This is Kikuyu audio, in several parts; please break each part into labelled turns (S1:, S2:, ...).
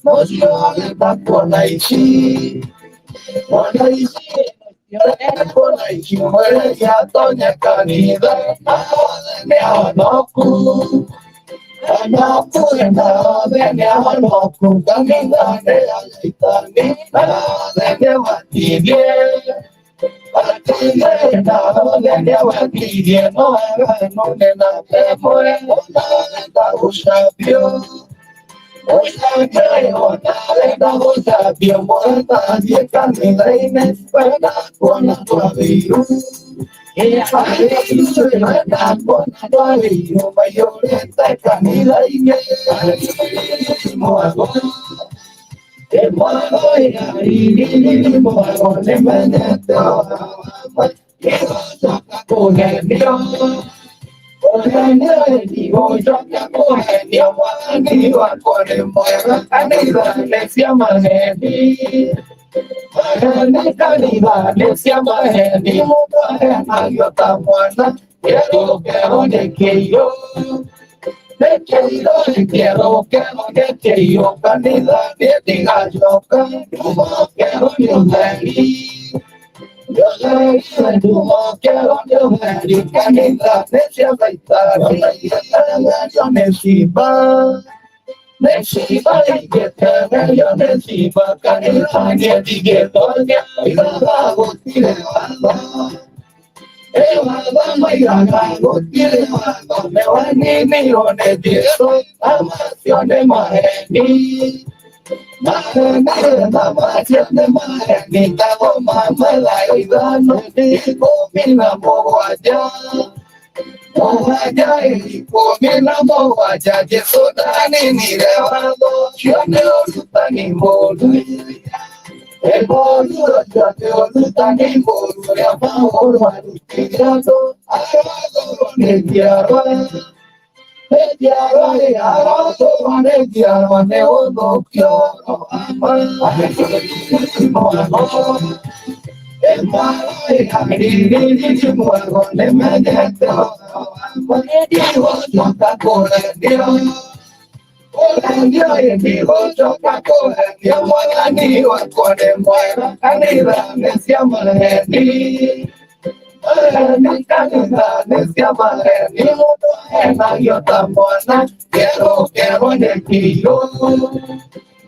S1: Mũcio wetagwo na ici. Ona ici ona ici mwereria atonye kanitha na othe nĩ ahonoku. Ahonoku na othe nĩ ahonoku kanitha nĩ ya Shaitani na othe nĩ abatithie. Batithie na othe nĩ abatithie no aganu nĩ na ĩmwe ona arenda gũcambio. Ũcambio ona arenda gũcambio mũrathiĩ kanitha-inĩ wenda kuona twagĩirwo. Wenda kuona twagĩirwo maiyũrĩte kanitha-inĩ. Mwago mwago mwago nĩmenyete gĩgocoka kũhenio. Kũhenio kũhenio mwathani wakwa nĩ mwega kanitha nĩ cia maheni. Maheni kanitha nĩ cia maheni mũndũ ahenagio ta mwana kĩero kĩero nĩ kĩirũ. Nĩ kĩirũ kĩero kĩero nĩ kĩirũ kanitha nĩ ndigacoka rumo kĩero nĩ ũtheri. Nĩ ũtheri rumo kĩero nĩ ũtheri kanitha nĩ cia Shaitani itegerio nĩ ciimba. Nĩ ciimba ingĩtegerio nĩ ciimba kanitha niĩ ndingĩtonya igaga gũtirĩ watho. Ĩ watho maigaga gũtirĩ watho nĩ waninirwo nĩ Jesũ na macio nĩ maheni. Maheni na macio nĩ maheni ndagoma mathayo ithano ikũmi na mũgwanja. Mũgwanja ikũmi na mũgwanja Jesũ ndaninire watho ũcio nĩ ũrutani mũũru. Ĩ mũũru ũcio nĩ ũrutani mũũru ũrĩa Paũlũ arutire andũ arothũrwo nĩ njiarwa. Nĩ njiarwa ĩ arothũrwo nĩ njiarwa nĩ gũthũkio ũhoro wa ma. Mwago ĩ mwago ĩ haririri mwago nĩmenyete ũhoro wa ma. Ndigũcoka kũhenio. Kũhenio ĩ ndigũcoka kũhenio mwathani wakwa nĩ mwega kanitha nĩ cia maheni. Maheni kanitha nĩ cia maheni mũndũ ahenagio ta mwana kĩero kĩero nĩ kĩirũ.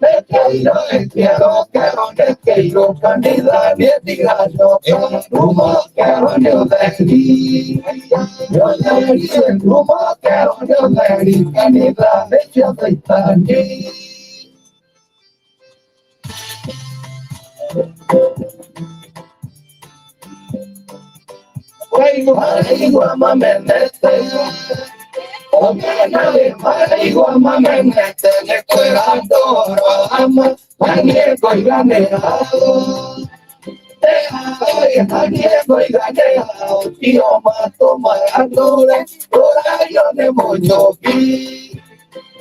S1: Nĩ kĩirũ ĩ kĩero kĩero nĩ kĩirũ kanitha niĩ ndigacoka rumo kĩero nĩ ũtheri. Nĩ ũtheri rumo kĩero nĩ ũtheri kanitha nĩ cia Shaitani. Maraigua mamenete Omena maraigua mamenete nĩ kwĩra andũ ũhoro wa ma na niĩ ngoiga nĩ hau. Na niĩ ngoiga nĩ hau tio matũmaga ndũre ndũragio nĩ mũnyũmbi.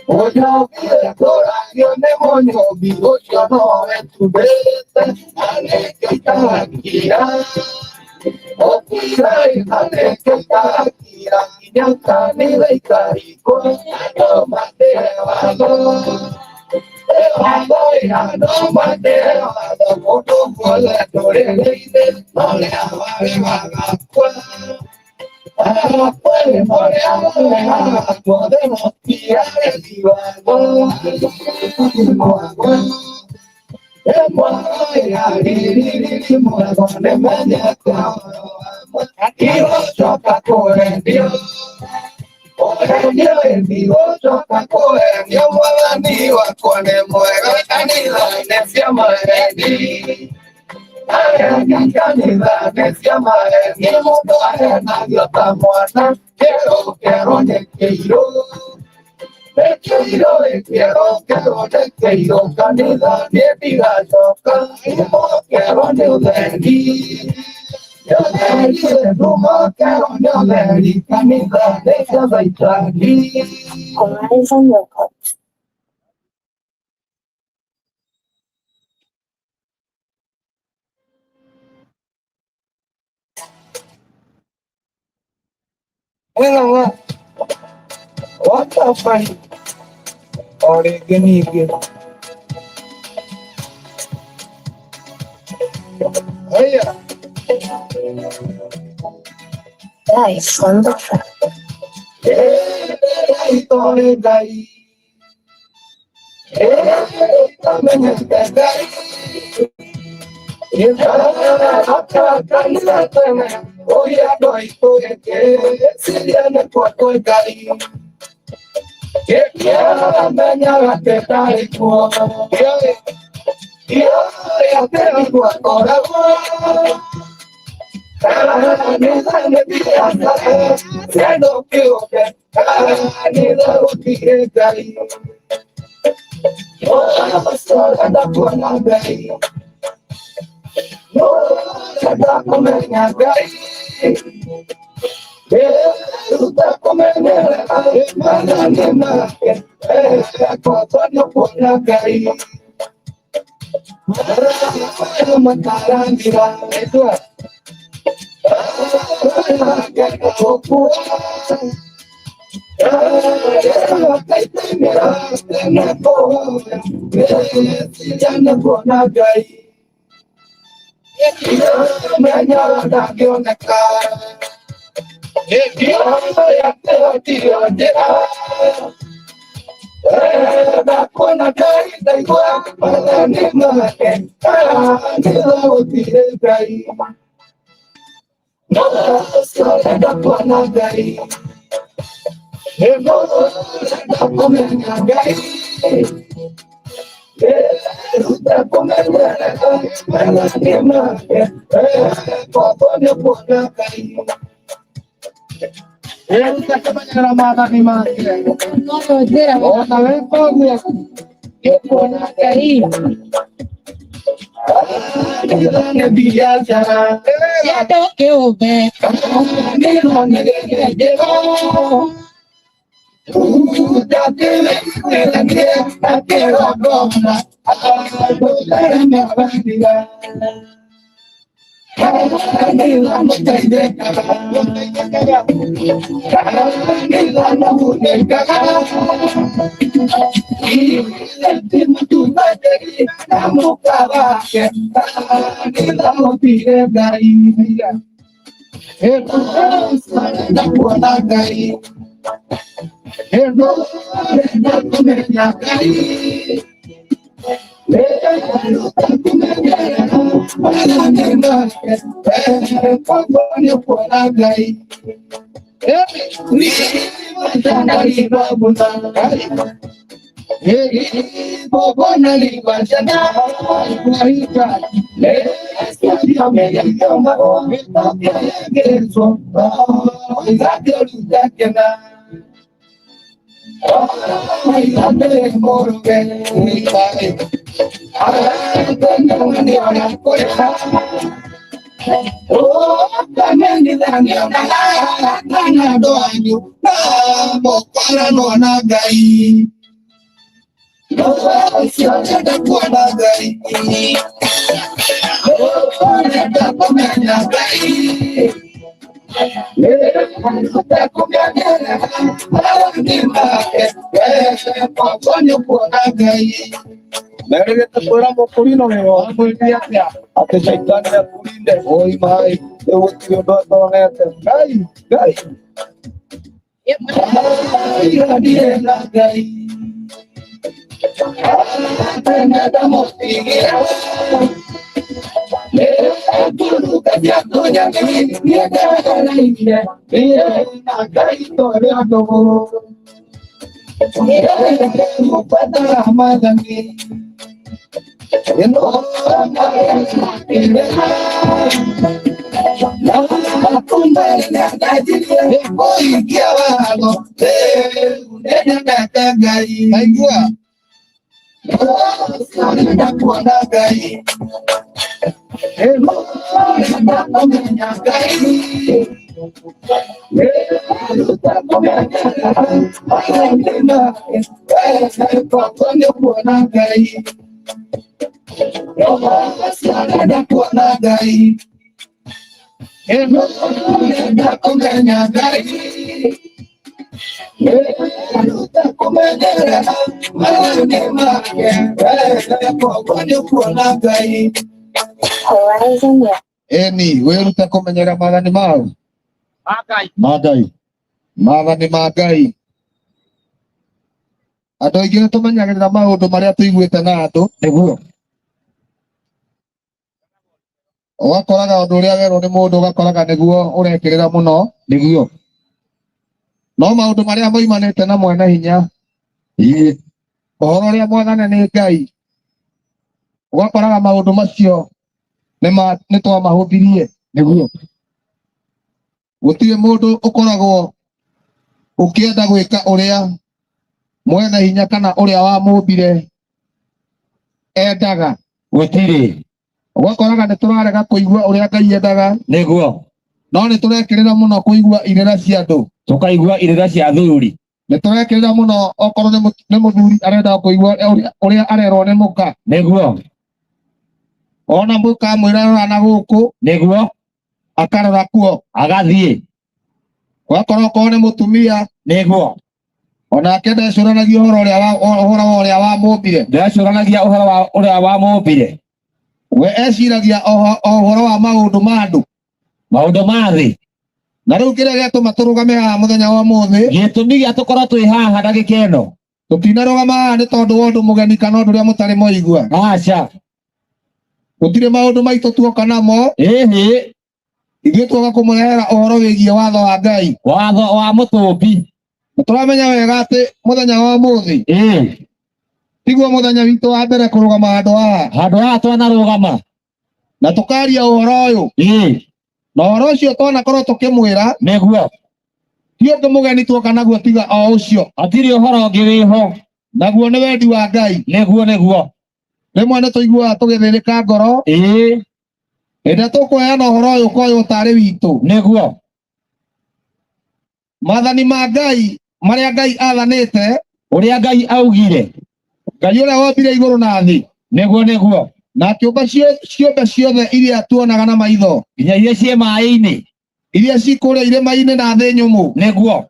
S1: Mũnyũmbi ndũragio nĩ mũnyũmbi ũcio nowe tubĩte na nĩkĩo itarakira. Ũkira na nĩkĩo itarakira nginya kanitha ikahingwo andũ matĩe watho. Watho andũ matĩe watho mũndũ guothe ndũrĩrĩ-inĩ norĩa warĩ wagakua. Agakua norĩa warĩ wagakua othe matiarĩ watho. Mwago mwago nĩmenyete ũhoro wa ma ndigũcoka kũhenio. Kũhenio ĩ ndigũcoka kũhenio mwathani wakwa nĩ mwega kanitha nĩ cia maheni. Maheni kanitha nĩ cia maheni mũndũ ahenagio ta mwana kĩero kĩero nĩ kĩirũ. Nĩ kĩirũ ĩ kĩero kĩero nĩ kĩirũ kanitha niĩ ndigacoka rumo kĩero nĩ ũtheri. Nĩ ũtheri rumo kĩero nĩ ũtheri kanitha nĩ cia Shaitani.
S2: Horizon Records.
S1: Wĩra wa watabai o rĩngĩ ningĩ
S2: Live on the track. Horizon.
S1: Eni wĩrute kũmenyerera maathani mau ma Ngai, maathani ma Ngai. Andũ aingĩ nĩ tũmenyagĩrĩra maũndũ marĩa tũiguĩte na andũ.
S3: Nĩguo.
S1: Ũgakoraga ũndũ ũrĩa werwo nĩ mũndũ ũgakoraga nĩguo ũrekĩrĩra mũno.
S3: Nĩguo.
S1: No maũndũ marĩa moimanĩte na mwene hinya,
S3: Ĩĩ.
S1: ũhoro ũrĩa mwathane nĩ Ngai, ũgakoraga maũndũ macio nĩ twamahũthirie.
S3: Nĩguo.
S1: Gũtirĩ mũndũ ũkoragwo ũkĩenda gwĩka ũrĩa mwene hinya kana ũrĩa wamũmbire endaga.
S3: Gũtirĩ.
S1: Ũgakoraga nĩ tũrarega kũigua ũrĩa Ngai endaga.
S3: Nĩguo.
S1: No nĩ tũrekĩrĩra mũno kũigua irĩra cia andũ.
S3: Tũkaigua irĩra cia athuri.
S1: Nĩ tũrekĩrĩra mũno okorwo nĩ mũthuri arenda kũigua ũrĩa arerwo nĩ mũka.
S3: Nĩguo.
S1: Ona mũka amwĩra rora na gũkũ.
S3: Nĩguo.
S1: Akarora kuo.
S3: Agathiĩ.
S1: Ũgakora okorwo nĩ mũtumia.
S3: Nĩguo.
S1: Onake ndecũranagia ũhoro ũrĩa wa ũhoro wa ũrĩa wamũmbire.
S3: Ndecũranagia ũhoro wa ũrĩa wamũmbire.
S1: We eciragia o ũhoro wa maũndũ ma andũ.
S3: Maũndũ ma thĩ.
S1: Na rĩu kĩrĩa gĩatũma tũrũgame haha mũthenya wa ũmũthĩ.
S3: Gĩtũmi gĩa tũkorwo twĩ haha ndagĩka ĩno.
S1: Tũtinarũgama haha nĩ tondũ wa ũndũ mũgeni kana ũndũ ũrĩa mũtarĩ mwaigua.
S3: Aca.
S1: Gũtirĩ maũndũ maitũ tuoka namo.
S3: Ĩhĩ.
S1: Ithuĩ tuoka kũmũrehera ũhoro wĩgiĩ watho wa Ngai.
S3: Watho wa mũtũmbi.
S1: Na tũramenya wega atĩ mũthenya wa ũmũthĩ.
S3: Ĩĩ.
S1: Tiguo mũthenya witũ wa mbere kũrũgama handũ haha.
S3: Handũ haha twanarũgama.
S1: Na tũkaria ũhoro ũyũ.
S3: Ĩĩ.
S1: Na ũhoro ũcio twanakorwo tũkĩmwĩra.
S3: Nĩguo.
S1: Ti ũndũ mũgeni tuoka naguo tiga o ũcio.
S3: Hatirĩ ũhoro ũngĩ wĩho.
S1: Naguo nĩ wendi wa Ngai.
S3: Nĩguo nĩguo.
S1: Rĩmwe nĩ tũiguaga tũgĩthĩnĩka ngoro.
S3: Ĩĩ.
S1: Hĩndĩ ĩrĩa tũkũheana ũhoro ũyũ ũkoywo tarĩ witũ.
S3: Nĩguo.
S1: Maathani ma Ngai marĩa Ngai athanĩte.
S3: Ũrĩa Ngai augire.
S1: Ngai ũrĩa wombire igũrũ na thĩ.
S3: Nĩguo nĩguo.
S1: Na akĩũmba ciũmbe ciothe iria tuonaga na maitho.
S3: Nginya iria ciĩ maĩ-inĩ.
S1: Iria ci kũrĩa irĩma-inĩ na thĩ nyũmũ.
S3: Nĩguo.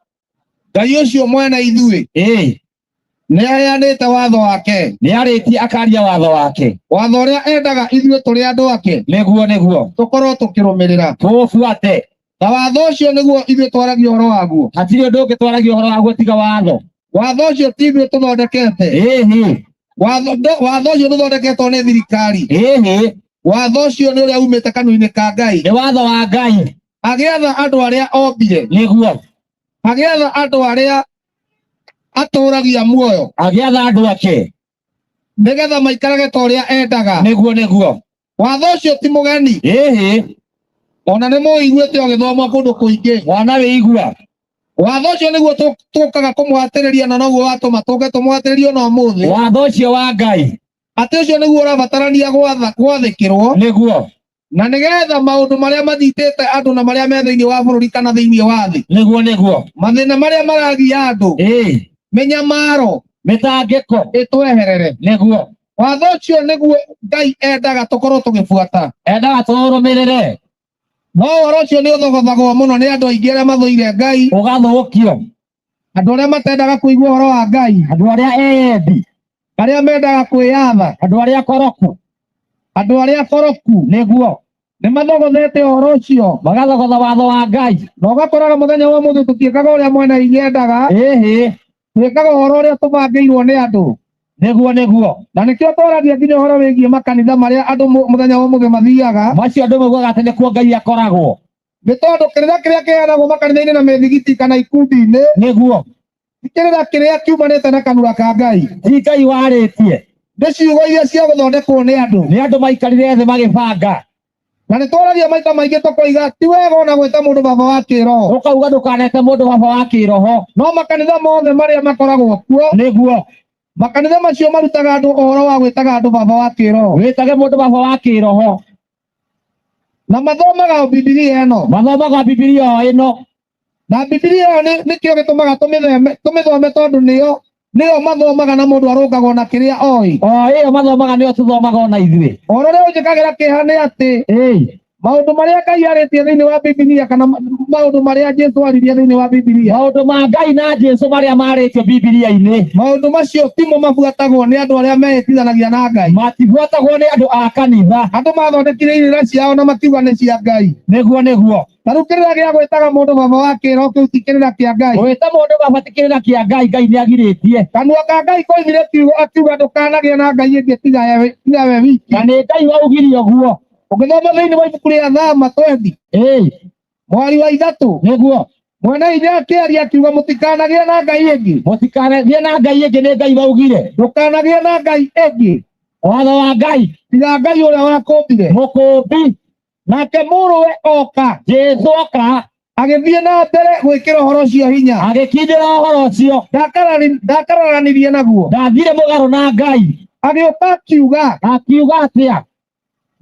S1: Ngai ũcio mwene ithuĩ.
S3: Ĩĩ.
S1: Nĩ aheanĩte watho wake.
S3: Nĩ arĩtie akaria watho wake.
S1: Watho ũrĩa endaga ithuĩ tũrĩ andũ ake.
S3: Nĩguo nĩguo.
S1: Tũkorwo tũkĩrũmĩrĩra.
S3: Tũũbuate.
S1: Na watho ũcio nĩguo ithuĩ twaragia ũhoro waguo.
S3: Hatirĩ ũndũ ũngĩ twaragia ũhoro waguo tiga watho.
S1: Watho ũcio ti ithuĩ tũthondekete.
S3: Ĩhĩ.
S1: Watho ũcio ndũthondeketwo nĩ thirikari.
S3: Ĩhĩ.
S1: Watho ũcio nĩ ũrĩa umĩte kanua-inĩ ka Ngai.
S3: Nĩ watho wa Ngai.
S1: Agĩatha andũ arĩa ombire.
S3: Nĩguo.
S1: Agĩatha andũ arĩa atũragia muoyo.
S3: Agĩatha andũ ake.
S1: Nĩgetha maikarage ta ũrĩa endaga.
S3: Nĩguo nĩguo.
S1: Watho ũcio ti mũgeni.
S3: Ĩhĩ.
S1: Ona nĩ mũũiguĩte ũgĩthomwo kũndũ kũingĩ.
S3: Mwana wĩigua.
S1: Watho ũcio nĩguo tũkaga kũmũhatĩrĩria na noguo watũma tũke tũmũhatĩrĩrie ona ũmũthĩ.
S3: Watho ũcio wa Ngai.
S1: Atĩ ũcio nĩguo ũrabatarania gwathĩkĩrwo.
S3: Nĩguo.
S1: Na nĩgetha maũndũ marĩa manyitĩte andũ na marĩa me thĩinĩ wa bũrũri kana thĩinĩ wa thĩ.
S3: Nĩguo nĩguo.
S1: Mathĩna marĩa maragia andũ.
S3: Ĩĩ.
S1: Mĩnyamaro.
S3: Mĩtangĩko.
S1: Ĩtweherere.
S3: Nĩguo.
S1: Watho ũcio nĩguo Ngai endaga tũkorwo tũgĩbuata.
S3: Endaga tũũrũmĩrĩre.
S1: No ũhoro ũcio nĩ ũthogothagwo mũno nĩ andũ aingĩ arĩa mathũire Ngai.
S3: Ũgathũkio.
S1: Andũ arĩa matendaga kũigua ũhoro wa Ngai.
S3: Andũ arĩa eyendi.
S1: Arĩa mendaga kwĩyatha.
S3: Andũ arĩa koroku.
S1: Andũ arĩa koroku.
S3: Nĩguo.
S1: Nĩ mathogothete ũhoro ũcio.
S3: Magathogotha watho wa Ngai.
S1: Na ũgakoraga mũthenya wa ũmũthĩ tũtiĩkaga ũrĩa mwene hinya endaga.
S3: Ĩhĩ.
S1: Twĩkaga ũhoro ũrĩa tũbangĩirwo nĩ andũ.
S3: Nĩguo nĩguo.
S1: Na nĩkĩo twaragia nginya ũhoro wĩgiĩ makanitha marĩa andũ mũthenya wa ũmũthĩ mathiaga.
S3: Macio andũ maugaga atĩ nĩkuo Ngai akoragwo.
S1: Nĩ tondũ kĩrĩra kĩrĩa kĩheanagwo makanitha-inĩ na mĩthigiti kana ikundi-inĩ.
S3: Nĩguo.
S1: Ti kĩrĩra kĩrĩa kiumanĩte na kanua ka Ngai.
S3: Ti Ngai warĩtie.
S1: Nĩ ciugo iria cia gũthondekwo nĩ andũ.
S3: Nĩ andũ maikarire thĩ magĩbanga.
S1: Na nĩ twaragia maita maingĩ tũkoiga ti wega ona gwĩta mũndũ baba wa kĩroho.
S3: Ũkauga ndũkanete mũndũ baba wa kĩroho.
S1: No makanitha mothe marĩa makoragwo kuo.
S3: Nĩguo.
S1: Makanitha macio marutaga andũ ũhoro wa gwĩtaga andũ baba wa kĩroho.
S3: Wĩtage mũndũ baba wa kĩroho.
S1: Na mathomaga Bibilia ĩno.
S3: Mathomaga Bibilia o ĩno.
S1: Na Bibilia ĩyo nĩkĩo gĩtũmaga tũmĩthome tondũ nĩyo nĩyo mathomaga na mũndũ arũngagwo na kĩrĩa oĩ.
S3: O ĩyo mathomaga nĩyo tũthomaga ona ithuĩ.
S1: Ũhoro ũrĩa ũnjĩkagĩra kĩeha nĩ atĩ
S3: Ĩĩ.
S1: Maũndũ marĩa Ngai arĩtie thĩinĩ wa Bibilia kana maũndũ marĩa Jesu aririe thĩinĩ wa Bibilia,
S3: Maũndũ ma Ngai na Jesu marĩa marĩtio Bibilia-inĩ,
S1: maũndũ macio timo mabuatagwo nĩ andũ arĩa meĩtithanagia na Ngai.
S3: Matibuatagwo nĩ andũ a kanitha.
S1: Andũ mathondekire irĩra ciao na makiuga nĩ cia Ngai.
S3: Nĩguo nĩguo.
S1: Ta rĩu kĩrĩra gĩa gwĩtaga mũndũ baba wa kĩroho kĩu ti kĩrĩra kĩa Ngai.
S3: Gwĩta mũndũ baba ti kĩrĩra kĩa Ngai, Ngai nĩ agirĩtie.
S1: Kanua ka Ngai koimire kiugo akiuga ndũkanagĩe na Ngai ĩngĩ tiga we wiki.
S3: Na nĩ Ngai waugire ũguo.
S1: Ũngĩthoma thĩinĩ wa ibuku rĩa Thama 20
S3: Ĩĩ,
S1: mweri wa 3,
S3: nĩguo.
S1: Mwene hinya akĩaria akiuga mũtikanagĩe na Ngai ĩngĩ.
S3: Mũtikanagĩe na Ngai ĩngĩ, nĩ Ngai waugire.
S1: Ndũkanagĩe na Ngai ĩngĩ
S3: Watho wa Ngai,
S1: tiga Ngai ũrĩa wakũmbire.
S3: Mũkũmbi.
S1: Nake mũrũwe oka,
S3: Jesu oka,
S1: agĩthiĩ na mbere gwĩkĩra ũhoro ũcio hinya.
S3: Agĩkindĩra ũhoro ũcio.
S1: Ndakararanirie naguo.
S3: Ndathire mũgarũ na Ngai.
S1: Agĩũka akiuga,
S3: Akiuga atĩa?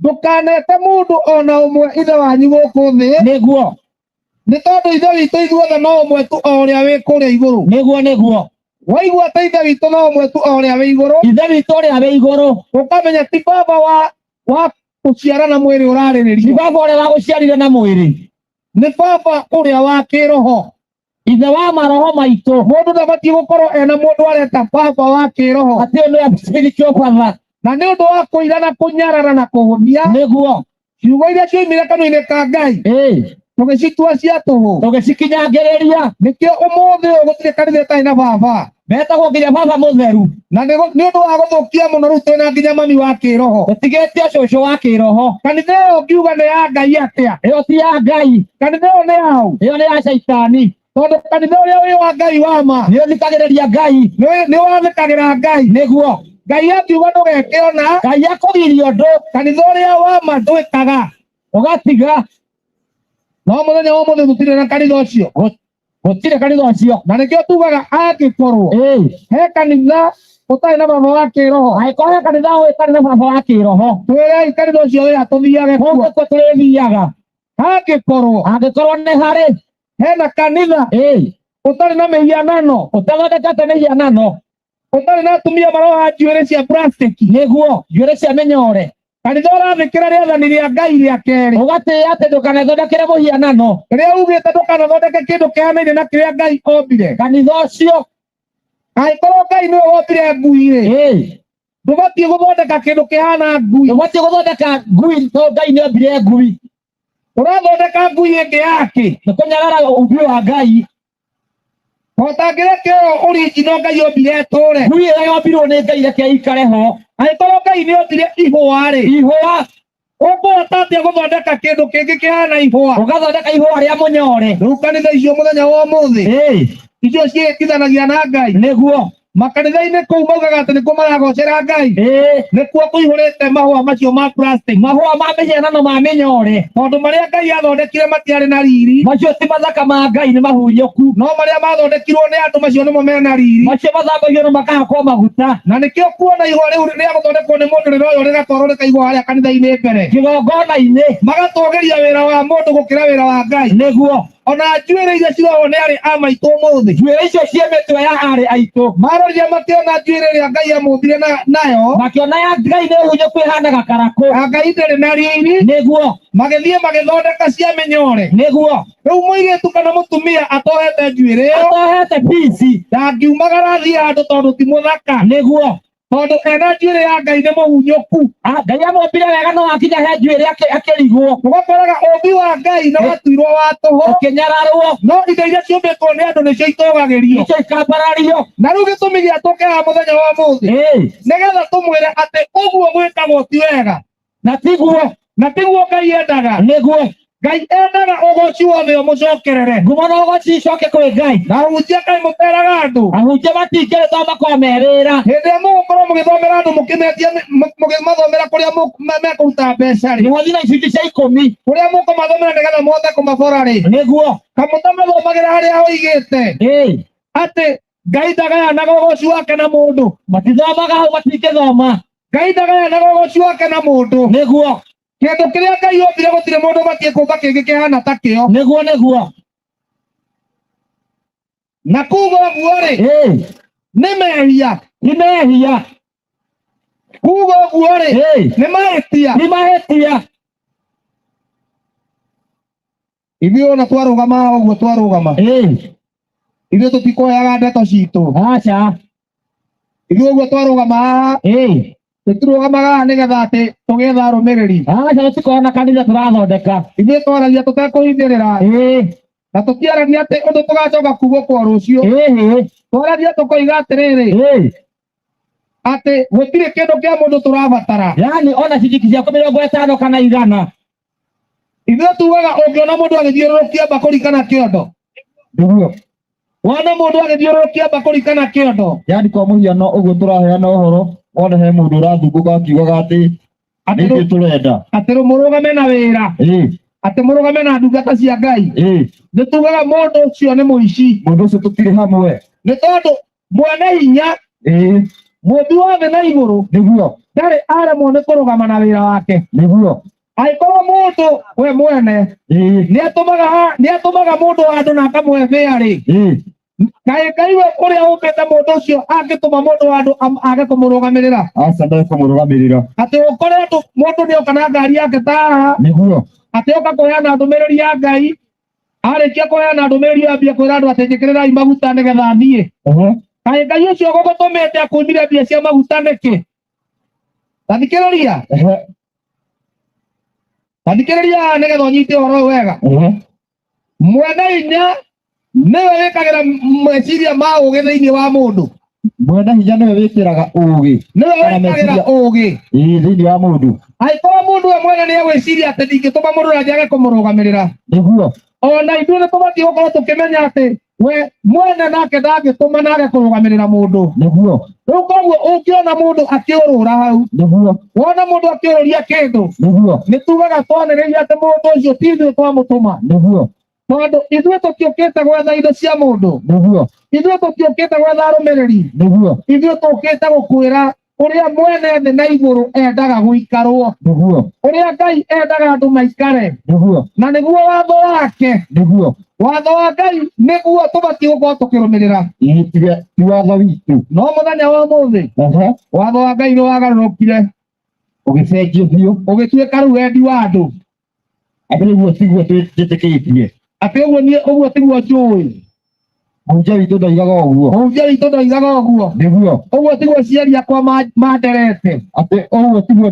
S1: Ndũkanete mũndũ ona ũmwe ithe wanyu gũkũ thĩ,
S3: Nĩguo.
S1: Nĩ tondũ ithe witũ ithuothe no ũmwe tu, o ũrĩa wĩ kũrĩa igũrũ.
S3: Nĩguo nĩguo.
S1: Waigua atĩ ithe witũ no ũmwe tu, o ũrĩa wĩ igũrũ,
S3: Ithe witũ ũrĩa wĩ igũrũ,
S1: ũkamenya ti baba wa gũciara na mwĩrĩ
S3: ti
S1: ũrarĩrĩrio,
S3: baba ũrĩa wagũciarire na mwĩrĩ,
S1: nĩ baba ũrĩa wa kĩroho.
S3: Ithe wa maroho maitũ.
S1: Mũndũ ndabatiĩ gũkorwo ena mũndũ areta baba wa kĩroho.
S3: Atĩ ũyũ nĩwe spiritual father.
S1: Na nĩ ũndũ wa kũira na kũnyarara na kũhũthia
S3: Nĩguo.
S1: Ciugo iria cioimire kanua-inĩ ka Ngai,
S3: Ĩĩ,
S1: tũgĩcitua cia tũhũ.
S3: Tũgĩcikinyangĩrĩria.
S1: Nĩkĩo ũmũthĩ ũyũ gũtirĩ kanitha ĩtarĩ na baba.
S3: Metagwo nginya baba mũtheru.
S1: Na nĩ ũndũ wa gũthũkia mũno, rĩu twĩna nginya mami wa kĩroho.
S3: Tũtigĩtie cũcũ wa kĩroho.
S1: Kanitha ĩyo ngiuga nĩ ya Ngai atĩa?
S3: Ĩyo ti ya Ngai.
S1: Kanitha ĩyo nĩ yaũ?
S3: Ĩyo nĩ ya caitani.
S1: Tondũ kanitha ũrĩa wĩ wa Ngai wa ma
S3: Nĩ ũthikagĩrĩria Ngai.
S1: Nĩ wathĩkagĩra Ngai.
S3: Nĩguo.
S1: Ngai akiuga ndũgeke ona,
S3: Ngai akũgiria ũndũ,
S1: kanitha ũrĩa wa ma ndwĩkaga.
S3: Ũgatiga.
S1: No mũthenya wa ũmũthĩ tũtirĩ na kanitha ũcio.
S3: Gũtirĩ kanitha ũcio.
S1: Na nĩkĩo tugaga angĩkorwo
S3: Ĩĩ,
S1: he kanitha ũtarĩ na baba wa kĩroho,
S3: angĩkorwo he kanitha ũtarĩ na baba wa kĩroho,
S1: twĩrei kanitha ũcio wĩra tũthiage
S3: kũu
S1: kuo.
S3: Nĩkuo tũrĩthiaga.
S1: Angĩkorwo
S3: Angĩkorwo nĩ harĩ,
S1: hena kanitha
S3: ĩĩ,
S1: ũtarĩ na mĩhianano,
S3: ũtathondekete mĩhianano,
S1: ũtarĩ na atumia maroha njuĩrĩ cia plastic,
S3: nĩguo njuĩrĩ cia mĩnyore,
S1: kanitha ũrathĩkĩra rĩathani rĩa Ngai rĩa kerĩ,
S3: ũgatĩĩa atĩ ndũkanethondekere mũhianano,
S1: rĩrĩa ugĩte ndũkanathondeke kĩndũ kĩhanaine na kĩrĩa Ngai ombire.
S3: Kanitha ũcio,
S1: Angĩkorwo Ngai nĩwe wombire ngui rĩ,
S3: ĩĩ,
S1: ndũbatiĩ gũthondeka kĩndũ kĩhana ngui.
S3: Ndũbatiĩ gũthondeka ngui tondũ Ngai nĩ ombire ngui.
S1: Ũrathondeka ngui ĩngĩ yake?
S3: Nĩ kũnyarara ũmbi wa Ngai.
S1: Ũtangĩreke ĩyo original Ngai ombire ĩtũre.
S3: Ngui ĩrĩa yombirwo nĩ Ngai reke ĩikare ho.
S1: Angĩkorwo Ngai nĩ ombire ihũa rĩ,
S3: Ihũa,
S1: ũkũhota atĩa gũthondeka kĩndũ kĩngĩ kĩhana ihũa?
S3: Ũgathondeka ihũa rĩa mũnyore.
S1: Rĩu kanitha icio mũthenya wa ũmũthĩ,
S3: Ĩĩ,
S1: icio ciĩtithanagia na Ngai,
S3: nĩguo.
S1: Makanitha-inĩ kũu maugaga atĩ nĩkuo maragocera Ngai,
S3: Ĩĩ,
S1: nĩkuo kũihũrĩte mahũa macio ma plastic,
S3: mahũa ma mĩhianano ma mĩnyore.
S1: Tondũ marĩa Ngai athondekire matiarĩ na riri.
S3: Macio ti mathaka ma Ngai, nĩ mahunyũku.
S1: No marĩa mathondekirwo nĩ andũ macio nĩmo mena riri.
S3: Macio mathambagio na makahakwo maguta.
S1: Na nĩkĩo kuona ihũa rĩu rĩa gũthondekwo nĩ mũndũ rĩroywo rĩgatwarwo rĩkaigwo harĩa kanitha-inĩ mbere,
S3: kĩgongona-inĩ,
S1: magatũgĩria wĩra wa mũndũ gũkĩra wĩra wa Ngai.
S3: Nĩguo.
S1: Ona njuĩrĩ iria cirohwo nĩ arĩ a maitũ ũmũthĩ,
S3: Njuĩrĩ icio ciĩ mĩtwe ya arĩ aitũ,
S1: marorire makĩona njuĩrĩ ĩrĩa Ngai amũmbire nayo,
S3: makĩona ya Ngai nĩ hunyũku ĩhana gakarakũ,
S1: ya Ngai ndĩrĩ na riri,
S3: nĩguo.
S1: Magĩthiĩ magĩthondeka cia mĩnyore.
S3: Nĩguo.
S1: Rĩu mũirĩtu kana mũtumia atohete njuĩrĩ ĩyo,
S3: atohete pici,
S1: ndangiumagara athiĩ handũ tondũ ti mũthaka,
S3: nĩguo.
S1: Tondũ ena njuĩrĩ ya Ngai nĩ mũhunyũku.
S3: Ah, Ngai amũmbire wega no akinya he njuĩrĩ akĩrigwo.
S1: Ũgakoraga ũmbi wa Ngai nĩ watuirwo wa tũhũ,
S3: ũkĩnyararwo,
S1: no indo iria ciũmbĩtwo nĩ andũ nĩcio itũgagĩrio,
S3: icio ikambarario.
S1: Na rĩu gĩtũmi gĩa tũke haha mũthenya wa ũmũthĩ,
S3: Ĩĩ,
S1: nĩgetha tũmwĩre atĩ ũguo gwĩkagwo ti wega,
S3: na tiguo,
S1: na tiguo Ngai endaga.
S3: Nĩguo.
S1: Ngai endaga ũgoci wothe ũmũcokerere.
S3: Ngumo na ũgoci icoke kwĩ Ngai.
S1: Na ahunjia kaĩ mũteraga andũ?
S3: Ahunjia matingĩrĩ tondũ makoragwo merĩra.
S1: Hĩndĩ ĩrĩa mũgũkorwo mũgĩthomera andũ mũkĩmetia mũkĩmathomera kũrĩa mekũruta mbeca rĩ,
S3: mĩhothi na icunjĩ cia 10,
S1: kũrĩa mũkũmathomera nĩgetha mũhote kũmabora rĩ,
S3: nĩguo.
S1: Kamũtamathomagĩra harĩa hoigĩte
S3: Ĩĩ,
S1: atĩ Ngai ndagayanaga ũgoci wake na mũndũ.
S3: Matithomaga hau, matingĩthoma.
S1: Ngai ndagayanaga ũgoci wake na mũndũ.
S3: Nĩguo.
S1: Kĩndũ kĩrĩa Ngai ombire gũtirĩ mũndũ ũbatiĩ kũmba kĩngĩ kĩhana ta kĩo.
S3: Nĩguo nĩguo.
S1: Na kuga ũguo rĩ,
S3: Ĩĩ,
S1: nĩ mehia.
S3: Nĩ mehia.
S1: Kuga ũguo rĩ,
S3: Ĩĩ,
S1: nĩ mahĩtia.
S3: Nĩ mahĩtia.
S1: Ithuĩ ona twarũgama ũguo twarũgama, ithuĩ tũtikoyaga ndeto citũ.
S3: Aca.
S1: Ithuĩ ũguo twarũgama haha, tũtirũgamaga haha nĩgetha atĩ tũgĩetha arũmĩrĩri.
S3: Aca, tũtikorwo na kanitha tũrathondeka.
S1: Ithuĩ twaragia tũtekũhithĩrĩra, na tũtiaragia atĩ ũndũ tũgacoka kugũkwo rũciũ. Twaragia tũkoiga atĩrĩrĩ, atĩ gũtirĩ kĩndũ kĩa mũndũ tũrabatara.
S3: Yani ona ciringi ciaku 50 kana 100.
S1: Ithuĩ tugaga ũngĩona mũndũ agĩthiũrũrũkia mbakũri kana kĩondo,
S3: Nĩguo.
S1: wona mũndũ agĩthiũrũrũkia mbakũri kana kĩondo,
S3: Yani kwa mũhiano ũguo tũraheana ũhoro, wona he mũndũ ũrathungũka akiugaga atĩ nĩ tũrenda
S1: atĩ mũrũgame na wĩra, atĩ mũrũgame na ndungata cia Ngai, nĩ tugaga mũndũ ũcio nĩ mũici.
S3: Mũndũ ũcio tũtirĩ hamwe.
S1: Nĩ tondũ mwene hinya, mũmbi wa thĩ na igũrũ,
S3: Nĩguo.
S1: ndarĩ aremwo nĩ kũrũgama na wĩra wake.
S3: Nĩguo.
S1: Angĩkorwo mũndũ we mwene nĩatũmaga mũndũ handũ na akamũhe bĩa rĩ, kaĩ Ngai we ũrĩa ũmbĩte mũndũ ũcio angĩtũma mũndũ handũ age kũmũrũgamĩrĩra?
S3: Aca, ndekũmũrũgamĩrĩra.
S1: Atĩ ũkore andũ mũndũ nĩoka na ngari yake ta haha,
S3: Nĩguo.
S1: atĩ oka kũheana ndũmĩrĩri ya Ngai, arĩkia kũheana ndũmĩrĩri ambia kwĩra andũ atĩ njĩkĩrĩrai maguta nĩgetha thiĩ. Kaĩ Ngai ũcio gũgũtũmĩte akumire mbia cia maguta nĩkĩ? Tathikĩrĩria. Tathikĩrĩria nĩgetha ũnyite ũhoro ũyũ wega. Mwene hinya nĩwe wĩkagĩra meciria ma ũgĩ thĩinĩ wa mũndũ.
S3: Mwene hinya nĩwe wĩkĩraga ũgĩ.
S1: Nĩwe wĩkagĩra ũgĩ
S3: thĩinĩ wa mũndũ.
S1: Angĩkorwo mũndũ we mwene nĩegwĩciria atĩ ndingĩtũma mũndũ na njage kũmũrũgamĩrĩra,
S3: Nĩguo.
S1: ona ithuĩ nĩ tũbatiĩ gũkorwo tũkĩmenya atĩ we mwene nake ndangĩtũma na age kũrũgamĩrĩra mũndũ.
S3: Nĩguo.
S1: Rĩu koguo ũngĩona mũndũ akĩũrũra hau,
S3: Nĩguo.
S1: wona mũndũ akĩũrũria kĩndũ,
S3: Nĩguo.
S1: nĩ tugaga twanĩrĩria atĩ mũndũ ũcio ti ithuĩ twamũtũma.
S3: Nĩguo.
S1: Tondũ ithuĩ tũtiũkĩte gwetha indo cia mũndũ.
S3: Nĩguo.
S1: Ithuĩ tũtiũkĩte gwetha arũmĩrĩri.
S3: Nĩguo.
S1: Ithuĩ tũkĩte gũkwĩra ũrĩa mwene thĩ na igũrũ endaga gũikarwo.
S3: Nĩguo.
S1: Ũrĩa Ngai endaga andũ maikare.
S3: Nĩguo.
S1: Na nĩguo watho wake.
S3: Nĩguo.
S1: Watho wa Ngai nĩguo tũbatiĩ gũkorwo tũkĩrũmĩrĩra.
S3: Ti watho witũ.
S1: No mũthenya wa ũmũthĩ, watho wa Ngai nĩ wagarũrũkire.
S3: Ũgĩcenjio biũ.
S1: Ũgĩtuĩka rĩu wendi wa andũ.
S3: Atĩ ũguo tiguo twĩtĩkĩtie.
S1: Atĩ ũguo niĩ ũguo tiguo njũĩ.
S3: Mũhunjia witũ ndoigaga ũguo.
S1: Mũhunjia witũ ndoigaga ũguo.
S3: Nĩguo.
S1: Ũguo tiguo aciari akwa manderete.
S3: Atĩ ũguo tiguo,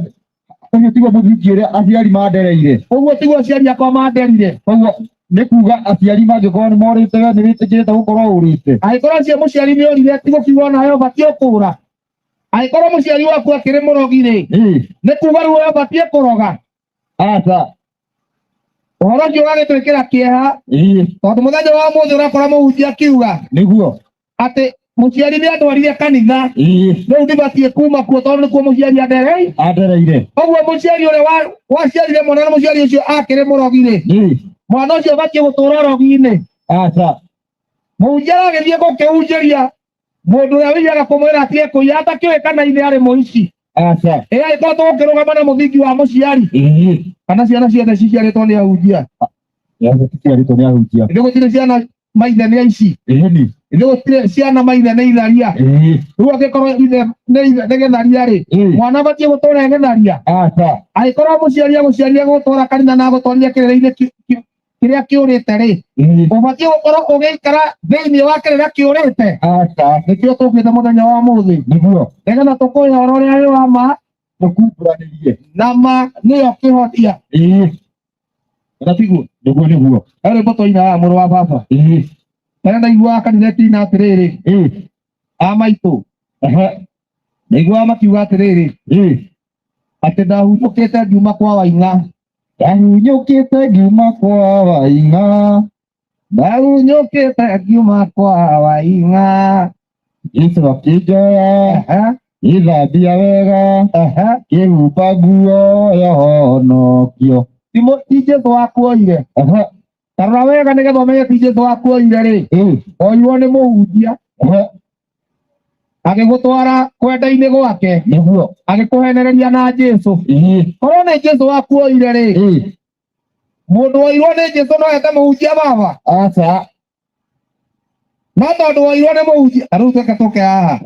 S3: ũguo tiguo mũthingi ũrĩa aciari mandereire.
S1: Ũguo tiguo aciari akwa manderire.
S3: Koguo nĩ kuga aciari mangĩkorwo nĩ morĩte, we nĩ wĩtĩkĩrĩte gũkorwo ũrĩte.
S1: Angĩkorwo acio mũciari nĩ orire, ti gũkiuga ona we ũbatiĩ kũũra. Angĩkorwo mũciari waku akĩrĩ mũrogi rĩ, nĩ kuga rĩu we ũbatiĩ kũroga.
S3: Aca.
S1: Ũhoro ũcio ũgagĩtwĩkĩra kĩeha, tondũ mũthenya wa ũmũthĩ ũrakora mũhunjia akiuga
S3: Nĩguo.
S1: atĩ mũciari nĩ andwarire kanitha, rĩu ndibatiĩ kuma kuo tondũ nĩkuo mũciari andereire.
S3: Andereire.
S1: Ũguo mũciari ũrĩa waciarire mwana na mũciari ũcio akĩrĩ mũrogi rĩ, mwana ũcio abatiĩ gũtũra ũrogi-inĩ.
S3: Aca.
S1: Mũhunjia aragĩthiĩ gũkĩhunjĩria mũndũ ũrĩa ũthiaga kũmwĩra atige kũiya atakĩũĩ kana ithe arĩ mũici.
S3: Aca.
S1: Ĩ angĩkorwo tũgũkĩrũgama na mũthingi wa mũciari, kana ciana ciothe ciciarĩtwo nĩ ahunjia?
S3: Ciciarĩtwo nĩ ahunjia.
S1: Ithuĩ gũtirĩ ciana maithe nĩ aici.
S3: Ĩni.
S1: Ithuĩ gũtirĩ ciana maithe nĩ itharia. Rĩu angĩkorwo ithe nĩ gĩtharia rĩ, mwana abatiĩ gũtũra e gĩtharia.
S3: Aca.
S1: Angĩkorwo mũciari agũciarire gũtwara kanitha na agũtwarire kĩrĩra-inĩ kĩrĩa kĩũrĩte rĩ, ũbatiĩ gũkorwo ũgĩikara thĩinĩ wa kĩrĩra kĩũrĩte.
S3: Aca.
S1: Nĩkĩo tũkĩte mũthenya wa ũmũthĩ.
S3: Nĩguo.
S1: Nĩgetha tũkũhe ũhoro ũrĩa wĩ wa ma,
S3: Tũkumbũranĩrie.
S1: na ma nĩyo kĩhonia. Na tiguo?
S3: Nĩguo, nĩguo.
S1: He rwĩmbo twaina mũrũ wa baba. Tene ndaiguaga kanitha ĩkĩina atĩrĩrĩ, a maitũ. Ndaiguaga makiuga atĩrĩrĩ, atĩ ndahunyũkĩte ngiuma kwa Waing'a.
S3: Ndahunyũkĩte ngiuma kwa Waing'a.
S1: Ndahunyũkĩte ngiuma kwa Waing'a.
S3: Jesũ akĩnjoya, gĩthambia wega, kĩhumba nguo ya honokio.
S1: Ti Jesũ wakuoire. Ta rora wega nĩgetha ũmenye ti Jesũ wakuoire rĩ. Oirwo nĩ mũhunjia. Agĩgũtwara kwenda-inĩ gwake.
S3: Nĩguo.
S1: Agĩkũhenereria na Jesũ. Korwo nĩ Jesũ wakuoire rĩ, mũndũ woirwo nĩ Jesũ no ete mũhunjia baba?
S3: Aca.
S1: No tondũ woirwo nĩ mũhunjia, ta rĩu tweke tũke haha.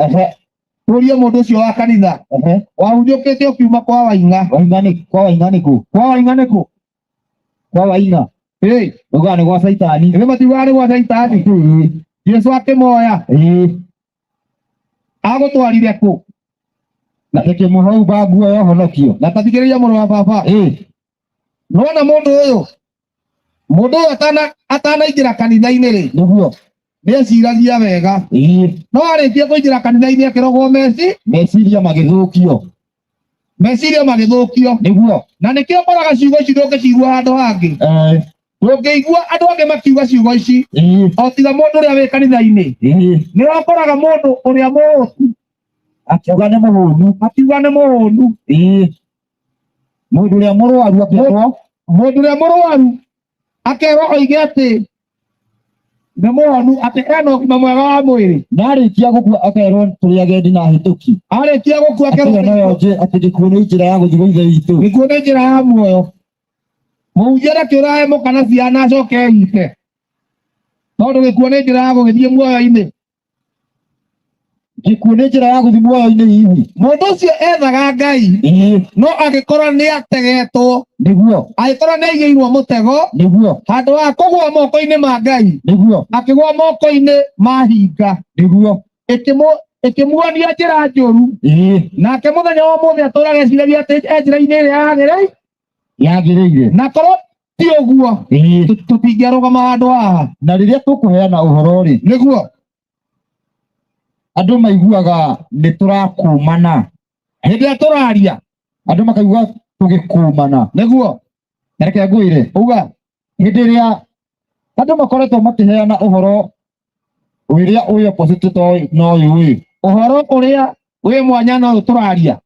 S1: Tũrie mũndũ ũcio wa kanitha. Wahunjũkĩte ũkiuma kwa Waing'a.
S3: Waing'a nĩ, kwa Waing'a nĩ kũ?
S1: Kwa Waing'a nĩ kũ?
S3: Kwa Waing'a.
S1: Ĩ,
S3: Ugaga nĩ gwa caitani.
S1: Nĩ matiugaga nĩ gwa caitani.
S3: Ĩĩ.
S1: Jesu akĩmoya
S3: Ĩĩ.
S1: Agũtwarire kũ?
S3: Na tũkĩmũhumba nguo ya ũhonokio.
S1: Na tathikĩrĩria, mũrũ wa baba.
S3: Ĩĩ.
S1: Nona mũndũ ũyũ atanaingĩra kanitha-inĩ rĩ,
S3: Nĩguo.
S1: Nĩ eciragia wega.
S3: Ĩĩ.
S1: No arĩkia kũingĩra kanitha-inĩ, akĩrogwo meci
S3: Meciria magĩthũkio.
S1: Meciria magĩthũkio.
S3: Nĩguo.
S1: Na nĩkĩo ũkoraga ciugo ici ndũngĩcigua handũ hangĩ.
S3: Eh,
S1: Ndũngĩigua andũ angĩ makiuga ciugo ici,
S3: Ĩĩ.
S1: o tiga mũndũ ũrĩa wĩ kanitha-inĩ.
S3: Ĩĩ.
S1: Nĩ ũkoraga mũndũ ũrĩa mũhũtu
S3: Akiuga nĩ mũhũnu.
S1: Akiuga nĩ mũhũnu.
S3: Ĩĩ. Mũndũ ũrĩa mũrwaru akĩrwo
S1: Mũndũ ũrĩa mũrwaru akerwo oige atĩ nĩ mũhonu, atĩ ena ũgima mwega wa mwĩrĩ.
S3: Na arĩkia gũkua akerwo tũrĩ agendi na ahĩtũki.
S1: Arĩkia gũkua
S3: Atĩ
S1: akerwo
S3: we noyo atĩ gĩkuũ nĩ njĩra ya gũthiĩ gwa ithe witũ.
S1: Gĩkuũ nĩ njĩra ya muoyo. Mũhunjia ndakĩũrae mũka na ciana acoke eite, tondũ gĩkuũ nĩ njĩra ya gũgĩthiĩ muoyo-inĩ.
S3: Gĩkuũ nĩ njĩra ya gũthiĩ muoyo-inĩ hihi?
S1: Mũndũ ũcio ethaga Ngai,
S3: Ĩĩ.
S1: no angĩkorwo nĩ ategetwo,
S3: Nĩguo.
S1: Angĩkorwo nĩ aigĩirwo mũtego,
S3: Nĩguo.
S1: Handũ ha kũgũa moko-inĩ ma Ngai,
S3: Nĩguo.
S1: Akĩgũa moko-inĩ ma hinga.
S3: Nĩguo.
S1: Ĩkĩmuonia njĩra njũru.
S3: Ĩĩ.
S1: Nake mũthenya wa ũmũthĩ atũraga eciragia atĩ e njĩra-inĩ ĩrĩa yagĩrĩire.
S3: Yagĩrĩire.
S1: Na korwo ti ũguo,
S3: Ĩĩ.
S1: Tũtingĩarũgama handũ haha.
S3: Na rĩrĩa tũkũheana ũhoro rĩ,
S1: Nĩguo.
S3: Andũ maiguaga nĩ tũrakũmana.
S1: Hĩndĩ ĩrĩa tũraria,
S3: andũ makaigua tũgĩkũmana.
S1: Nĩguo.
S3: Na reke ngwĩre,
S1: Uga.
S3: Hĩndĩ ĩrĩa andũ makoretwo makĩheana ũhoro ũrĩa ũyũ opposite na ũyũ ĩ,
S1: Ũhoro ũrĩa wĩ mwanya na ũyũ tũraria,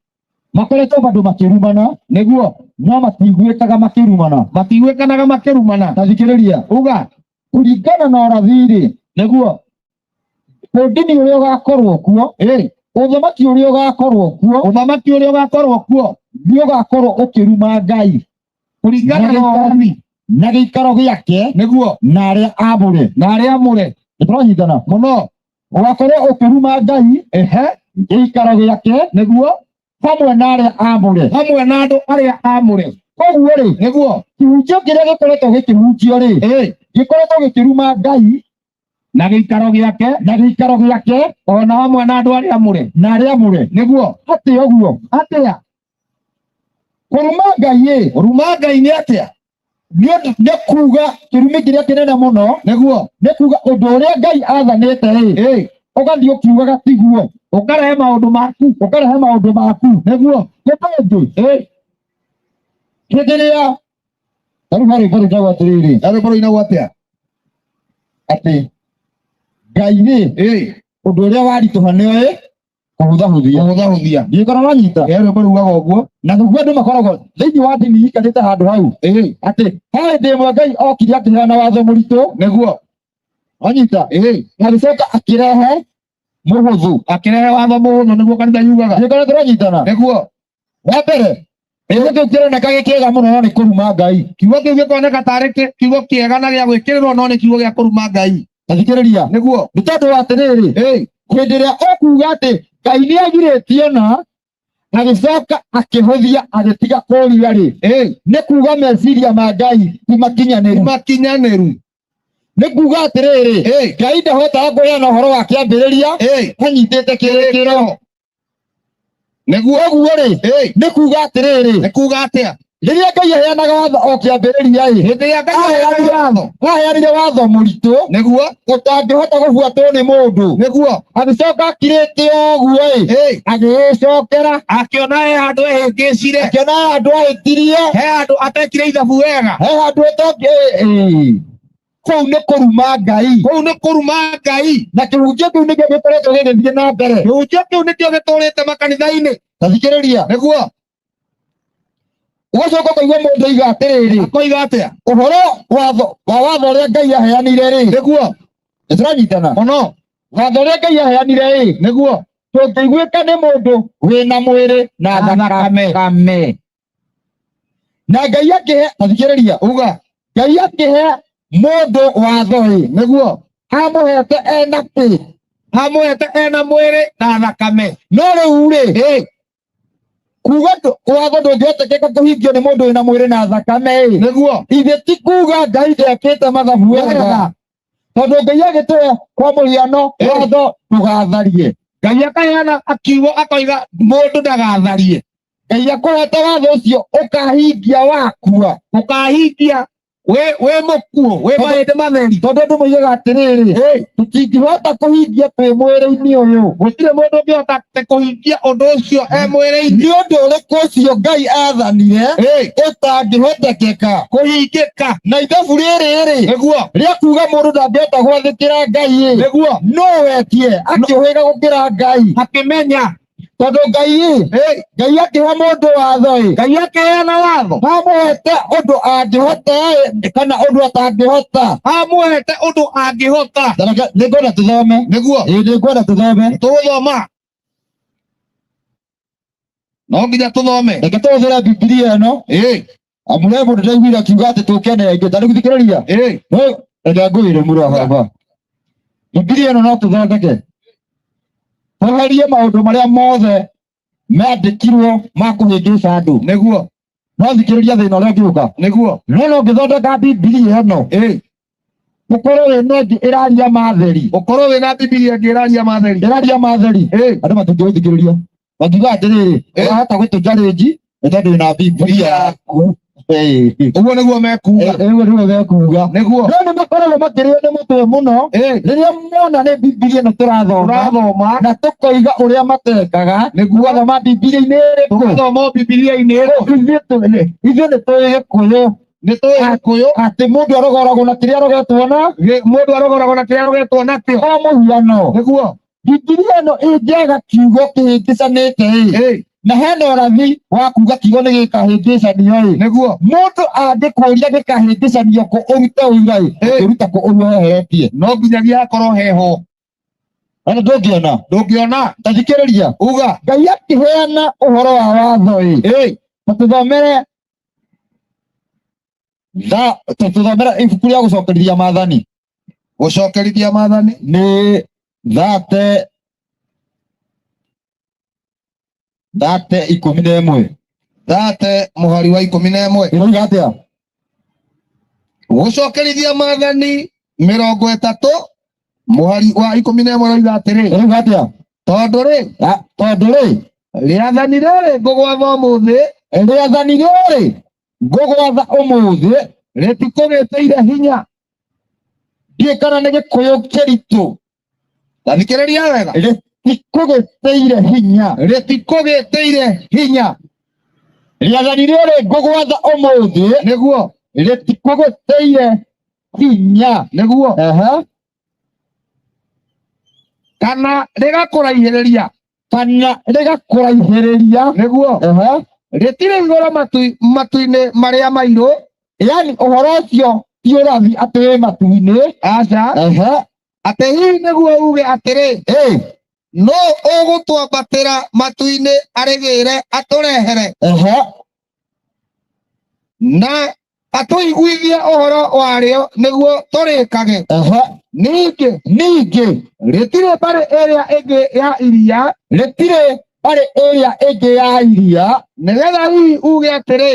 S3: makoretwo bado makĩrumana.
S1: Nĩguo.
S3: No matiguĩkaga makĩrumana.
S1: Matiguĩkanaga makĩrumana.
S3: Ta thikĩrĩria.
S1: Uga.
S3: Kũringana na ũrathi rĩ,
S1: Nĩguo.
S3: Ũndini ũrĩa ũgakorwo kuo,
S1: Ĩ,
S3: ũthamaki ũrĩa ũgakorwo kuo,
S1: ũthamaki ũrĩa ũgakorwo kuo,
S3: nĩ ũgakorwo ũkĩruma Ngai
S1: kũringana na ũrathi,
S3: na gĩikaro gĩake,
S1: Nĩguo.
S3: Na arĩa amũre.
S1: Na arĩa amũre.
S3: Nĩ tũranyitana?
S1: Mũno.
S3: Ũgakorwo ũkĩruma Ngai,
S1: Ehe.
S3: Gĩikaro gĩake,
S1: Nĩguo.
S3: Hamwe na arĩa amũre.
S1: Hamwe na andũ arĩa amũre.
S3: Koguo rĩ,
S1: Nĩguo.
S3: Kĩhunjio kĩrĩa gĩkoretwo gĩkĩhunjio rĩ,
S1: Ĩ,
S3: gĩkoretwo gĩkĩruma Ngai
S1: na gĩikaro gĩake,
S3: na gĩikaro gĩake,
S1: ona hamwe na andũ arĩa amũre.
S3: Na arĩa amũre.
S1: Nĩguo.
S3: Atĩ ũguo?
S1: Atĩa?
S3: Kũruma Ngai ĩ,
S1: Kũruma Ngai nĩ atĩa?
S3: Nĩ ũndũ nĩ kuga kĩrumi kĩrĩa kĩnene mũno,
S1: Nĩguo.
S3: Nĩ kuga ũndũ ũrĩa Ngai athanĩte rĩ,
S1: Ĩ,
S3: ũgathiĩ ũkiugaga tiguo.
S1: Ũkarehe maũndũ maku.
S3: Ũkarehe maũndũ maku.
S1: Nĩguo.
S3: Nĩ tondũ
S1: Ĩ,
S3: hĩndĩ ĩrĩa ta rĩu harĩ rwĩmbo rũinagwo atĩrĩrĩ,
S1: na rwĩmbo rũinagwo atĩa?
S3: Atĩ Ngai rĩ,
S1: Ĩ,
S3: ũndũ ũrĩa waritũha nĩoĩ kũhũthahũthia.
S1: Kũhũthahũthia.
S3: Ndiũĩ kana wanyita.
S1: Ĩ, rwĩmbo rugaga ũguo.
S3: Na nĩguo andũ makoragwo thĩinĩ wa ndini ikarĩte handũ hau,
S1: Ĩ,
S3: atĩ he hĩndĩ ĩmwe Ngai okire akĩheana watho mũritũ.
S1: Nĩguo.
S3: Wanyita?
S1: Ĩ,
S3: agĩcoka akĩrehe mũhũthũ.
S1: Akĩrehe watho mũhũthũ, nĩguo kanitha yugaga.
S3: Ndiũĩ kana tũranyitana.
S1: Nĩguo.
S3: Wa mbere, kiugo kĩu kĩroneka gĩ kĩega mũno, no nĩ kũruma Ngai.
S1: Kiugo kĩu gĩkoneka tarĩ kiugo kĩega na gĩa gwĩkĩrĩrwo, no nĩ kiugo gĩa kũruma Ngai.
S3: Ta thikĩrĩria.
S1: Nĩguo.
S3: Nĩ tondũ wa atĩrĩrĩ,
S1: Ĩ,
S3: hĩndĩ ĩrĩa ũkuga atĩ Ngai nĩ agirĩtie na agĩcoka akĩhũthia agĩtiga kũria rĩ,
S1: ĩ,
S3: nĩ kuga meciria ma Ngai ti makinyanĩru.
S1: Makinyanĩru.
S3: Nĩ kuga atĩrĩrĩ,
S1: Ĩ,
S3: Ngai ndahotaga kũheana ũhoro wa kĩambĩrĩria
S1: ĩ,
S3: anyitĩte kĩrĩkĩrĩro.
S1: Nĩguo.
S3: Ũguo rĩ,
S1: Ĩ,
S3: nĩ kuga atĩrĩrĩ,
S1: nĩ kuga atĩa?
S3: Rĩrĩa Ngai aheanaga watho o kĩambĩrĩria ĩ,
S1: Hĩndĩ ĩrĩa Ngai aheanaga watho,
S3: aheanire watho mũritũ
S1: Nĩguo.
S3: Ũtangĩhota gũbuatwo nĩ mũndũ.
S1: Nĩguo.
S3: Agĩcoka akirĩte ũguo ĩ,
S1: Ĩ,
S3: agĩgĩcokera
S1: akĩona he handũ ehĩngĩcire.
S3: Akĩona handũ ahĩtirie.
S1: He handũ atekire ithabu wega.
S3: He handũ ĩtongĩ. Kũu nĩ kũruma Ngai.
S1: Kũu nĩ kũruma Ngai.
S3: Na kĩhunjio kĩu nĩkĩo gĩkoretwo gĩgĩthiĩ na mbere.
S1: Kĩhunjio kĩu nĩkĩo gĩtũrĩte makanitha-inĩ.
S3: Ta thikĩrĩria.
S1: Nĩguo.
S3: Ũgacoka ũkaigua mũndũ oiga atĩrĩrĩ,
S1: Akoiga atĩa?
S3: Ũhoro watho wa watho ũrĩa Ngai aheanire rĩ,
S1: Nĩguo.
S3: Nĩ tũranyitana?
S1: Mũno.
S3: Watho ũrĩa Ngai aheanire rĩ,
S1: Nĩguo.
S3: Tũngĩiguĩka nĩ mũndũ wĩna mwĩrĩ na
S1: Na thakame.
S3: Thakame. Na Ngai akĩhe, ta thikĩrĩria,
S1: Uga.
S3: Ngai akĩhe mũndũ watho ĩ,
S1: Nĩguo.
S3: Amũhete ena kĩ?
S1: Amũhete ena mwĩrĩ na thakame.
S3: No rĩu rĩ,
S1: Ĩ,
S3: Kuga watho ndũngĩhotekeka kũhingio nĩ mũndũ wĩna mwĩrĩ na thakame ĩ.
S1: Nĩguo.
S3: Ithe ti kuga Ngai ndekĩte mathabu wega, tondũ Ngai agĩtũhe kwa mũhiano watho ndũgatharie.
S1: Ngai akaheana akiugo akoiga mũndũ ndagatharie.
S3: Ngai akũhete watho ũcio ũkahingia wakua.
S1: Ũkahingia wĩ mũkuũ wĩ mahĩndĩ matheri.
S3: Tondũ andũ moigaga atĩrĩrĩ, tũtingĩhota kũhingia twĩ mwĩrĩ-inĩ ũyũ.
S1: Gũtirĩ mũndũ ũngĩhota kũhingia ũndũ ũcio e mwĩrĩ-inĩ.
S3: Nĩ ũndũ ũrĩkũ ũcio Ngai aathanire ũtangĩhotekeka
S1: kũhingĩka?
S3: Na ithabu rĩrĩ rĩ
S1: Nĩguo.
S3: rĩa kuga mũndũ ndangĩhota gwathĩkĩra Ngai ĩ,
S1: Nĩguo.
S3: no wetie akĩũhĩga gũkĩra Ngai.
S1: Akĩmenya.
S3: Tondũ Ngai ĩ, Ngai akĩhe mũndũ watho ĩ,
S1: Ngai akĩheana watho,
S3: amũhete ũndũ angĩhota ĩ, kana ũndũ atangĩhota.
S1: Amũhete ũndũ angĩhota.
S3: Nĩngwenda tũthome.
S1: Nĩguo.
S3: Ĩ, nĩngwenda tũthome.
S1: Tũgũthoma, no nginya tũthome.
S3: Reke tũhũthĩre Bibilia ĩno, amu he mũndũ ndaiguire akiuga atĩ tũkene aingĩ ta rĩu thikĩrĩria. No reke ngwĩre mũrũ wa baba, Bibilia ĩno no tũthondeke tweherie maũndũ marĩa mothe mandĩkirwo ma kũhĩngĩca andũ.
S1: Nĩguo.
S3: No thikĩrĩria thĩna ũrĩa ũngĩũka.
S1: Nĩguo.
S3: No no ngĩthondeka Bibilia ĩno, ũkorwo wĩna ĩngĩ ĩraria matheri,
S1: Ũkorwo wĩna Bibilia ĩngĩ ĩraria matheri,
S3: ĩraria matheri, andũ matingĩgũthikĩrĩria, makiuga atĩrĩrĩ, ũrahota gũtũ challenge nĩ tondũ wĩna Bibilia yaku.
S1: Ũguo nĩguo mekuga.
S3: Ũguo nĩguo mekuga.
S1: Nĩguo.
S3: No nĩ makoragwo makĩrĩo nĩ mũtwe mũno rĩrĩa mona nĩ Bibilia ĩno tũrathoma,
S1: Tũrathoma,
S3: na tũkoiga ũrĩa matekaga.
S1: Nĩguo.
S3: Tũgathoma Bibilia-inĩ ĩrĩkũ?
S1: Tũgathoma Bibilia-inĩ ĩrĩkũ?
S3: Ithuĩ nĩ tũĩ Gĩkũyũ.
S1: Nĩ tũĩ Gĩkũyũ.
S3: Atĩ mũndũ arogoragwo na kĩrĩa arogetwo na
S1: Mũndũ arogoragwo na kĩrĩa arogetwo nakĩo.
S3: Kwa mũhiano,
S1: Nĩguo.
S3: Bibilia ĩno ĩngĩaga kiugo kĩhĩngĩcanĩte ĩ, na hena ũrathi wa kuga kiugo nĩ gĩkahĩngĩcanio ĩ,
S1: Nĩguo.
S3: Mũndũ angĩkũria gĩkahĩngĩcanio kũ, ũrute ũira ĩ, ũngĩruta kũ ũguo weheretie?
S1: No nginyagia hakorwo heho.
S3: Ona ndũngĩona.
S1: Ndũngĩona.
S3: Ta thikĩrĩria.
S1: Uga.
S3: Ngai akĩheana ũhoro wa watho ĩ, tũthomere tũthomere ibuku rĩa gũcokerithia maathani.
S1: Gũcokerithia maathani.
S3: Nĩ 30:11.
S1: 30 mũhari wa 11.
S3: Ĩroiga atĩa?
S1: Gũcokerithia maathani 30 mũhari wa 11 ũroiga atĩrĩ:
S3: Ĩroiga atĩa?
S1: Tondũ rĩ,
S3: Ah, tondũ rĩ,
S1: rĩathani rĩrĩ ngũgwatha ũmũthĩ,
S3: rĩathani rĩrĩ ngũgwatha ũmũthĩ,
S1: rĩtikũgĩtĩire hinya.
S3: Ndiũĩ kana nĩ Gĩkũyũ kĩritũ.
S1: Tathikĩrĩria wega.
S3: Rĩtikũgĩtĩire hinya.
S1: Rĩtikũgĩtĩire hinya.
S3: Rĩathani rĩrĩ ngũgwatha ũmũthĩ,
S1: Nĩguo.
S3: rĩtikũgĩtĩire hinya.
S1: Nĩguo.
S3: Ehe.
S1: Kana rĩgakũraihĩrĩria.
S3: Kana rĩgakũraihĩrĩria.
S1: Nĩguo.
S3: Ehe.
S1: Rĩtirĩ igũrũ matu-inĩ marĩa mairũ.
S3: Yani ũhoro ũcio ti ũrathi atĩ wĩ matu-inĩ.
S1: Aca.
S3: Ehe.
S1: Atĩ hihi nĩguo uge atĩrĩ, nũ ũgũtwambatĩra matu-inĩ arĩgĩre atũrehere, na atũiguithie ũhoro warĩo nĩguo tũrĩkage? Ningĩ,
S3: Ningĩ,
S1: rĩtirĩ mbarĩ ĩrĩa ĩngĩ ya iria,
S3: rĩtirĩ mbarĩ ĩrĩa ĩngĩ ya iria,
S1: nĩgetha hihi uge atĩrĩ,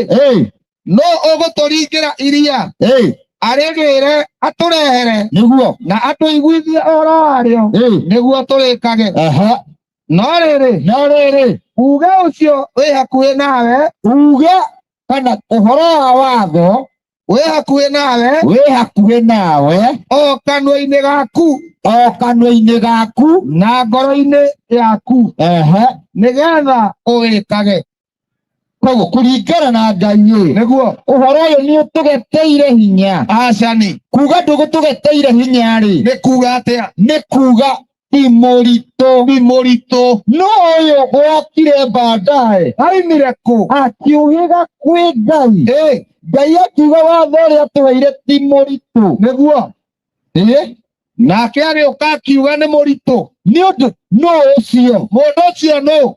S1: nũ ũgũtũringĩra iria, arĩgĩre atũrehere, na atũiguithie ũhoro warĩo nĩguo tũrĩkage? No rĩrĩ,
S3: No rĩrĩ,
S1: uge ũcio wĩ hakuhĩ nawe,
S3: uge kana ũhoro wa watho
S1: wĩ hakuhĩ nawe,
S3: wĩ hakuhĩ nawe,
S1: o kanua-inĩ gaku,
S3: o kanua-inĩ gaku,
S1: na ngoro-inĩ yaku, nĩgetha ũwĩkage.
S3: Koguo kũringana na Ngai ĩ,
S1: Nĩguo.
S3: ũhoro ũyũ nĩ ũtũgeteire hinya?
S1: Acani.
S3: Kuga ndũgũtũgeteire hinya rĩ,
S1: Nĩ kuga atĩa?
S3: Nĩ kuga ti mũritũ.
S1: Ti mũritũ.
S3: No ũyũ wokire baadaye,
S1: aimire kũ?
S3: Akiuhiga kwĩ Ngai. Ngai akiuga watho ũrĩa atũheire ti mũritũ.
S1: Nĩguo.
S3: Nake
S1: agĩũka akiuga nĩ mũritũ.
S3: Nĩ ũndũ nũ ũcio?
S1: Mũndũ ũcio nũ?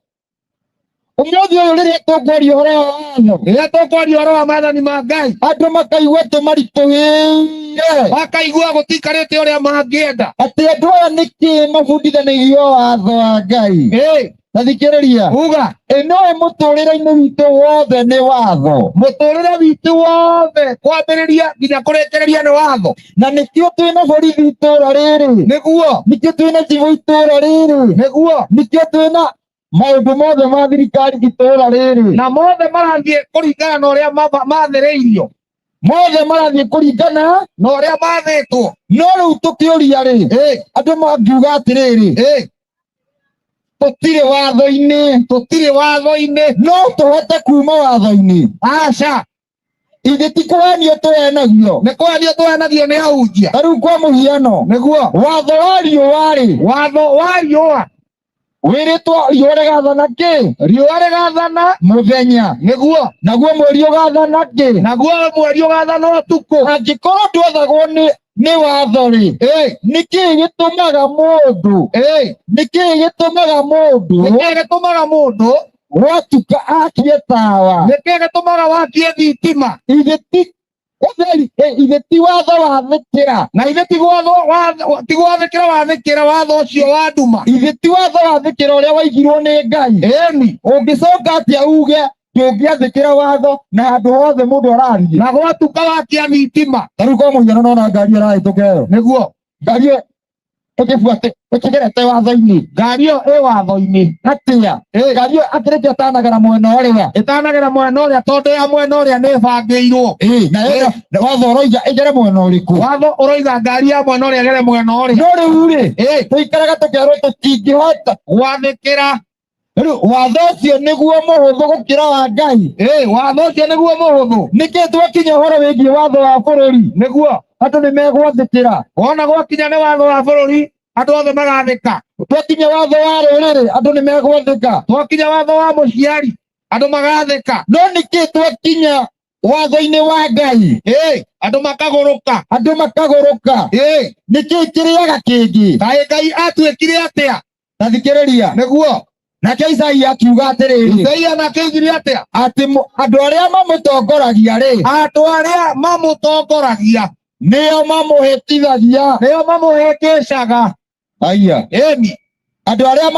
S3: Ũmũthĩ ũyũ rĩrĩa tũkwaria ũhoro wa watho,
S1: rĩrĩa tũkwaria ũhoro wa maathani ma Ngai,
S3: andũ makaigua tũmaritũhĩire,
S1: makaigua gũtikarĩte ũrĩa mangĩenda,
S3: atĩ andũ aya nĩkĩ mabundithanĩirio watho wa Ngai? Ta thikĩrĩria.
S1: Uga.
S3: Ĩno ĩ mũtũrĩre-inĩ witũ wothe nĩ watho.
S1: Mũtũrĩre witũ wothe kwambĩrĩria nginya kũrĩkĩrĩria nĩ watho.
S3: Na nĩkĩo twĩna borithi itũra rĩrĩ.
S1: Nĩguo.
S3: Nĩkĩo twĩna cibũ itũra rĩrĩ.
S1: Nĩguo.
S3: Nĩkĩo twĩna maũndũ mothe ma thirikari itũra rĩrĩ.
S1: Na mothe marathiĩ kũringana na ũrĩa mathĩrĩirio.
S3: Mothe marathiĩ kũringana
S1: na ũrĩa mathĩtwo.
S3: No rĩu tũkĩũria rĩ, andũ mangiuga atĩrĩrĩ, tũtirĩ watho-inĩ.
S1: Tũtirĩ watho-inĩ.
S3: No tũhote kuma watho-inĩ?
S1: Aca.
S3: Ithe ti kũhenio tũhenagio.
S1: Nĩ kũhenio tũhenagio nĩ ahunjia.
S3: Ta rĩu kwa mũhiano,
S1: Nĩguo.
S3: Watho wa riũa rĩ,
S1: watho wa riũa
S3: wĩrĩtwo riũa rĩgathana kĩ?
S1: Riũa rĩgathana
S3: mũthenya.
S1: Nĩguo.
S3: Naguo mweri ũgathana kĩ?
S1: Naguo mweri ũgathana ũtukũ.
S3: Angĩkorwo ndwathagwo nĩ watho rĩ, nĩkĩĩ gĩtũmaga mũndũ, nĩkĩĩ gĩtũmaga mũndũ,
S1: nĩkĩĩ gĩtũmaga mũndũ
S3: gwatuka akie tawa?
S1: Nĩkĩĩ gĩtũmaga wakie thitima?
S3: Ithe ti ũtheri, ithe ti watho wathĩkĩra.
S1: Na ithe ti gwathĩkĩra wathĩkĩra watho ũcio wa nduma.
S3: Ithe ti watho wathĩkĩra ũrĩa waigirwo nĩ Ngai.
S1: Ĩni.
S3: Ũngĩcoka atĩa uge ndũngĩathĩkĩra watho na handũ hothe mũndũ arathiĩ?
S1: Na gwatuka wakia thitima.
S3: Ta rĩu kwa mũhiano nona ngari ĩrahĩtũka ĩyo.
S1: Nĩguo.
S3: Ngari ĩyo ĩkĩbuate ĩkĩgerete watho-inĩ.
S1: Ngari ĩyo ĩ watho-inĩ.
S3: Atĩa? Ngari ĩyo akĩrĩkia ĩtanagera mwena ũrĩa.
S1: Ĩtanagera mwena ũrĩa tondũ ya mwena ũrĩa nĩ ĩbangĩirwo.
S3: Na watho ũroiga ĩgere mwena ũrĩkũ?
S1: Watho ũroiga ngari ya mwena ũrĩa ĩgere mwena ũrĩa.
S3: No rĩu rĩ, tũikaraga tũkerwo tũtingĩhota
S1: gwathĩkĩra.
S3: Rĩu watho ũcio nĩguo mũhũthũ gũkĩra wa Ngai.
S1: Watho ũcio nĩguo mũhũthũ.
S3: Nĩkĩ twakinya ũhoro wĩgiĩ watho wa bũrũri?
S1: Nĩguo.
S3: Andũ nĩ megwathĩkĩra.
S1: Wona gwakinya nĩ watho wa bũrũri, andũ othe magathĩka.
S3: Twakinya watho wa rũrĩrĩ, andũ nĩ megwathĩka.
S1: Twakinya watho wa mũciari, andũ magathĩka.
S3: No nĩkĩ twakinya watho-inĩ wa Ngai?
S1: Andũ makagũrũka.
S3: Andũ makagũrũka. Nĩkĩ kĩrĩaga kĩngĩ?
S1: Kaĩ Ngai atuĩkire atĩa?
S3: Ta thikĩrĩria.
S1: Nĩguo.
S3: Nake Isaia akiuga atĩrĩrĩ.
S1: Isaia nake oigire atĩa?
S3: Atĩ andũ arĩa mamũtongoragia rĩ,
S1: andũ arĩa mamũtongoragia
S3: nĩo mamũhĩtithagia.
S1: Nĩo mamũhĩngĩcaga.
S3: Aya.
S1: Ĩni.
S3: Andũ arĩa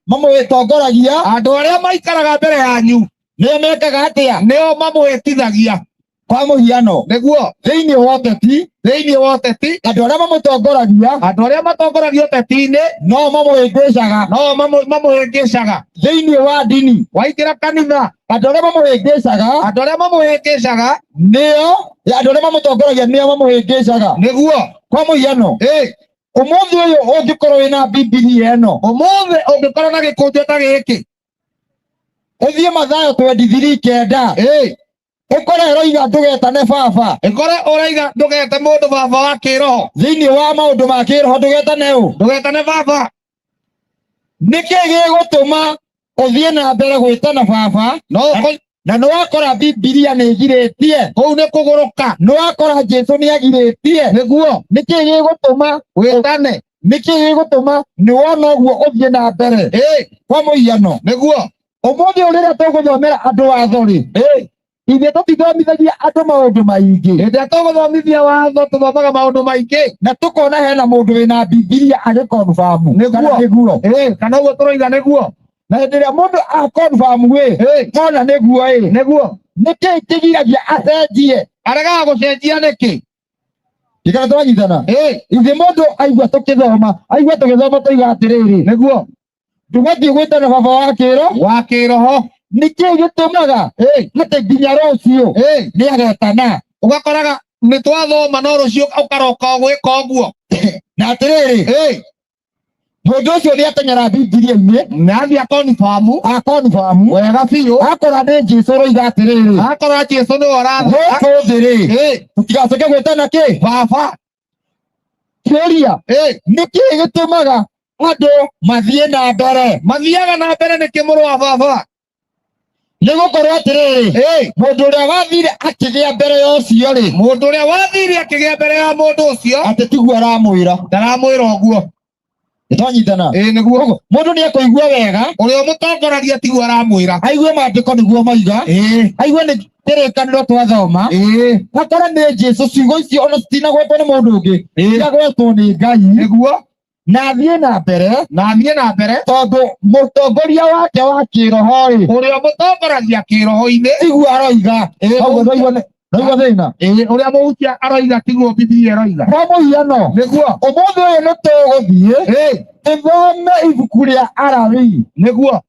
S3: mamũtongoragia,
S1: andũ arĩa maikaraga mbere yanyu,
S3: nĩo mekaga atĩa?
S1: Nĩo mamũhĩtithagia.
S3: Kwa mũhiano.
S1: Nĩguo.
S3: Thĩinĩ wa ũteti,
S1: thĩinĩ wa ũteti,
S3: andũ arĩa mamũtongoragia,
S1: andũ arĩa matongoragia ũteti-inĩ,
S3: no mamũhĩngĩcaga.
S1: No mamũhĩngĩcaga.
S3: Thĩinĩ wa ndini,
S1: waingĩra kanitha,
S3: andũ arĩa mamũhĩngĩcaga,
S1: andũ arĩa mamũhĩngĩcaga,
S3: nĩo andũ arĩa mamũtongoragia nĩo mamũhĩngĩcaga.
S1: Nĩguo.
S3: Kwa mũhiano, ũmũthĩ ũyũ ũngĩkorwo wĩna Bibilia ĩno,
S1: ũmũthĩ ũngĩkorwo na gĩkũnjo ta gĩkĩ,
S3: ũthiĩ Mathayo 23:9, ũkore ũroiga ndũgetane baba.
S1: Ĩkore ũroiga ndũgete mũndũ baba wa kĩroho.
S3: Thĩinĩ wa maũndũ ma kĩroho ndũgetane ũ?
S1: Ndũgetane baba.
S3: Nĩkĩ gĩgũtũma ũthiĩ na mbere gwĩtana baba?
S1: No
S3: na nĩwakora Bibilia nĩĩgirĩtie.
S1: Kũu nĩ kũgũrũka.
S3: Nĩwakora Jesũ nĩagirĩtie.
S1: Nĩguo.
S3: Nĩkĩ gĩgũtũma
S1: wĩtane?
S3: Nĩkĩ gĩgũtũma nĩwona ũguo ũthiĩ na mbere? Kwa mũhiano.
S1: Nĩguo.
S3: Ũmũthĩ ũyũ rĩrĩa tũgũthomera andũ watho rĩ, ithuĩ tũtithomithagia andũ maũndũ maingĩ.
S1: Hĩndĩ ĩrĩa tũgũthomithia watho tũthomaga maũndũ maingĩ.
S3: Na tũkona hena mũndũ wĩna Bibilia agĩconfirm.
S1: Nĩguo.
S3: Kana nĩguo.
S1: Kana ũguo tũroiga nĩguo.
S3: Na hĩndĩ ĩrĩa mũndũ aconfirm ĩ, ona nĩguo ĩ.
S1: Nĩguo.
S3: Nĩkĩ kĩgiragia acenjie?
S1: Aregaga gũcenjia nĩkĩ?
S3: Gĩkara tũranyitana? Ithuĩ mũndũ aigua tũkĩthoma, aigua tũgĩthoma tũiga atĩrĩrĩ.
S1: Nĩguo.
S3: Ndũgathiĩ gwĩtana baba wa kĩro.
S1: Wa kĩroho.
S3: Nĩkĩ gĩtũmaga atĩ nginya rũciũ nĩagetana?
S1: Ũgakoraga nĩ twathoma no rũciũ ũkaroka gwĩka ũguo.
S3: Na atĩrĩrĩ, mũndũ ũcio nĩateng'era Bibilia-inĩ.
S1: Na athiĩ akonfamu.
S3: Akonfamu.
S1: Wega biũ.
S3: Akora nĩ Jesũ ũroiga atĩrĩrĩ.
S1: Akora Jesũ nĩwe ũrathiĩ.
S3: Gũkũ thĩ rĩ, tũtigacoke gwĩtana kĩ?
S1: Baba.
S3: Kĩũria, nĩkĩ gĩtũmaga andũ mathiĩ na mbere?
S1: Mathiaga na mbere nĩkĩ mũrũ wa baba?
S3: Nĩ gũkorwo atĩrĩrĩ, mũndũ ũrĩa wathire akĩgĩa mbere ya ũcio rĩ,
S1: mũndũ ũrĩa wathire akĩgĩa mbere ya mũndũ ũcio,
S3: atĩ tiguo aramwĩra.
S1: Ndaramwĩra ũguo.
S3: Nĩtwanyitana?
S1: Nĩguo.
S3: Mũndũ nĩekũigua wega.
S1: Ũrĩa ũmũtongoragia tiguo aramwĩra.
S3: Aigue maandĩko nĩguo maiga. Aigue nĩ kĩrĩkanĩro twathoma. Akore nĩ Jesũ, ciugo icio ona citinagwetwo nĩ mũndũ ũngĩ. Ciagwetwo nĩ Ngai.
S1: Nĩguo.
S3: Na athiĩ na mbere,
S1: Na athiĩ na mbere,
S3: tondũ mũtongoria wake wa kĩroho rĩ,
S1: ũrĩa mũtongoragia kĩroho-inĩ,
S3: tiguo aroiga. Koguo ndaigua thĩna.
S1: Ĩĩ, ũrĩa mũhunjia aroiga tiguo Bibilia ĩroiga.
S3: Kwa mũhiano,
S1: Nĩguo.
S3: Ũmũthĩ ũyũ nĩ tũgũthiĩ tũthome ibuku rĩa Alawii.
S1: Nĩguo.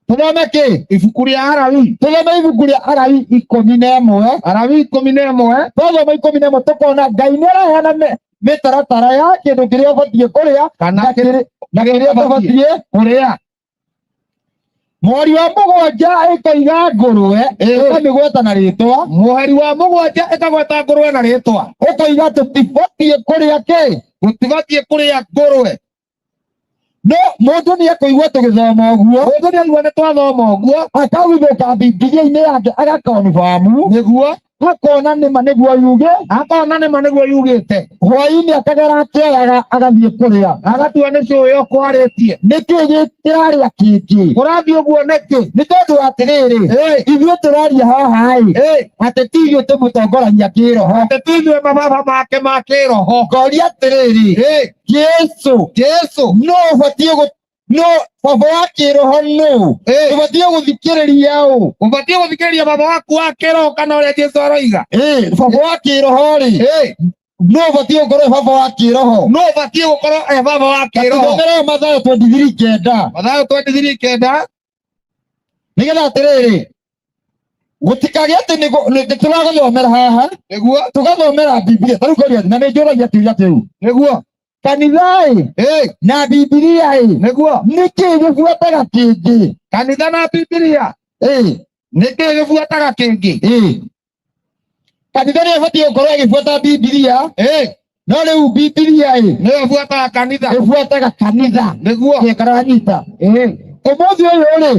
S3: Tũthome kĩ?
S1: Ibuku rĩa Alawii.
S3: Tũthome ibuku rĩa Alawii 11.
S1: Alawii 11.
S3: Twathoma 11 tũkona Ngai nĩ araheana mĩtaratara ya kĩndũ kĩrĩa ũbatiĩ kũrĩa
S1: kana
S3: na kĩrĩa ũtabatiĩ
S1: kũrĩa.
S3: Mweri wa 7 ĩkoiga ngũrwe, ĩkamĩgweta na rĩtwa.
S1: Mweri wa 7 ĩkagweta ngũrwe na rĩtwa.
S3: Ũkoiga tũtibatiĩ kũrĩa kĩ?
S1: Gũtibatiĩ kũrĩa ngũrwe.
S3: No mũndũ nĩ ekũigua tũgĩthoma ũguo.
S1: Mũndũ nĩ aigua nĩ twathoma ũguo.
S3: Akaguthũka Bibilia-inĩ yake agakonfamu.
S1: Nĩguo.
S3: Akona nĩma nĩguo yuge.
S1: Akona nĩma nĩguo yugĩte.
S3: Hwaĩ-inĩ akagera akĩoyaga agathiĩ kũrĩa.
S1: Agatua nĩ cũĩ ũkwarĩtie.
S3: Nĩkĩ kĩrarĩa kĩngĩ?
S1: Kũrathiĩ ũguo nĩkĩ?
S3: Nĩ tondũ atĩrĩrĩ, ithuĩ tũraria haha ĩ, atĩ ti ithuĩ tũmũtongoragia kĩroho.
S1: Atĩ ti ithuĩ mababa make ma kĩroho.
S3: Ngoria atĩrĩrĩ, Jesu,
S1: Jesu,
S3: no ũbatiĩ no baba wa kĩroho nũ? Ũbatiĩ gũthikĩrĩria ũ?
S1: Ũbatiĩ gũthikĩrĩria baba waku wa kĩroho kana ũrĩa Jesu aroiga?
S3: Baba wa kĩroho rĩ, no ũbatiĩ gũkorwo baba wa kĩroho.
S1: No ũbatiĩ gũkorwo baba wa kĩroho.
S3: Tũthomere Mathayo 23:9.
S1: Mathayo 23:9.
S3: Nĩgetha atĩrĩrĩ, gũtikagĩe atĩ nĩ tũragũthomera haha,
S1: Nĩguo.
S3: Tũgathomera Bibilia. Ta rĩu ngoria, na nĩ njũragia kĩũria kĩu.
S1: Nĩguo.
S3: Kanitha ĩ, na Bibilia ĩ,
S1: Nĩguo.
S3: Nĩkĩ gĩbuataga kĩngĩ?
S1: Kanitha na Bibilia. Nĩkĩ gĩbuataga kĩngĩ?
S3: Kanitha nĩ ĩbatiĩ gũkorwo ĩgĩbuata Bibilia. No rĩu Bibilia ĩ,
S1: Nĩyo ĩbuataga kanitha.
S3: Ĩbuataga kanitha.
S1: Nĩguo.
S3: Kĩkaranyita. Ũmũthĩ ũyũ rĩ,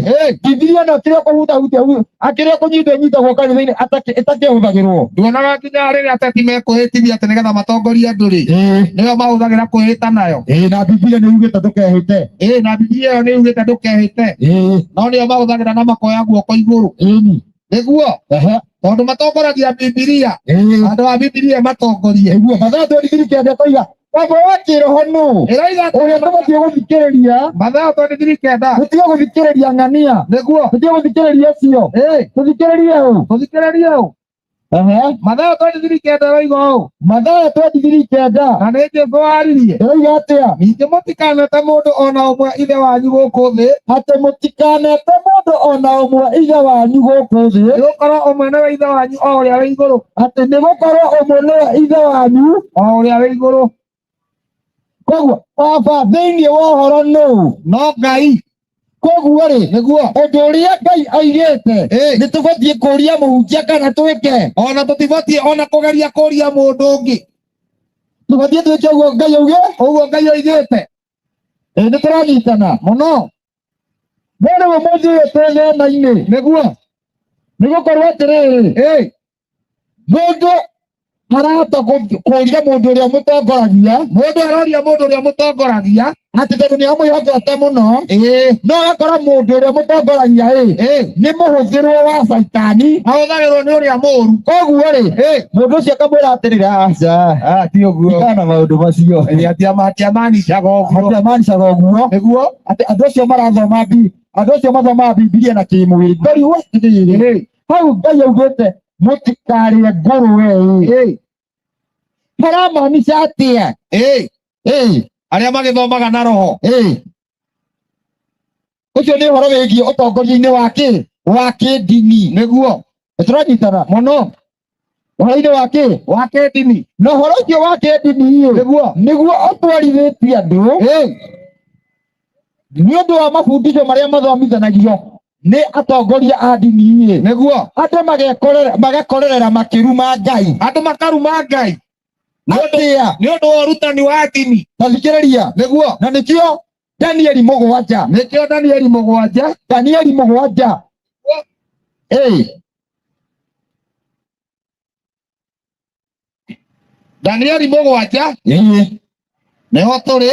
S3: Bibilia no kĩrĩa kũhutahutia, akĩrĩa kũnyitwo nyitagwo kanitha-inĩ atakĩhũthagĩrwo.
S1: Nduonaga nginya rĩrĩa ateti mekwĩhĩtithia atĩ nĩgetha matongorie andũ rĩ, nĩyo mahũthagĩra kwĩhĩta nayo.
S3: Na Bibilia nĩ yugĩte ndũkehĩte.
S1: Na Bibilia ĩyo nĩ yugĩte ndũkehĩte. No nĩyo mahũthagĩra na makoya guoko igũrũ. Nĩguo. Tondũ matongoragia Bibilia. Andũ a Bibilia matongorie.
S3: Nĩguo. Mathayo 23:9 koiga baba wa kĩroho nũ?
S1: Ĩroiga
S3: ũrĩa tũbatiĩ gũthikĩrĩria.
S1: Mathayo 23:9.
S3: Tũtige gũthikĩrĩria ng'ania.
S1: Nĩguo.
S3: Tũtige gũthikĩrĩria ũcio. Tũthikĩrĩrie ũ?
S1: Tũthikĩrĩrie ũ? Mathayo 23:9 ĩroiga ũũ.
S3: Mathayo 23:9.
S1: Na nĩ Jesũ waririe.
S3: Ĩroiga atĩa?
S1: Ningĩ mũtikanete mũndũ o na ũmwe ithe wanyu gũkũ thĩ.
S3: Atĩ mũtikanete mũndũ o na ũmwe ithe wanyu gũkũ thĩ.
S1: Nĩgũkorwo ũmwe nĩwe ithe wanyu o ũrĩa wĩ igũrũ.
S3: Atĩ nĩgũkorwo ũmwe nĩwe ithe wanyu
S1: o ũrĩa wĩ igũrũ.
S3: Koguo baba thĩinĩ wa ũhoro nũ?
S1: No Ngai.
S3: Koguo rĩ,
S1: Nĩguo.
S3: Ũndũ ũrĩa Ngai aigĩte, nĩ tũbatiĩ kũũria mũhunjia kana twĩke.
S1: Ona tũtibatiĩ ona kũgeria kũũria mũndũ ũngĩ.
S3: Tũbatiĩ twĩke ũguo Ngai auge?
S1: Ũguo Ngai oigĩte.
S3: Nĩ tũranyitana
S1: mũno.
S3: No rĩu ũmũthĩ ũyũ twĩ thĩna-inĩ.
S1: Nĩguo.
S3: Nĩ gũkorwo atĩrĩrĩ, mũndũ arahota kũũria mũndũ ũrĩa mũtongoragia.
S1: Mũndũ aroria mũndũ ũrĩa mũtongoragia.
S3: Atĩ tondũ nĩ amwĩhokete mũno. No agakora mũndũ ũrĩa mũtongoragia ĩ, nĩ mũhũthĩrwo wa Caitani.
S1: Ahũthagĩrwo nĩ ũrĩa mũũru.
S3: Koguo rĩ, mũndũ ũcio akamwĩra atĩrĩrĩ, aca.
S1: Ti ũguo.
S3: Tigana na maũndũ macio.
S1: Atiamanicaga ũguo.
S3: Atiamanicaga ũguo.
S1: Nĩguo.
S3: Atĩ andũ acio marathoma andũ acio mathomaga Bibilia na kĩmwĩrĩ. Ngorigwo atĩrĩrĩ, hau Ngai augĩte mũtikarĩe ngũrwe ĩ. Haramaanisha atĩa?
S1: Arĩa magĩthomaga na roho.
S3: Ũcio nĩ ũhoro wĩgiĩ ũtongoria-inĩ wa kĩ? Wa kĩndini.
S1: Nĩguo.
S3: Nĩtũranyitana?
S1: Mũno.
S3: Ũhoro-inĩ wa kĩ?
S1: Wa kĩndini.
S3: Na ũhoro ũcio wa kĩndini ĩ,
S1: Nĩguo.
S3: Nĩguo ũtwarithĩtie andũ. Nĩ ũndũ wa mabundithio marĩa mathomithanagio nĩ atongoria a ndini ĩ.
S1: Nĩguo.
S3: Andũ magakorerera makĩruma Ngai.
S1: Andũ makaruma Ngai.
S3: Atĩa?
S1: Nĩ ũndũ wa ũrutani wa ndini.
S3: Ta thikĩrĩria.
S1: Nĩguo.
S3: Na nĩkĩo Danieli 7.
S1: Nĩkĩo Danieli 7.
S3: Danieli 7.
S1: Danieli 7. Nĩho tũrĩ.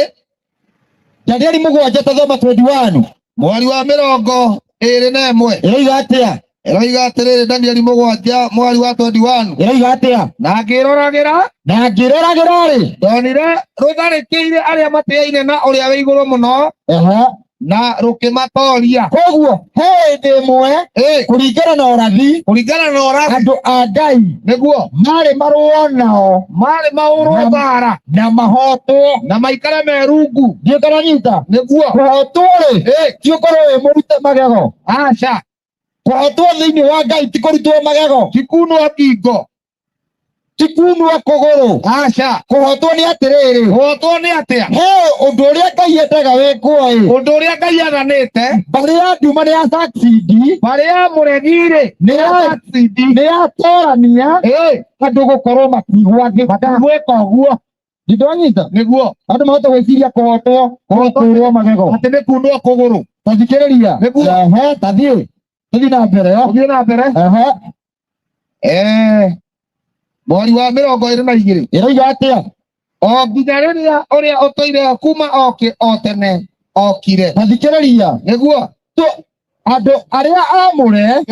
S3: Danieli 7 tathoma 21.
S1: Mweri wa 21.
S3: Ĩroiga atĩa?
S1: Ĩroiga atĩrĩrĩ, Danieli 7 mweri wa 21.
S3: Ĩroiga atĩa?
S1: Na ngĩroragĩra,
S3: Na ngĩroragĩra rĩ,
S1: ndonire rũtharĩkĩire arĩa matĩaine na ũrĩa wĩ igũrũ mũno,
S3: ehe
S1: na rũkĩmatoria.
S3: Koguo he hĩndĩ ĩmwe, kũringana na ũrathi,
S1: Kũringana na ũrathi,
S3: andũ a Ngai
S1: nĩguo
S3: marĩ marũo nao,
S1: marĩ mahũrwo mbara
S3: na mahotwo,
S1: na maikare me rungu.
S3: Ndiũ kana nyita?
S1: Nĩguo.
S3: Kũhotwo rĩ, ti ũkorwo wĩ mũrute magego.
S1: Aca.
S3: Kũhotwo thĩinĩ wa Ngai ti kũrutwo magego,
S1: ti kunwo ngingo,
S3: ti kunwo kũgũrũ.
S1: Aca.
S3: Kũhotwo nĩ atĩrĩrĩ,
S1: Kũhotwo nĩ atĩa?
S3: He ũndũ ũrĩa Ngai endaga wĩkwo ĩ,
S1: Ũndũ ũrĩa Ngai athanĩte.
S3: Mbarĩ ya nduma nĩ ya succeed,
S1: Mbarĩ ya mũregi rĩ,
S3: nĩ yatorania andũ gũkorwo makigwathĩka.
S1: Gwĩka ũguo.
S3: Ndindwanyita?
S1: Nĩguo.
S3: Andũ mahote gwĩciria kũhotwo kũrwo magego,
S1: Atĩ nĩ kunwo kũgũrũ.
S3: Tathikĩrĩria.
S1: Nĩguo.
S3: Ehe, tathiĩ tũthiĩ na mbere.
S1: Tũthiĩ na mbere.
S3: Ehe.
S1: Mweri wa 22.
S3: Ĩroiga atĩa?
S1: O nginya rĩrĩa ũrĩa ũtũire kuma o tene okire.
S3: Tathikĩrĩria.
S1: Nĩguo.
S3: Andũ arĩa amũre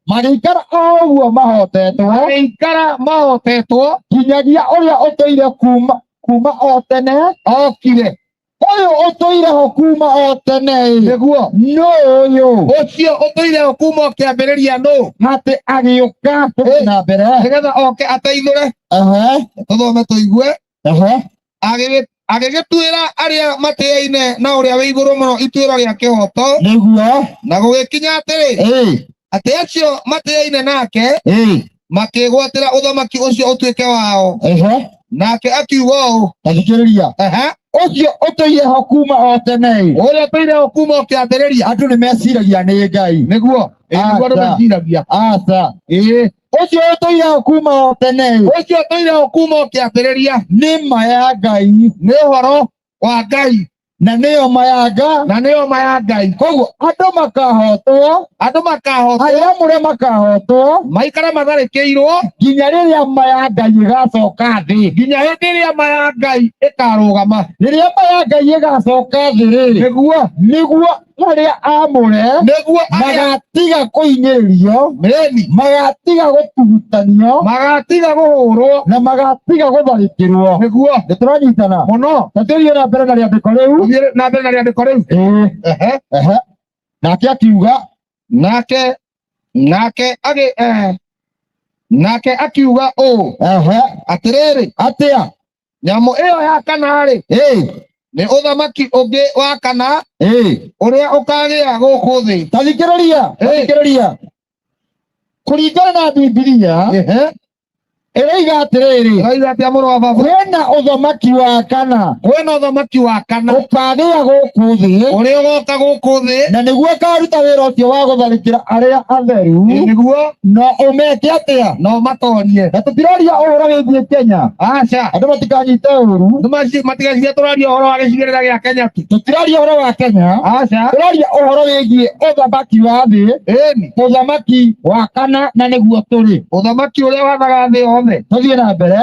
S3: magĩikara o ũguo mahotetwo,
S1: Magĩikara mahotetwo
S3: nginyagia ũrĩa ũtũire kuma o tene
S1: okire.
S3: Ũyũ ũtũire ho kuma o tene
S1: Nĩguo.
S3: Nũ ũyũ?
S1: Ũcio ũtũire ho kuma o kĩambĩrĩria nũ?
S3: Atĩ agĩũka. Tũthiĩ na mbere.
S1: Nĩgetha oke ateithũre. Tũthome tũigue. Agĩgĩtuĩra arĩa matĩaine na ũrĩa wĩ igũrũ mũno ituĩro rĩa kĩhooto.
S3: Nĩguo.
S1: Na gũgĩkinya atĩrĩ, atĩ acio matĩaine nake makĩgwatĩra ũthamaki ũcio ũtuĩke wao. Nake akiuga ũũ.
S3: Tathikĩrĩria. Ũcio ũtũire ho kuma o tene.
S1: Ũrĩa ũtũire ho kuma o kĩambĩrĩria.
S3: Andũ nĩ meciragia nĩ Ngai.
S1: Nĩguo. Nĩguo andũ meciragia.
S3: Aca. Ũcio ũtũire ho kuma o tene.
S1: Ũcio ũtũire ho kuma o kĩambĩrĩria.
S3: Nĩ ma ya Ngai.
S1: Nĩ ũhoro wa Ngai.
S3: Na nĩyo ma ya Ngai.
S1: Na nĩyo ma ya Ngai.
S3: Koguo andũ makahotwo.
S1: Andũ makahotwo.
S3: Arĩa amũre makahotwo.
S1: Maikare matharĩkĩirwo.
S3: Nginya rĩrĩa ma ya Ngai ĩgacoka thĩ.
S1: Nginya hĩndĩ ĩrĩa ma ya Ngai ĩkarũgama.
S3: Rĩrĩa ma ya Ngai ĩgacoka thĩ rĩ.
S1: Nĩguo.
S3: Nĩguo arĩa amũre.
S1: Nĩguo arĩa
S3: magatiga kũhinyĩrĩrio.
S1: Mĩni.
S3: Magatiga gũtugutanio.
S1: Magatiga kũhũrwo.
S3: Na magatiga gũtharĩkĩrwo.
S1: Nĩguo.
S3: Nĩ tũranyitana.
S1: Mũno.
S3: Na tũthiĩ na mbere na rĩandĩko rĩu.
S1: Tũthiĩ na mbere na rĩandĩko rĩu.
S3: Ehe. Nake akiuga.
S1: Nake akiuga ũũ. Atĩrĩrĩ.
S3: Atĩa?
S1: Nyamũ ĩyo ya kana rĩ, nĩ ũthamaki ũngĩ wa kana ũrĩa ũkagĩa gũkũ thĩ.
S3: Tathikĩrĩria, tathikĩrĩria. Kũringana na Bibilia, ĩroiga atĩrĩrĩ,
S1: Ĩroiga atĩa mũrũ wa baba?
S3: Kwĩna ũthamaki wa kana.
S1: Kwĩna ũthamaki wa kana.
S3: Ũkagĩa gũkũ thĩ.
S1: Ũrĩa ũgoka gũkũ thĩ.
S3: Na nĩguo ũkaruta wĩra ũcio wa gũtharĩkĩra arĩa atheru.
S1: Nĩguo.
S3: Na ũmeke atĩa?
S1: Na ũmatorie.
S3: Na tũtiraria ũhoro wĩgiĩ Kenya.
S1: Aca.
S3: Andũ matikanyite ũru.
S1: Andũ matigacirie tũraria ũhoro wa gĩcigĩrĩra gĩa Kenya tu.
S3: Tũtiraria ũhoro wa Kenya.
S1: Aca.
S3: Tũraria ũhoro wĩgiĩ ũthamaki wa thĩ. Ũthamaki wa kana na nĩguo tũrĩ.
S1: Ũthamaki ũrĩa wathaga thĩ yothe.
S3: Tũthiĩ na mbere.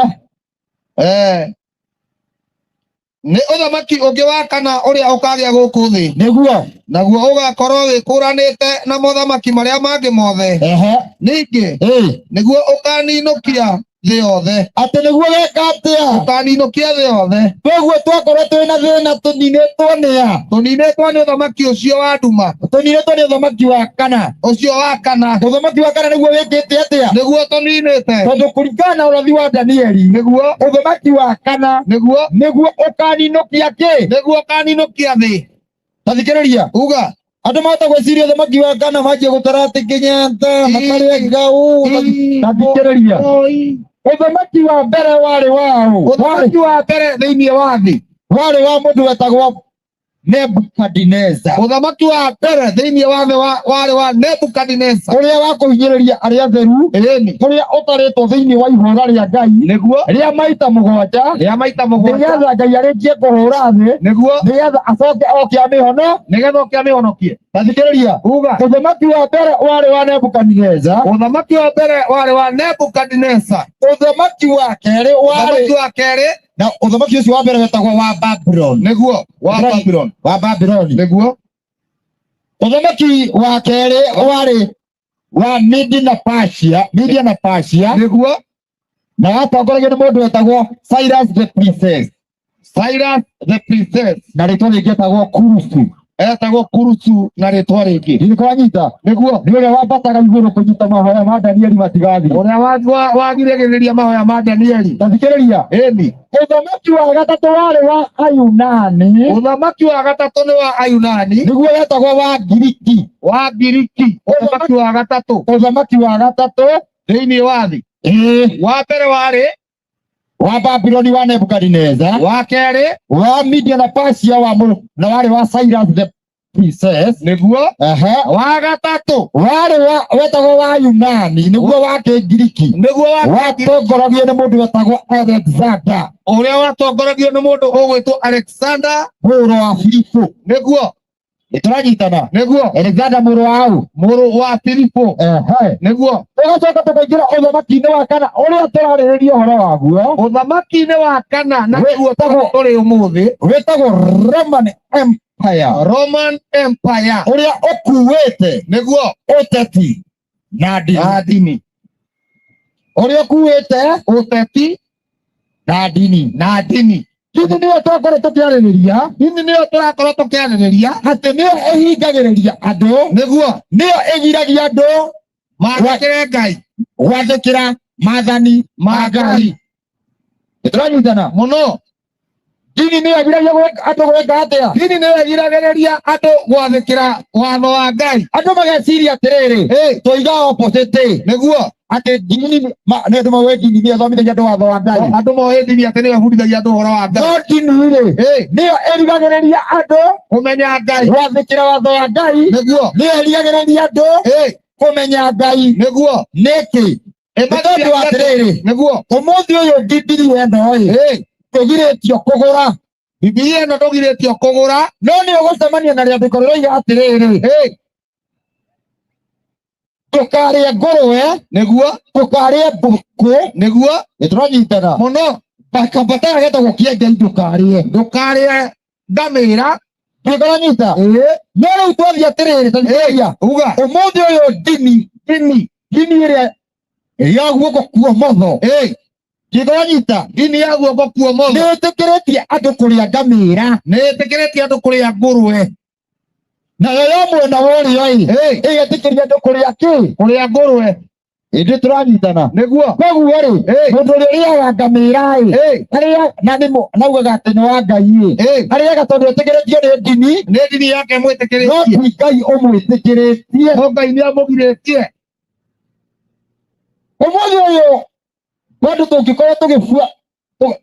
S1: Nĩ ũthamaki ũngĩ wa kana ũrĩa ũkagĩa gũkũ thĩ.
S3: Nĩguo.
S1: Naguo ũgakorwo wĩkũranĩte na mothamaki marĩa mangĩ mothe. Ningĩ, nĩguo ũkaninũkia thĩ yothe.
S3: Atĩ nĩguo geka atĩa?
S1: Ũkaninũkia thĩ yothe.
S3: Koguo twakorwo twĩna thĩna tũninĩtwo nĩ a?
S1: Tũninĩtwo nĩ ũthamaki ũcio wa nduma.
S3: Tũninĩtwo nĩ ũthamaki wa kana.
S1: Ũcio wa kana.
S3: Ũthamaki wa kana nĩguo wĩkĩte atĩa?
S1: Nĩguo tũninĩte.
S3: Tondũ kũringana na ũrathi wa Danieli,
S1: Nĩguo.
S3: ũthamaki wa kana
S1: Nĩguo.
S3: nĩguo ũkaninũkia kĩ?
S1: Nĩguo ũkaninũkia thĩ.
S3: Tathikĩrĩria.
S1: Uga.
S3: Andũ mahota gwĩciria ũthamaki wa kana manjie gũtara atĩ Kenyatta, makarĩa ngau. Tathikĩrĩria. Ũthamaki wa mbere warĩ wa ũ?
S1: Ũthamaki wa mbere thĩinĩ wa thĩ
S3: warĩ wa mũndũ wetagwo Nebukadineza.
S1: Ũthamaki wa mbere thĩinĩ wa thĩ warĩ wa Nebukadineza.
S3: Ũrĩa wa kũhinyĩrĩria arĩa atheru, ũrĩa ũtarĩtwo thĩinĩ wa ihũra rĩa Ngai,
S1: Nĩguo.
S3: rĩa maita mũgwanja,
S1: Rĩa maita mũgwanja.
S3: nĩgetha Ngai arĩkie kũhũra thĩ,
S1: Nĩguo.
S3: nĩgetha acoke oke amĩhono,
S1: Nĩgetha oke amĩhonokie.
S3: Tathikĩrĩria.
S1: Uga.
S3: Ũthamaki wa mbere warĩ wa Nebukadineza.
S1: Ũthamaki wa mbere warĩ wa Nebukadineza.
S3: Ũthamaki wa kerĩ warĩ
S1: Ũthamaki wa kerĩ.
S3: Na ũthamaki ũcio wa mbere wetagwo wa Babylon.
S1: Nĩguo, wa Babylon.
S3: Wa Babylon.
S1: Nĩguo.
S3: Ũthamaki wa kerĩ warĩ Wa Media na Persia, Media na Persia.
S1: Nĩguo.
S3: Na watongoragio nĩ mũndũ wetagwo Cyrus the Princess.
S1: Cyrus the Princess.
S3: Na rĩtwa rĩngĩ etagwo Kurusu.
S1: Etagwo Kurusu na rĩtwa rĩngĩ.
S3: Nĩ kwanyita.
S1: Nĩguo.
S3: Nĩ ũrĩa wambataga igũrũ kũnyita mahoya ma Danieli matigathiĩ.
S1: Ũrĩa wagiragĩrĩria mahoya ma Danieli.
S3: Ta thikĩrĩria.
S1: Ĩni.
S3: Ũthamaki wa gatatũ warĩ wa Ayunani.
S1: Ũthamaki wa gatatũ nĩ wa Ayunani.
S3: Nĩguo wetagwo wa Ngiriki.
S1: Wa Ngiriki. Ũthamaki wa gatatũ.
S3: Ũthamaki wa gatatũ
S1: thĩinĩ wa thĩ.
S3: Ĩĩ.
S1: Wa mbere warĩ
S3: wa Babuloni wa Nebukadineza.
S1: Wa kerĩ
S3: wa Media na Persia wa na warĩ wa Cyrus the Princess.
S1: Nĩguo.
S3: Ehe.
S1: Wa gatatũ
S3: warĩ wa wetagwo wa Yunani, nĩguo wa Kĩngiriki.
S1: Nĩguo wa
S3: watongoragio nĩ mũndũ wetagwo Alexander.
S1: Ũrĩa watongoragio nĩ mũndũ ũgwĩtwo Alexander
S3: mũrũ wa Filipo.
S1: Nĩguo.
S3: Nĩtũranyitana.
S1: Nĩguo.
S3: Alexander mũrũ wa ũ?
S1: Mũrũ wa Filipo.
S3: Ehe.
S1: Nĩguo.
S3: Tũgacoka tũkaingĩra ũthamaki-inĩ wa kana ũrĩa tũrarĩrĩria ũhoro waguo.
S1: Ũthamaki-inĩ wa kana na nĩguo tũrĩ ũmũthĩ.
S3: Wĩtagwo Roman Empire.
S1: Roman Empire.
S3: Ũrĩa ũkuĩte.
S1: Nĩguo.
S3: Ũteti na ndini.
S1: Na ndini.
S3: Ũrĩa ũkuĩte
S1: ũteti
S3: na ndini.
S1: Na ndini.
S3: Ndini nĩyo twakorwo tũkĩarĩrĩria.
S1: Ndini nĩyo tũrakorwo tũkĩarĩrĩria.
S3: Atĩ nĩyo ĩhingagĩrĩria andũ.
S1: Nĩguo.
S3: Nĩyo ĩgiragia andũ
S1: mathĩkĩre Ngai.
S3: Gwathĩkĩra maathani ma Ngai. Nĩtũranyitana?
S1: Mũno.
S3: Ndini nĩyo ĩgiragia andũ gwĩka atĩa?
S1: Ndini nĩyo ĩgiragĩrĩria andũ gwathĩkĩra watho wa Ngai.
S3: Andũ mageciria atĩrĩrĩ, tũiga opposite.
S1: Nĩguo.
S3: Atĩ ndini nĩ andũ moĩ ndini nĩyo ĩthomithagia andũ watho wa Ngai.
S1: Andũ moĩ ndini atĩ nĩyo ĩbundithagia andũ ũhoro wa Ngai.
S3: No ndini rĩ, nĩyo ĩrigagĩrĩria andũ
S1: kũmenya Ngai.
S3: Gwathĩkĩra watho wa Ngai.
S1: Nĩguo.
S3: Nĩyo ĩrigagĩrĩria andũ kũmenya Ngai.
S1: Nĩguo.
S3: Nĩkĩ? Nĩ tondũ atĩrĩrĩ,
S1: Nĩguo.
S3: ũmũthĩ ũyũ Bibilia ĩno ĩ, ndũgirĩtio kũgũra.
S1: Bibilia ĩno ndũgirĩtio kũgũra.
S3: No nĩ ũgũcemania na rĩandĩko rĩroiga atĩrĩrĩ, ndũkarĩe ngũrwe.
S1: Nĩguo.
S3: Ndũkarĩe mbũkũ.
S1: Nĩguo.
S3: Nĩtũranyitana.
S1: Mũno.
S3: Kambatara getagwo kĩengei ndũkarĩe.
S1: Ndũkarĩe ngamĩra.
S3: Nĩtũranyita. No rĩu twathiĩ atĩrĩrĩ, ta thikĩrĩria.
S1: Uga.
S3: Ũmũthĩ ũyũ ndini, ndini, ndini ĩrĩa ya guoko kuomotho. Nĩtũranyita.
S1: Ndini ya guoko kuomotho.
S3: Nĩĩtĩkĩrĩtie andũ kũrĩa ngamĩra.
S1: Nĩĩtĩkĩrĩtie andũ kũrĩa ngũrwe.
S3: Nayo ya mwena wa ũrĩo ĩ, ĩgetĩkĩria andũ kũrĩa kĩ?
S1: Kũrĩa ngũrwe.
S3: Ĩndĩ tũranyitana.
S1: Nĩguo.
S3: Koguo rĩ, mũndũ ũrĩa ũrĩaga ngamĩra ĩ, arĩa na nĩ naugaga atĩ nĩ wa Ngai ĩ, arĩaga tondũ etĩkĩrĩtio nĩ ndini.
S1: Nĩ ndini yake ĩmwĩtĩkĩrĩtie.
S3: No ti Ngai ũmwĩtĩkĩrĩtie.
S1: No Ngai nĩ amũgirĩtie.
S3: Ũmũthĩ ũyũ bado tũngĩkorwo tũgĩbua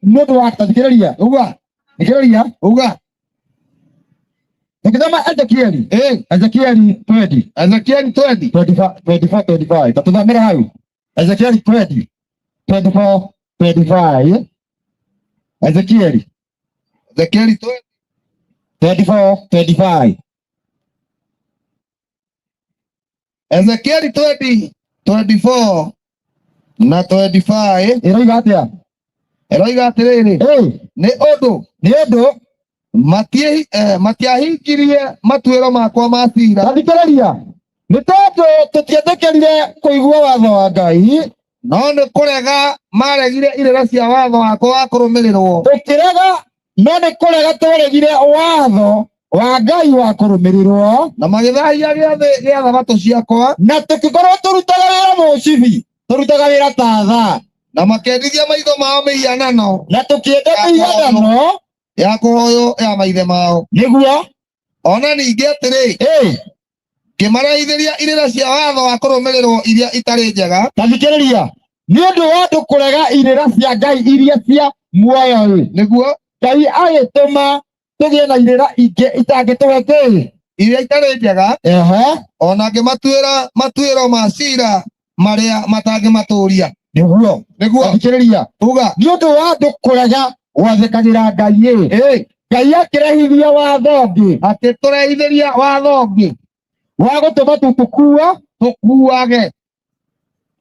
S3: nĩ ũndũ wa tathikĩrĩria.
S1: Uga.
S3: Thikĩrĩria.
S1: Uga.
S3: Tukithoma Ezekieli. Ezekieli 20.
S1: Ezekieli 20.
S3: 24, 25. Tatuthamĩre hau. Ezekieli 20. 24, 25. Ezekieli.
S1: Ezekieli 20.
S3: 24, 25.
S1: Ezekieli 20, 24 na 25.
S3: Ĩroiga atĩa?
S1: Ĩroiga atĩrĩrĩ. Nĩ ũndũ.
S3: Nĩ ũndũ.
S1: Matiahingirie matuĩro makwa ma ciira.
S3: Tathikĩrĩria. Nĩ tondũ tũtietĩkĩrire kũigua watho wa Ngai.
S1: No nĩ kũrega maregire irĩra cia watho wakwa wa kũrũmĩrĩrwo.
S3: Tũkĩrega, no nĩ kũrega twaregire watho wa Ngai wa kũrũmĩrĩrwo.
S1: Na magĩthahia gĩathĩ gĩa thabatũ ciakwa.
S3: Na tũkĩkorwo tũrutaga wĩra mũcibi, tũrutaga wĩra ta thaa.
S1: Na makĩendithia maitho mao mĩhianano.
S3: Na tũkĩenda mĩhianano
S1: ya kũhoywo ya maithe mao.
S3: Nĩguo.
S1: Ona ningĩ atĩrĩ, ngĩmarehithĩria irĩra cia watho wa kũrũmĩrĩrwo iria itarĩ njega.
S3: Ta thikĩrĩria. Nĩ ũndũ wa andũ kũrega irĩra cia Ngai iria cia muoyo ĩ.
S1: Nĩguo.
S3: Ngai agĩtũma tũgĩe na irĩra ingĩ itangĩtũhe kĩ?
S1: Iria itarĩ njega. Ona ngĩmatuĩra matuĩro ma ciira marĩa matangĩmatũũria.
S3: Nĩguo.
S1: Nĩguo.
S3: Thikĩrĩria.
S1: Uga.
S3: Nĩ ũndũ wa andũ kũrega gwathĩkagĩra Ngai ĩ. Ngai akĩrehithia watho ũngĩ.
S1: Akĩtũrehithĩria watho ũngĩ.
S3: Wa gũtũma tũkua,
S1: tũkuage.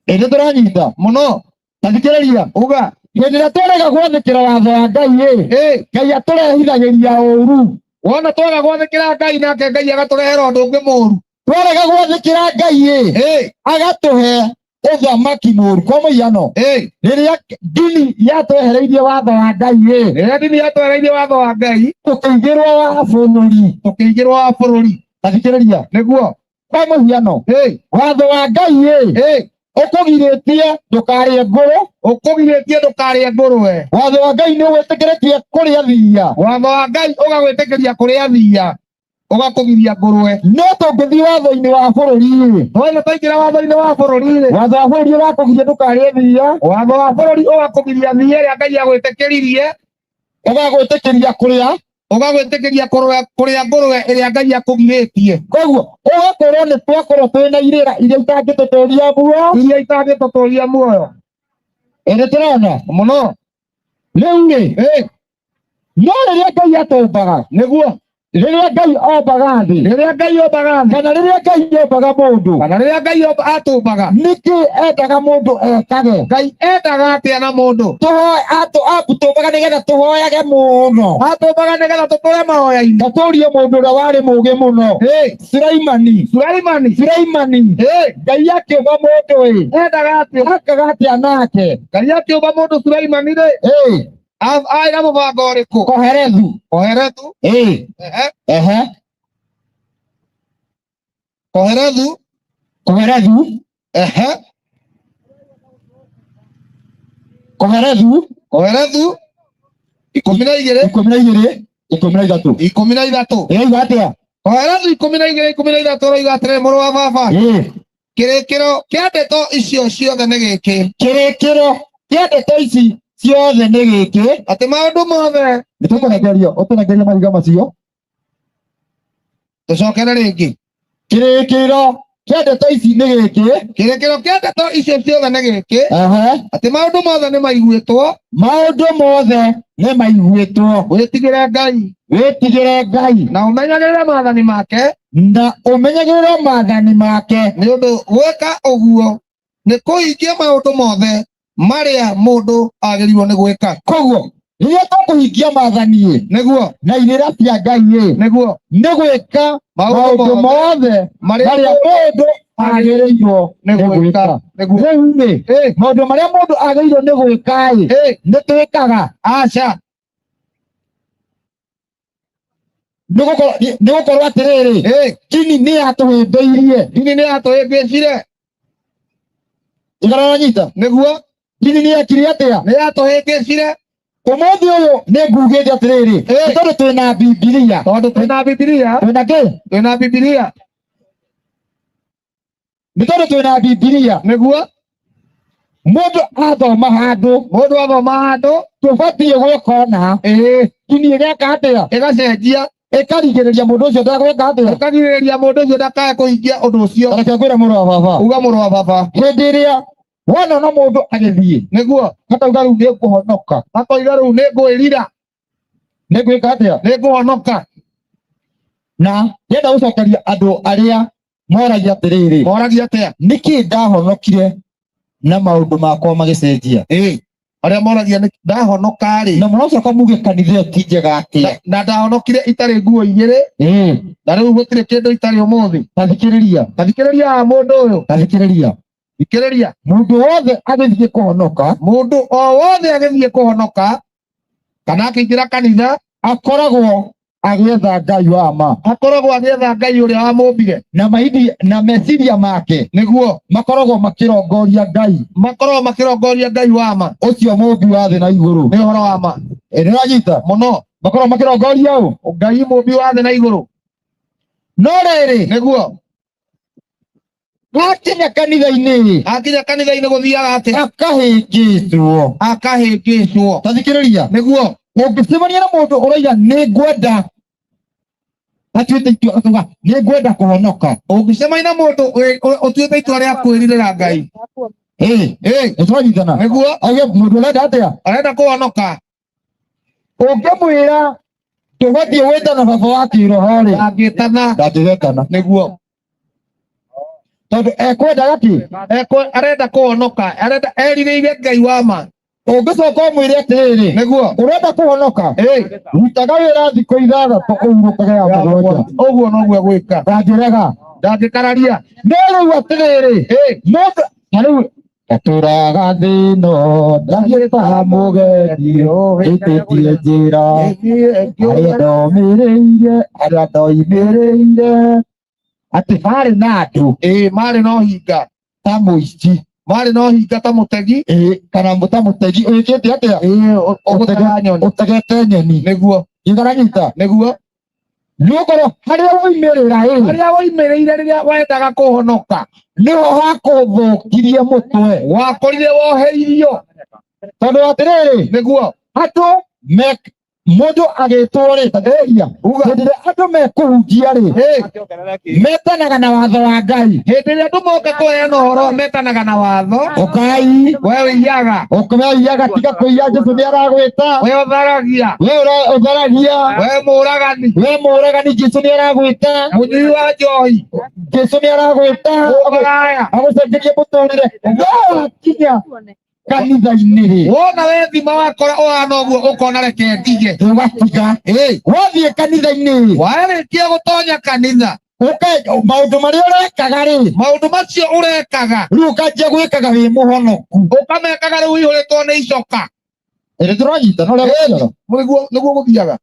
S3: Ĩndĩ tũranyita.
S1: Mũno.
S3: Ta thikĩrĩria.
S1: Uga.
S3: Hĩndĩ ĩrĩa twarega gwathĩkĩra watho wa Ngai ĩ, Ngai atũrehithagĩria ũru.
S1: Wona twaga gwathĩkĩra Ngai nake Ngai agatũrehera ũndũ ũngĩ mũru.
S3: Twarega gwathĩkĩra Ngai ĩ, agatũhe ũthamaki mũũru. Kwa mũhiano, rĩrĩa ndini yatwehereirie watho wa Ngai ĩ,
S1: Rĩrĩa ndini yatwehereirie watho wa Ngai,
S3: tũkĩigĩrwo wa bũrũri.
S1: Tũkĩigĩrwo wa bũrũri.
S3: Tathikĩrĩria.
S1: Nĩguo.
S3: Kwa mũhiano, watho wa Ngai ĩ, ũkũgirĩtie ndũkarĩe ngũrũ.
S1: Ũkũgirĩtie ndũkarĩe ngũrwe.
S3: Watho wa Ngai nĩ ũgwĩtĩkĩrĩtie kũrĩa thiia.
S1: Watho wa Ngai ũgagwĩtĩkĩria kũrĩa thiia, ũgakũgiria ngũrwe.
S3: No tũngĩthiĩ watho-inĩ wa bũrũri ĩ,
S1: Twona twaingĩra watho-inĩ wa bũrũri rĩ,
S3: watho wa bũrũri ũrakũgiria ndũkarĩe thiia,
S1: watho wa bũrũri ũgakũgiria thiia ĩrĩa Ngai agwĩtĩkĩririe,
S3: ũgagwĩtĩkĩria kũrĩa,
S1: ũgagwĩtĩkĩria kũrĩa ngũrwe ĩrĩa Ngai akũgirĩtie.
S3: Koguo ũgakorwo nĩ twakorwo twĩna irĩra iria itangĩtũtũria muoyo,
S1: iria itangĩtũtũria muoyo.
S3: Ĩrĩ tũrona
S1: mũno
S3: rĩu rĩ, no rĩrĩa Ngai atũmbaga,
S1: nĩguo,
S3: rĩrĩa Ngai ombaga thĩ,
S1: rĩrĩa Ngai ombaga thĩ,
S3: kana rĩrĩa Ngai ombaga mũndũ,
S1: kana rĩrĩa Ngai atũmbaga,
S3: nĩkĩ endaga mũndũ ekage?
S1: Ngai endaga atĩa na mũndũ?
S3: Tũhoe atũmbaga nĩgetha tũhoyage mũno.
S1: Atũmbaga nĩgetha tũtũre mahoya-inĩ.
S3: Na tũrie mũndũ ũrĩa warĩ mũũgĩ mũno, Sulaimani.
S1: Sulaimani.
S3: Sulaimani. Ngai akĩũmba mũndũ ĩ,
S1: endaga atĩa?
S3: Akaga atĩa nake?
S1: Ngai akĩũmba mũndũ Sulaimani rĩ, arĩ na mũbango ũrĩkũ?
S3: Koherethu.
S1: Koherethu.
S3: Ehe.
S1: Koherethu.
S3: Koherethu. Koherethu.
S1: Koherethu 12.
S3: 12, 13.
S1: 13.
S3: Ĩroiga atĩa?
S1: Koherethu 12 13 ĩroiga atĩrĩ, mũrũ wa baba, kĩrĩkĩro kĩa ndeto icio ciothe nĩ gĩkĩ.
S3: Kĩrĩkĩro kĩa ndeto ici ciothe nĩ gĩkĩ,
S1: atĩ maũndũ mothe.
S3: Nĩ tũkũrekerio, ũtũrekerie mahiga macio.
S1: Tũcokere rĩngĩ.
S3: Kĩrĩkĩro kĩa ndeto ici nĩ gĩkĩ.
S1: Kĩrĩkĩro kĩa ndeto icio ciothe nĩ gĩkĩ, atĩ maũndũ mothe nĩ maiguĩtwo.
S3: Maũndũ mothe nĩ maiguĩtwo.
S1: Wĩtigĩre Ngai.
S3: Wĩtigĩre Ngai.
S1: Na ũmenyagĩrĩre maathani make.
S3: Na ũmenyagĩrĩre maathani make.
S1: Nĩ ũndũ gwĩka ũguo nĩ kũhingia maũndũ mothe marĩa mũndũ agĩrĩirwo nĩ gwĩka.
S3: Koguo rĩrĩa tũkũhingia maathani ĩ,
S1: nĩguo,
S3: na irĩra cia Ngai ĩ,
S1: nĩguo,
S3: nĩ gwĩka maũndũ mothe marĩa mũndũ agĩrĩirwo nĩ gwĩka. Rĩu rĩ, maũndũ marĩa mũndũ agĩrĩirwo nĩ gwĩka ĩ, nĩ twĩkaga?
S1: Aca.
S3: Nĩ gũkorwo atĩrĩrĩ, ndini nĩ yatũhĩmbĩirie.
S1: Ndini nĩ yatũhĩmbĩcire.
S3: Igana nyita.
S1: Nĩguo.
S3: Ndini nĩ yakire atĩa?
S1: Nĩ yatũhĩngĩcire.
S3: Ũmũthĩ ũyũ nĩ ngugĩte atĩrĩrĩ, tondũ twĩna Bibilia.
S1: Tondũ twĩna Bibilia.
S3: Twĩna kĩ?
S1: Twĩna Bibilia.
S3: Nĩ tondũ twĩna Bibilia.
S1: Nĩguo.
S3: Mũndũ athoma handũ.
S1: Mũndũ athoma handũ.
S3: Tũbatiĩ gwĩka ũna. Ndini ĩgeka atĩa?
S1: Ĩgacenjia.
S3: Ĩkarigĩrĩria mũndũ ũcio ndagwĩka atĩa?
S1: Ĩkarigĩrĩria mũndũ ũcio ndakae kũhingia ũndũ ũcio.
S3: Reke ngwĩre mũrũ wa baba.
S1: Uga mũrũ wa baba.
S3: Hĩndĩ ĩrĩa wona no mũndũ agĩthiĩ,
S1: nĩguo,
S3: akauga rĩu nĩ ngũhonoka.
S1: Akoiga rĩu nĩ ngwĩrira.
S3: Nĩ ngwĩka atĩa?
S1: Nĩ ngũhonoka.
S3: Na ndĩrenda gũcokeria andũ arĩa moragia atĩrĩrĩ.
S1: Moragia atĩa?
S3: Nĩkĩ ndahonokire na maũndũ makwa magĩcenjia?
S1: Arĩa moragia nĩ ndahonoka rĩ.
S3: Na mũracoka muge kanitha ĩyo ti njega atĩa?
S1: Na ndahonokire itarĩ nguo igĩrĩ. Na rĩu gũtirĩ kĩndũ itarĩ ũmũthĩ.
S3: Tathikĩrĩria.
S1: Tathikĩrĩria mũndũ ũyũ.
S3: Tathikĩrĩria.
S1: Thikĩrĩria.
S3: Mũndũ wothe agĩthiĩ kũhonoka.
S1: Mũndũ o wothe agĩthiĩ kũhonoka kana akĩingĩra kanitha,
S3: akoragwo agĩetha Ngai wa ma.
S1: Akoragwo agĩetha Ngai ũrĩa wamũmbire.
S3: Na maindi na meciria make,
S1: nĩguo,
S3: makoragwo makĩrongoria Ngai.
S1: Makoragwo makĩrongoria Ngai wa ma.
S3: Ũcio mũmbi wa thĩ na igũrũ.
S1: Nĩ ũhoro wa ma.
S3: Nĩ ũranyita?
S1: Mũno.
S3: Makoragwo makĩrongoria ũ?
S1: Ngai mũmbi wa thĩ na igũrũ.
S3: No rĩrĩ,
S1: nĩguo,
S3: akinya kanitha-inĩ,
S1: akinya kanitha-inĩ gũthiaga atĩa?
S3: Akahĩngĩcwo.
S1: Akahĩngĩcwo.
S3: Tathikĩrĩria.
S1: Nĩguo.
S3: Ũngĩcemania na mũndũ ũroiga nĩ ngwenda, atuĩte itua akauga nĩ ngwenda kũhonoka.
S1: Ũngĩcemania na mũndũ ũtuĩte itua rĩa kwĩrirĩra Ngai.
S3: Nĩ twanyitana?
S1: Nĩguo.
S3: Auge mũndũ ũrenda atĩa?
S1: Arenda kũhonoka.
S3: Ũngĩmwĩra tũbatiĩ gwĩtana baba wa kĩroho rĩ,
S1: ndangĩtana.
S3: Ndangĩgetana.
S1: Nĩguo.
S3: Tondũ ekwendaga kĩ?
S1: Arenda kũhonoka, arenda erirĩirie Ngai wa ma.
S3: Ũngĩcoka ũmwĩre atĩrĩrĩ,
S1: nĩguo,
S3: ũrenda kũhonoka, rutaga wĩra thikũ 6 ũhurũkage ya 7.
S1: Ũguo noguo egwĩka.
S3: Ndangĩrega.
S1: Ndangĩkararia.
S3: No rĩu atĩrĩrĩ, mũndũ ta rĩu ndatũraga thĩ ĩno ndathiĩ ta mũgendi ĩtĩtie njĩra harĩa ndomĩrĩire harĩa ndoimĩrĩire atĩ harĩ na andũ
S1: Ĩĩ, marĩ na ũhinga.
S3: Ta mũici.
S1: Marĩ na ũhinga ta mũtegi.
S3: Ĩĩ, kana ta mũtegi wĩkĩte atĩa?
S1: Ĩĩ, ũgũtega nyoni.
S3: Ũtegete nyoni.
S1: Nĩguo.
S3: Nĩũranyita?
S1: Nĩguo.
S3: Nĩũkorwo harĩa woimĩrĩra ĩ,
S1: Harĩa woimĩrĩire rĩrĩa wendaga kũhonoka,
S3: nĩho hakũthũkirie mũtwe.
S1: Wakorire woheirio.
S3: Tondũ atĩrĩrĩ,
S1: Nĩguo.
S3: Andũ me mũndũ agĩtwo rĩ, tathĩrĩria hĩndĩ ĩrĩa andũ mekũhunjia rĩ, metanaga na watho wa Ngai.
S1: Hĩndĩ ĩrĩa andũ moka kũheana ũhoro metanaga na watho.
S3: Ũkai.
S1: We ũiyaga.
S3: We ũiyaga, tiga kũiya, Jesũ nĩ aragwĩta.
S1: We ũtharagia.
S3: We ũtharagia.
S1: We mũũragani.
S3: We mũũragani, Jesũ nĩ aragwĩta.
S1: Mũnyui wa njohi.
S3: Jesũ nĩ aragwĩta.
S1: Mũmaraya.
S3: Agũcenjerie mũtũrĩre. No wakinya kanitha-inĩ rĩ,
S1: Wona wethima wakora ũhana ũguo ũkona reke ndige.
S3: Ũgatiga.
S1: Ĩĩ.
S3: Wathiĩ kanitha-inĩ rĩ,
S1: Warĩkia gũtonya kanitha,
S3: ũka maũndũ marĩa ũrekaga rĩ,
S1: maũndũ macio ũrekaga,
S3: rĩu ũkanjia gwĩkaga wĩ mũhonoku.
S1: Ũkamekaga rĩu ũihũrĩtwo nĩ icoka.
S3: Ĩrĩ tũranyita no ũrĩa gũthiaga.
S1: Nĩguo nĩguo gũthiaga.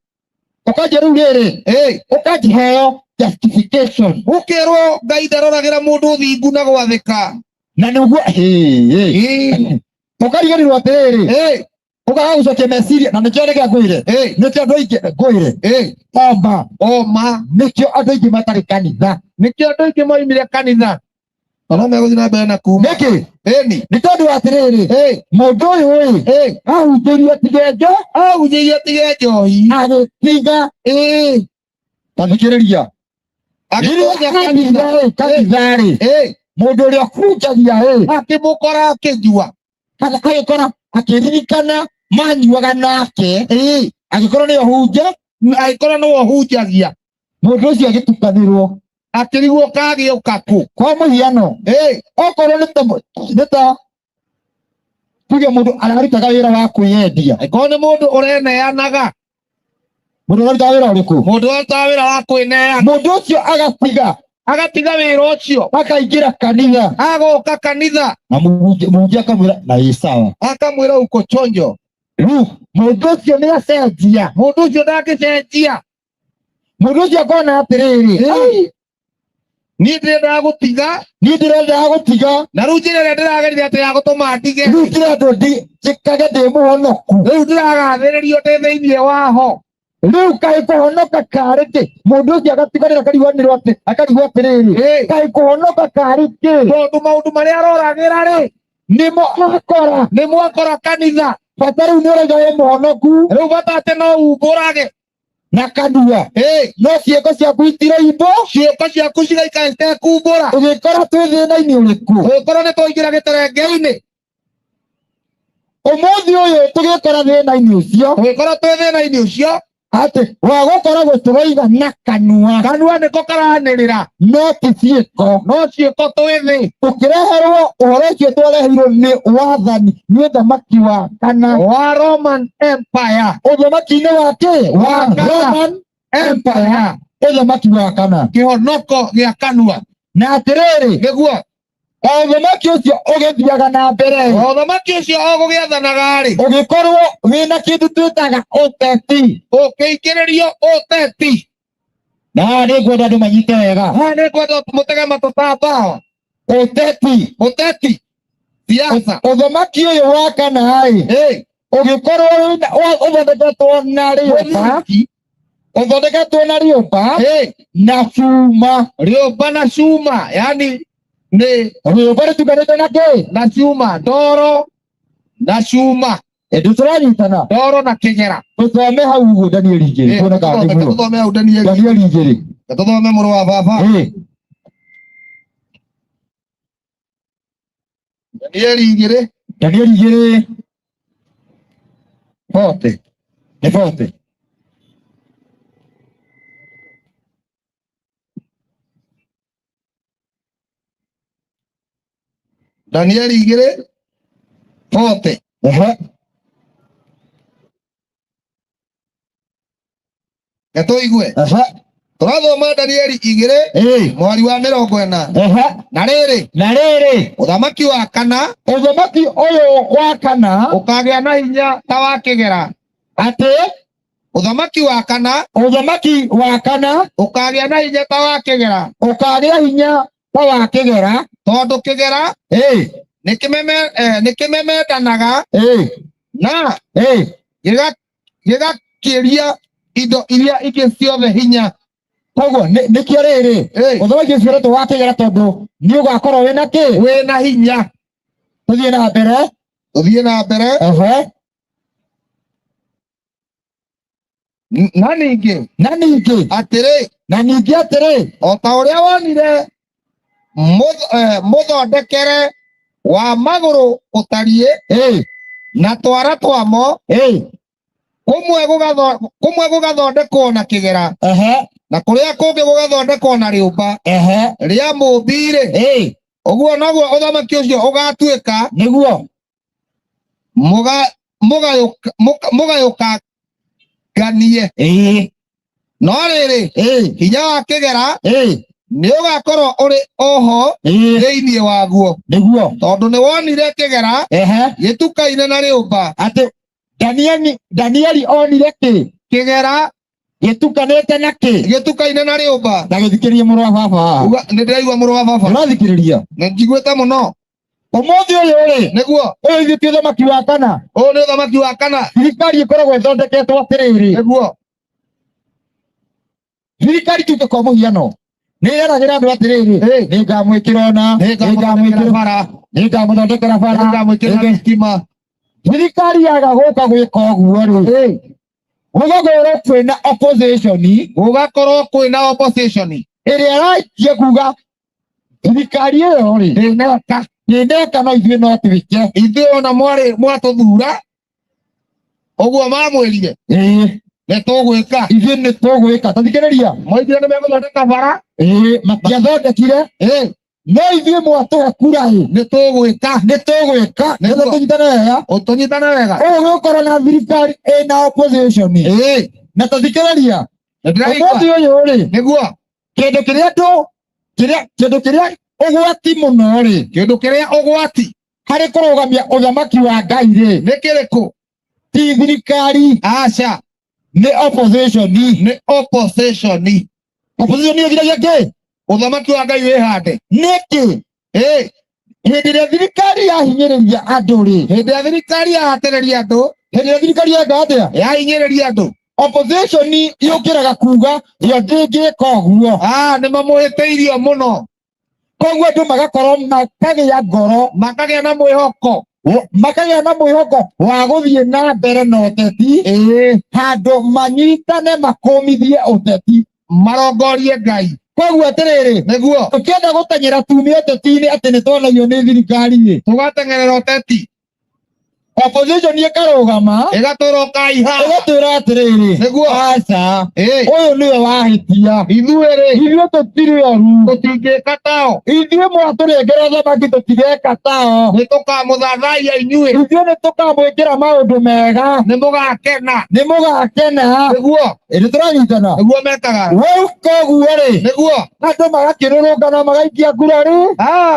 S3: Ũkanjia rĩu rĩrĩ,
S1: Ĩĩ.
S3: ũkanjiheo justification.
S1: Ũkerwo Ngai ndaroragĩra mũndũ ũthingu na gwathĩka.
S3: Na nĩguo hĩ
S1: Ĩĩ.
S3: ũkariganĩrwo atĩrĩrĩ,
S1: Ĩĩ.
S3: ũkaga gũcokia meciria na nĩkĩo nĩkĩo ngwĩre,
S1: Ĩĩ.
S3: nĩkĩo andũ aingĩ ngwĩre,
S1: Ĩĩ.
S3: omba
S1: Oma.
S3: Nĩkĩo andũ aingĩ matarĩ kanitha.
S1: Nĩkĩo andũ aingĩ moimire kanitha. Na no megũthiĩ na mbere na kuma.
S3: Nĩkĩ?
S1: Ĩni.
S3: Nĩ tondũ wa atĩrĩrĩ,
S1: Ĩĩ.
S3: mũndũ ũyũ ĩ,
S1: Ĩĩ.
S3: ahunjĩirio atige njo
S1: Ahunjĩirio atige njohi.
S3: Agĩtiga.
S1: Ĩĩ.
S3: Tathikĩrĩria.
S1: Agĩtonya kanitha.
S3: Rĩrĩa kanitha rĩ,
S1: Ĩĩ.
S3: mũndũ ũrĩa ũhunjagia ĩ,
S1: Akĩmũkora akĩnyua.
S3: Kana agĩkora akĩririkana manyuaga nake.
S1: Ĩĩ.
S3: Agĩkorwo nĩwe ũhunja,
S1: Agĩkorwo nĩwe ũhunjagia.
S3: Mũndũ ũcio agĩtukanĩrwo.
S1: Akĩrigwo kagĩũka kũ.
S3: Kwa mũhiano,
S1: Ĩĩ.
S3: okorwo nĩ ta tuge mũndũ ararutaga wĩra wa kwĩyendia.
S1: Angĩkorwo nĩ mũndũ ũreneanaga.
S3: Mũndũ ũrarutaga wĩra ũrĩkũ?
S1: Mũndũ ũrarutaga wĩra wa kwĩneana.
S3: Mũndũ ũcio agatiga.
S1: Agatiga wĩra ũcio.
S3: Akaingĩra kanitha.
S1: Agoka kanitha.
S3: Na mũhunjia akamwĩra na ĩ sawa.
S1: Akamwĩra uko chonjo.
S3: Rĩu mũndũ ũcio nĩ acenjia.
S1: Mũndũ ũcio ndangĩcenjia.
S3: Mũndũ ũcio akona atĩrĩrĩ,
S1: Ĩĩ.
S3: ai,
S1: Niĩ ndĩrendaga gũtiga.
S3: Niĩ ndĩrendaga gũtiga.
S1: Na rĩu njĩra ĩrĩa ndĩragerire atĩ ya gũtũma ndige.
S3: Rĩu ndĩrendwo njĩkage ndĩ mũhonoku.
S1: Rĩu ndĩragathĩrĩrio ndĩ thĩinĩ waho.
S3: Rĩu kaĩ kũhonoka karĩ kĩ? Mũndũ ũcio agatiganĩra akariganĩrwo atĩ akarigwo atĩrĩrĩ,
S1: Ĩĩ.
S3: kaĩ kũhonoka karĩ kĩ?
S1: Tondũ maũndũ marĩa aroragĩra rĩ,
S3: nĩmo akora.
S1: Nĩmo akora kanitha.
S3: Bata rĩu nĩ ũrauga wĩ mũhonoku.
S1: Rĩu bata atĩ no umbũrage
S3: na kanua.
S1: Ĩĩ.
S3: No ciĩko ciaku itiroimbũ.
S1: Ciĩko ciaku cigaikara itekumbũra.
S3: Ũgĩkora twĩ thĩna-inĩ ũrĩkũ?
S1: Ũgĩkorwo nĩ twaingĩra gĩterenge-inĩ.
S3: Ũmũthĩ ũyũ tũgĩkora thĩna-inĩ ũcio.
S1: Tũgĩkorwo twĩ thĩna-inĩ ũcio.
S3: Atĩ wa gũkoragwo tũroiga na kanua.
S1: Kanua nĩko karanĩrĩra.
S3: No ti ciĩko.
S1: No ciĩko twĩ thĩ.
S3: Tũkĩreherwo ũhoro ũcio twareheirwo nĩ wathani, nĩ ũthamaki wa kana.
S1: Wa Roman Empire.
S3: Ũthamaki-inĩ wa kĩ? Wa
S1: Wa kana.
S3: Roman
S1: Empire.
S3: Ũthamaki wa kana.
S1: Kĩhonoko gĩa kanua.
S3: Na atĩrĩrĩ,
S1: Nĩguo.
S3: O ũthamaki ũcio ũgĩthiaga na mbere.
S1: O ũthamaki ũcio o gũgĩathanaga rĩ,
S3: ũgĩkorwo wĩna kĩndũ twĩtaga ũteti.
S1: Ũkĩingĩrĩrio ũteti.
S3: Na haha nĩ ngwenda andũ manyite wega.
S1: Haha nĩ ngwenda mũtege matũ ta mbawa.
S3: Ũteti.
S1: Ũteti. Siasa.
S3: Ũthamaki ũyũ wa kana rĩ,
S1: Ĩĩ.
S3: ũgĩkorwo ũthondeketwo na rĩũmba.
S1: Mũthamaki.
S3: Ũthondeketwo na rĩũmba
S1: Ĩĩ.
S3: na cuma.
S1: Rĩũmba na cuma, yani nĩ
S3: rĩũmba rĩtukanĩte na kĩ?
S1: Na cuma, ndoro na cuma.
S3: Ĩndĩ tũranyitana.
S1: Ndoro na kĩgera.
S3: Tũthome hau ũguo Danieli 2, tuone kana nĩguo.
S1: Tũthome hau Danieli.
S3: Danieli 2.
S1: Tũthome mũrũ wa baba.
S3: Ĩĩ.
S1: Danieli 2.
S3: Danieli 2. 40. Nĩ 40.
S1: Danieli 2:40.
S3: Ehe.
S1: Reke tũigue.
S3: Ehe.
S1: Tũrathoma Danieli 2 mweri wa 40.
S3: Ehe.
S1: Na rĩrĩ,
S3: na rĩrĩ,
S1: ũthamaki wa kana
S3: ũthamaki ũyũ wa kana
S1: ũkagĩa na hinya ta wa kĩgera.
S3: Atĩ
S1: Ũthamaki wa kana
S3: ũthamaki wa kana
S1: ũkagĩa na hinya ta wa kĩgera,
S3: ũkagĩa hinya ta wa kĩgera,
S1: tondũ kĩgera nĩkĩmemendanaga na gĩgakĩria indo iria ingĩ ciothe hinya.
S3: Koguo nĩkĩo rĩrĩ ũthamaki ũcio ũretwo wa kĩgera tondũ nĩ ũgakorwo wĩna kĩ?
S1: Wĩna hinya.
S3: Tũthiĩ na mbere.
S1: Tũthiĩ na mbere.
S3: Ehe.
S1: Na ningĩ,
S3: na ningĩ
S1: atĩrĩ,
S3: na ningĩ atĩrĩ,
S1: o ta ũrĩa wonire mũthondekere wa magũrũ ũtariĩ na twara twamo, kũmwe gũgathondekwo na kĩgera, na kũrĩa kũngĩ gũgathondekwo na rĩũmba rĩa mũũmbi-rĩ, ũguo noguo ũthamaki ũcio ũgatuĩka
S3: nĩguo
S1: mũgayũkanganie. No rĩrĩ, hinya wa kĩgera nĩ ũgakorwo ũrĩ oho thĩinĩ waguo,
S3: nĩguo
S1: tondũ nĩ wonire kĩgera gĩtukaine na rĩũmba.
S3: Atĩ Danieli onire kĩ?
S1: Kĩgera
S3: gĩtukanĩte na kĩ?
S1: Gĩtukaine na rĩũmba.
S3: Na gĩthikĩrĩrie mũrũ wa baba.
S1: Uga nĩ ndĩraigua mũrũ wa baba.
S3: Ũrathikĩrĩria?
S1: Nĩ njiguĩte mũno.
S3: Ũmũthĩ ũyũ rĩ,
S1: nĩguo
S3: ũyũ ithuĩ ti ũthamaki wa kana.
S1: Ũyũ nĩ ũthamaki wa kana.
S3: Thirikari ĩkoragwo ĩthondeketwo atĩrĩrĩ.
S1: Nĩguo
S3: thirikari tuge kwa mũhiano nĩ ĩreragĩra andũ atĩrĩrĩ, nĩ ngamwĩkĩra ũna,
S1: nĩ ngamũthondekera bara,
S3: nĩ ngamũthondekera bara,
S1: nĩ ngamwĩkĩra thitima.
S3: Thirikari yaga gũka gwĩka ũguo rĩ, gũgakorwo kwĩna opposition,
S1: gũgakorwo kwĩna opposition
S3: ĩrĩa ĩraikia kuga thirikari ĩyo rĩ
S1: ndĩneka,
S3: ndĩneka, no ithuĩ no twĩke.
S1: Ithuĩ ona mwarĩ mwatũthura ũguo mamwĩrire, nĩ tũgwĩka.
S3: Ithuĩ nĩ tũgwĩka. Ta thikĩrĩria,
S1: moigire nĩ megũthondeka bara,
S3: matiathondekire, no ithuĩ mwatũhe kura ĩ,
S1: nĩ tũgwĩka,
S3: nĩ tũgwĩka. Nĩgetha tũnyitane wega,
S1: tũnyitane wega.
S3: Ũũ gũkorwo na thirikari ĩna opposition. Na ta thikĩrĩria, ũmũthĩ ũyũ rĩ,
S1: nĩguo
S3: kĩndũ kĩrĩa andũ kĩrĩa kĩndũ kĩrĩa ũgwati mũno rĩ,
S1: kĩndũ kĩrĩa ũgwati
S3: harĩ kũrũgamia ũthamaki wa Ngai rĩ,
S1: nĩ kĩrĩkũ?
S3: Ti thirikari.
S1: Aca.
S3: Nĩ opposition.
S1: Nĩ opposition.
S3: Opposition ĩgiragia kĩ?
S1: Ũthamaki wa Ngai wĩhande.
S3: Nĩkĩ? Hĩndĩ ĩrĩa thirikari yahinyĩrĩria andũ rĩ,
S1: hĩndĩ ĩrĩa thirikari yahatĩrĩria andũ,
S3: hĩndĩ ĩrĩa thirikari yeka atĩa?
S1: Yahinyĩrĩria andũ,
S3: opposition yũkĩraga kuga yo ndĩngĩka ũguo.
S1: Nĩ mamũhĩtĩirio mũno.
S3: Koguo andũ magakorwo makagĩa ngoro,
S1: makagĩa na mwĩhoko,
S3: makagĩa na mwĩhoko wa gũthiĩ na mbere na ũteti, handũ manyitane makũmithie ũteti,
S1: marongorie Ngai.
S3: Koguo atĩrĩrĩ,
S1: nĩguo
S3: tũkĩenda gũteng'era tume ũteti-inĩ atĩ nĩ twanagio nĩ thirikari ĩ,
S1: tũgateng'erera ũteti,
S3: opposition ĩkarũgama
S1: ĩgatwĩra ũkai haha,
S3: ĩgatwĩra atĩrĩrĩ,
S1: nĩguo
S3: aca, ũyũ nĩwe wahĩtia,
S1: ithuĩ rĩ,
S3: ithuĩ tũtirĩ oru,
S1: tũtingĩka tao,
S3: ithuĩ mwatũrengera thamaki tũtigeka tao,
S1: nĩ tũkamũthathaiya inyuĩ,
S3: ithuĩ nĩ tũkamwĩkĩra maũndũ mega,
S1: nĩ mũgakena,
S3: nĩ mũgakena.
S1: Nĩguo
S3: Ĩndĩ tũranyitana.
S1: Nĩguo mekaga.
S3: Rĩu koguo rĩ,
S1: nĩguo
S3: andũ magakĩrũrũngana magaikia ngura rĩ,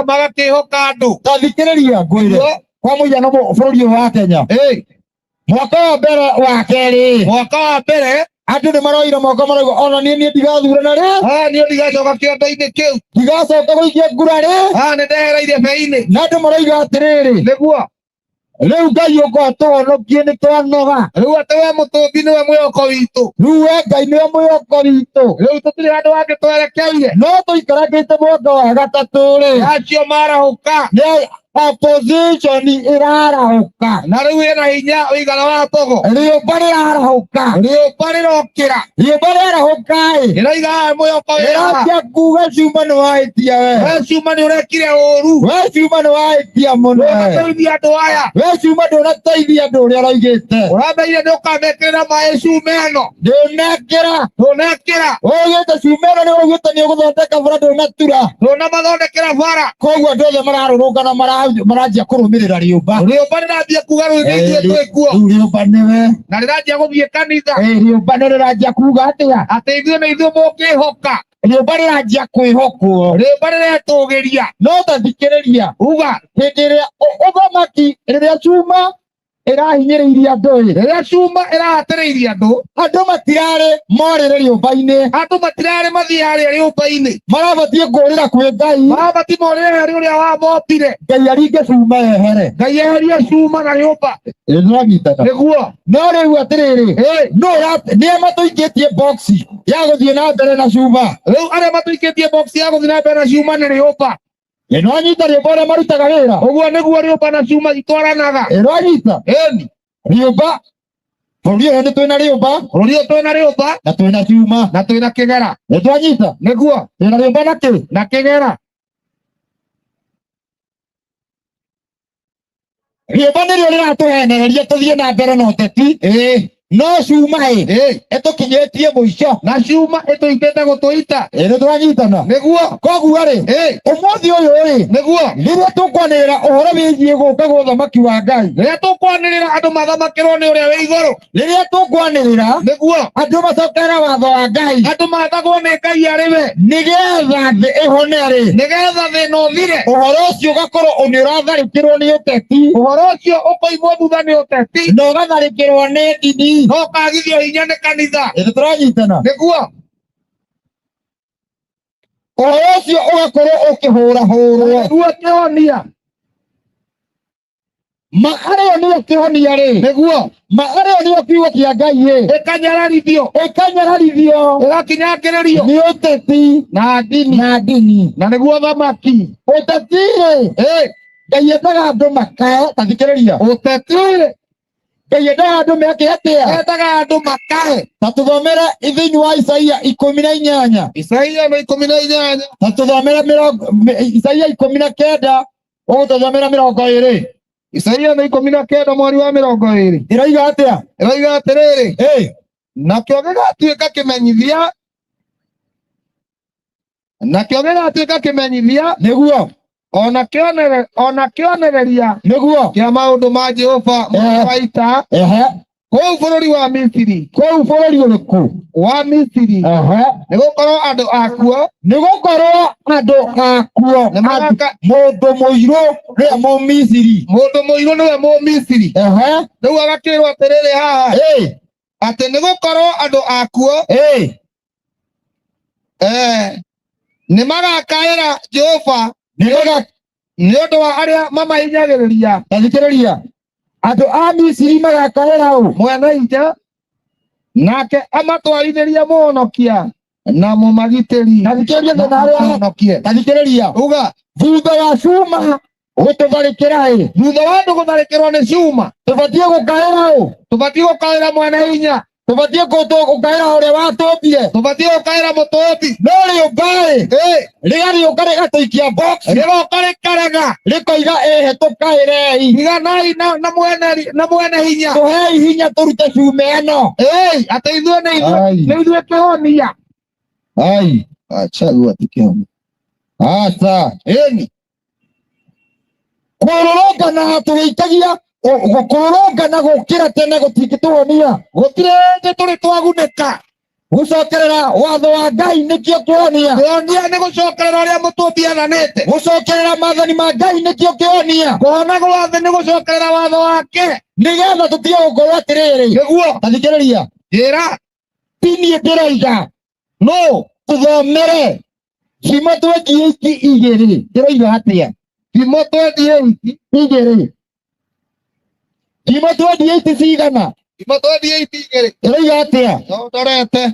S1: magakĩhoka andũ.
S3: Ta thikĩrĩria ngwĩre, kwa mũhiano bũrũri ũyũ wa Kenya, mwaka wa mbere wa kerĩ,
S1: mwaka wa mbere
S3: andũ nĩ maroire moko marauga ona niĩ niĩ ndigathurana rĩ,
S1: niĩ ndigacoka kĩondo-inĩ kĩu,
S3: ndigacoka gũikia ngura rĩ,
S1: nĩ ndehereire bei-inĩ.
S3: Na andũ maroiga atĩrĩrĩ,
S1: nĩguo
S3: rĩu Ngai ũka ũtũhonokie nĩ twanoga.
S1: Rĩu atĩ we mũtũmbi nĩwe mwĩhoko witũ,
S3: rĩu we Ngai nĩwe mwĩhoko witũ,
S1: rĩu tũtirĩ handũ hangĩ twerekeire.
S3: No tũikarangĩte mwaka wa gatatũ rĩ,
S1: acio marahũka,
S3: nĩ opposition ĩrarahũka,
S1: na rĩu ĩna hinya ũigana wa mbogo,
S3: rĩũmba rĩrarahũka,
S1: rĩũmba rĩrokĩra,
S3: rĩũmba rĩarahũka ĩ,
S1: rĩroiga haha mwĩhoko wĩ haha.
S3: Rĩranjia kuga cuma nĩ wahĩtia we,
S1: we cuma nĩ ũrekire ũru,
S3: we cuma nĩ wahĩtia mũno we,
S1: ndũnateithia andũ aya,
S3: we cuma ndũnateithia andũ ũrĩa ũraigĩte,
S1: ũrameire nĩ ũkamekĩrĩra maĩ cuma ĩno,
S3: ndũnekĩra,
S1: ndũnekĩra,
S3: ũgĩte cuma ĩno nĩ ũraugĩte nĩ ũgũthondeka bara ndũnatura,
S1: ndũnamathondekera bara.
S3: Koguo andũ othe mararũrũngana maranjia kũrũmĩrĩra rĩũmba.
S1: Rĩũmba rĩranjia kuga rĩu nĩ ithuĩ twĩ kuo.
S3: Rĩu rĩũmba nĩwe.
S1: Na rĩranjia gũthiĩ kanitha.
S3: Rĩũmba nĩ rĩranjia kuga atĩa?
S1: Atĩ ithuĩ nĩ ithuĩ mũngĩhoka.
S3: Rĩũmba rĩranjia kwĩhokwo.
S1: Rĩũmba rĩretũgĩria.
S3: No ta thikĩrĩria.
S1: Uga.
S3: Hĩndĩ ĩrĩa ũthamaki rĩrĩa cuma ĩrahinyĩrĩirie andũ ĩ.
S1: Rĩrĩa cuma ĩrahatĩrĩirie andũ.
S3: Andũ matirarĩ morĩre rĩũmba-inĩ.
S1: Andũ matirarĩ mathiĩ harĩa rĩũmba-inĩ.
S3: Marabatiĩ kũũrĩra kwĩ Ngai.
S1: Marabatiĩ morĩre harĩ ũrĩa wamombire.
S3: Ngai aringe cuma ehere.
S1: Ngai eherie cuma na rĩũmba.
S3: Nĩtũranyitana.
S1: Nĩguo.
S3: No rĩu atĩrĩrĩ, no nĩa matũikĩtie box ya gũthiĩ na mbere na cuma.
S1: Rĩu arĩa matũikĩtie box ya gũthiĩ na mbere na cuma nĩ rĩũmba.
S3: Nĩwanyita rĩũmba ũrĩa marutaga wĩra.
S1: Ũguo nĩguo rĩũmba na cuma itwaranaga.
S3: Nĩwanyita.
S1: Ĩni.
S3: Rĩũmba bũrũri ũyũ nĩ twĩna rĩũmba.
S1: Bũrũri ũyũ twĩna rĩũmba.
S3: Na twĩna cuma.
S1: Na twĩna kĩgera.
S3: Nĩtwanyita.
S1: Nĩguo.
S3: Twĩna rĩũmba na kĩ?
S1: Na kĩgera.
S3: Rĩũmba nĩrĩo rĩratũhenereria tũthiĩ na mbere na ũteti. No cuma ĩ ĩtũkinyĩtie mũico.
S1: Na cuma ĩtũitĩte gũtũita.
S3: Nĩtwanyitana.
S1: Nĩguo.
S3: Koguo rĩ, ũmũthĩ ũyũ rĩ,
S1: Nĩguo.
S3: rĩrĩa tũkwanĩrĩra ũhoro wĩgiĩ gũka gwa ũthamaki wa Ngai.
S1: Rĩrĩa tũkwanĩrĩra andũ mathamakĩrwo nĩ ũrĩa wĩ igũrũ.
S3: Rĩrĩa tũkwanĩrĩra
S1: Nĩguo.
S3: andũ macokerera watho wa Ngai.
S1: Andũ mathagwo nĩ Ngai arĩ we.
S3: Nĩgetha thĩ ĩhone rĩ.
S1: Nĩgetha thĩna ũthire.
S3: Ũhoro ũcio ũgakorwo nĩ ũratharĩkĩrwo nĩ ũteti.
S1: Ũhoro ũcio ũkoimwo thutha nĩ ũteti.
S3: Na ũgatharĩkĩrwo nĩ ndini.
S1: Na ũkagithio hinya nĩ kanitha.
S3: Nĩtũranyitana.
S1: Nĩguo.
S3: Ũhoro ũcio ũgakorwo ũkĩhũrahũrwo.
S1: Nĩguo kĩhonia.
S3: Ma arĩo nĩyo kĩhonia rĩ.
S1: Nĩguo.
S3: Ma arĩo nĩyo kiugo kĩa Ngai ĩ.
S1: Ĩkanyararithio.
S3: Ĩkanyararithio.
S1: Ĩgakinyangĩrĩrio.
S3: Nĩ ũteti.
S1: Na ndini.
S3: Na ndini.
S1: Na nĩguo thamaki.
S3: Ũteti rĩ. Ngai endaga andũ makae. Ta thikĩrĩria.
S1: Ũteti rĩ.
S3: Ngai endaga andũ meke atĩa?
S1: Endaga andũ makae.
S3: Ta tũthomere thĩinĩ wa Isaia 18.
S1: Isaia nĩ 18.
S3: Ta tũthomere Isaia 19. Ũgũtũthomera 20.
S1: Isaia nĩ 19 mweri wa 20.
S3: Ĩroiga atĩa?
S1: Ĩroiga atĩrĩrĩ. Nakĩo gĩgatuĩka kĩmenyithia. Nakĩo gĩgatuĩka kĩmenyithia.
S3: Nĩguo.
S1: Ona kĩonereria.
S3: Nĩguo.
S1: Kĩa maũndũ ma Jehova mũnene wa ita. Kũu bũrũri wa Misiri.
S3: Kũu bũrũri ũrĩkũ?
S1: Wa Misiri. Nĩgũkorwo andũ akuo.
S3: Nĩgũkorwo andũ akuo. Mũndũ mũirũ nĩwe Mũmisiri.
S1: Mũndũ mũirũ nĩwe Mũmisiri. Rĩu agakĩrwo atĩrĩrĩ haha. Atĩ nĩgũkorwo andũ akuo. Nĩmagakaĩra Jehova nĩ ũndũ wa arĩa mamahinyagĩrĩria.
S3: Ta thikĩrĩria. Andũ a Misiri magakaĩra ũ?
S1: Mwene hinya. Nake amatwarithĩrie mũhonokia na mũmagitĩri.
S3: Ta thikĩrĩria thĩna harĩa.
S1: Mũhonokie.
S3: Ta thikĩrĩria.
S1: Uga.
S3: Thutha wa cuma gũtũtharĩkĩra ĩ.
S1: Thutha wa andũ gũtharĩkĩrwo nĩ cuma.
S3: Tũbatiĩ gũkaĩra ũ?
S1: Tũbatiĩ gũkaĩra mwene hinya.
S3: Tũbatiĩ gũkaĩra ũrĩa watũmbire.
S1: Tũbatiĩ gũkaĩra mũtũmbi.
S3: No rĩũmba ĩ. Rĩgariũka rĩgatũikia box.
S1: Rĩgoka rĩkarega.
S3: Rĩkoiga ĩhĩ tũkaĩrei.
S1: Tiganai na mwene hinya.
S3: Tũhei hinya tũrute cuma ĩno.
S1: Atĩ ithuĩ nĩ ithuĩ kĩhonia.
S3: Ai.
S1: Achagua ti kĩhonia.
S3: Aca.
S1: Ĩni.
S3: Kũrũrũngana tũgĩikagia kũrũrũngana gũkĩra tene gũtingĩtũhonia.
S1: Gũtirĩ hĩndĩ tũrĩ twagunĩka.
S3: Gũcokerera watho wa Ngai nĩkĩo kĩhonia.
S1: Kĩhonia nĩ gũcokerera ũrĩa mũtũmbi athanĩte.
S3: Gũcokerera maathani ma Ngai nĩkĩo kĩhonia.
S1: Kũhona gwa thĩ nĩ gũcokerera watho wake.
S3: Nĩgetha tũtige gũkorwo atĩrĩrĩ.
S1: Nĩguo.
S3: Ta thikĩrĩria.
S1: Njĩra.
S3: Ti niĩ ndĩroiga.
S1: No.
S3: Tũthomere. Thimo 28 igĩrĩ. Ndĩroiga atĩa?
S1: Thimo 28
S3: igĩrĩ. Thimo 28 cigana?
S1: Thimo 28 igĩrĩ.
S3: Ndĩroiga atĩa?
S1: No ndorete.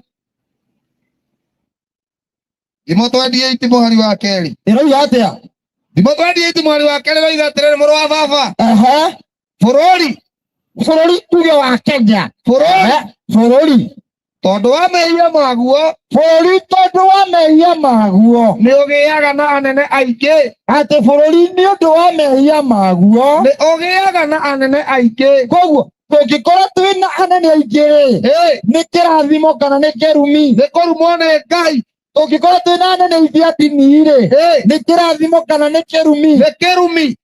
S1: Thimo 28 mũhari wa kerĩ.
S3: Ndĩroiga atĩa?
S1: Thimo 28 mũhari wa kerĩ ĩroiga atĩrĩrĩ mũrũ wa baba. Bũrũri.
S3: Bũrũri tuge wa Kenya.
S1: Bũrũri.
S3: Bũrũri.
S1: Tondũ wa mehia maguo.
S3: Bũrũri tondũ wa mehia maguo.
S1: Nĩ ũgĩaga na anene aingĩ.
S3: Atĩ bũrũri nĩ ũndũ wa mehia maguo.
S1: Nĩ ũgĩaga na anene aingĩ.
S3: Koguo tũngĩkorwo twĩna anene aingĩ rĩ, nĩ kĩrathimo kana nĩ kĩrumi?
S1: Nĩ kũrumwo nĩ Ngai.
S3: Tũngĩkorwo twĩna anene aingĩ a ndini rĩ, nĩ kĩrathimo kana nĩ kĩrumi?
S1: Nĩ kĩrumi.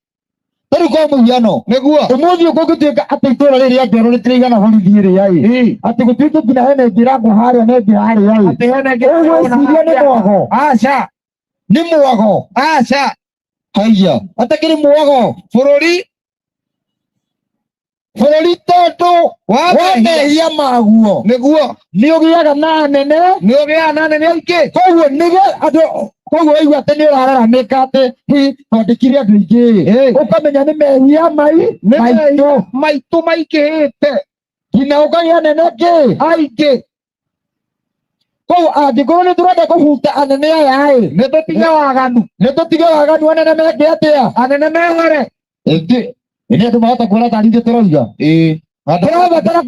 S3: Tarĩu kwa mũhiano
S1: nĩguo
S3: ũmũthĩ ũguo gũtuĩka atĩ itũra rĩrĩ rĩa Ngeru rĩtiraigana borithi ĩrĩa ĩ
S1: Ĩĩ.
S3: atĩ gũtuĩke nginya hena ĩngĩ ĩrakwo harĩa na ĩngĩ harĩa ĩ
S1: atĩ hena ĩngĩ
S3: ũgwĩciria nĩ mwago
S1: aca
S3: nĩ mwago
S1: aca
S3: haiya atakĩrĩ mwago
S1: bũrũri
S3: bũrũri tondũ
S1: wa
S3: wa
S1: mehia
S3: mehia maguo
S1: nĩguo
S3: nĩ ũgĩaga na anene
S1: nĩ ũgĩaga na anene aingĩ
S3: koguo nĩge andũ koguo waigua atĩ nĩ ũrararamĩka atĩ hi twandĩkire andũ aingĩ
S1: Ĩĩ.
S3: ũkamenya nĩ mehia mai
S1: nĩ
S3: maitũ
S1: mehia maitũ maingĩhĩte
S3: nginya ũkagĩa anene angĩ
S1: aingĩ
S3: koguo angĩkorwo nĩ tũrenda kũbuta anene aya ĩ
S1: nĩ tũtige waganu
S3: nĩ tũtige waganu anene meke atĩa
S1: anene mehere
S3: ĩngĩ nĩ andũ mahota kuona tarĩ ithuĩ tũroiga
S1: ĩĩ
S3: tũrabatara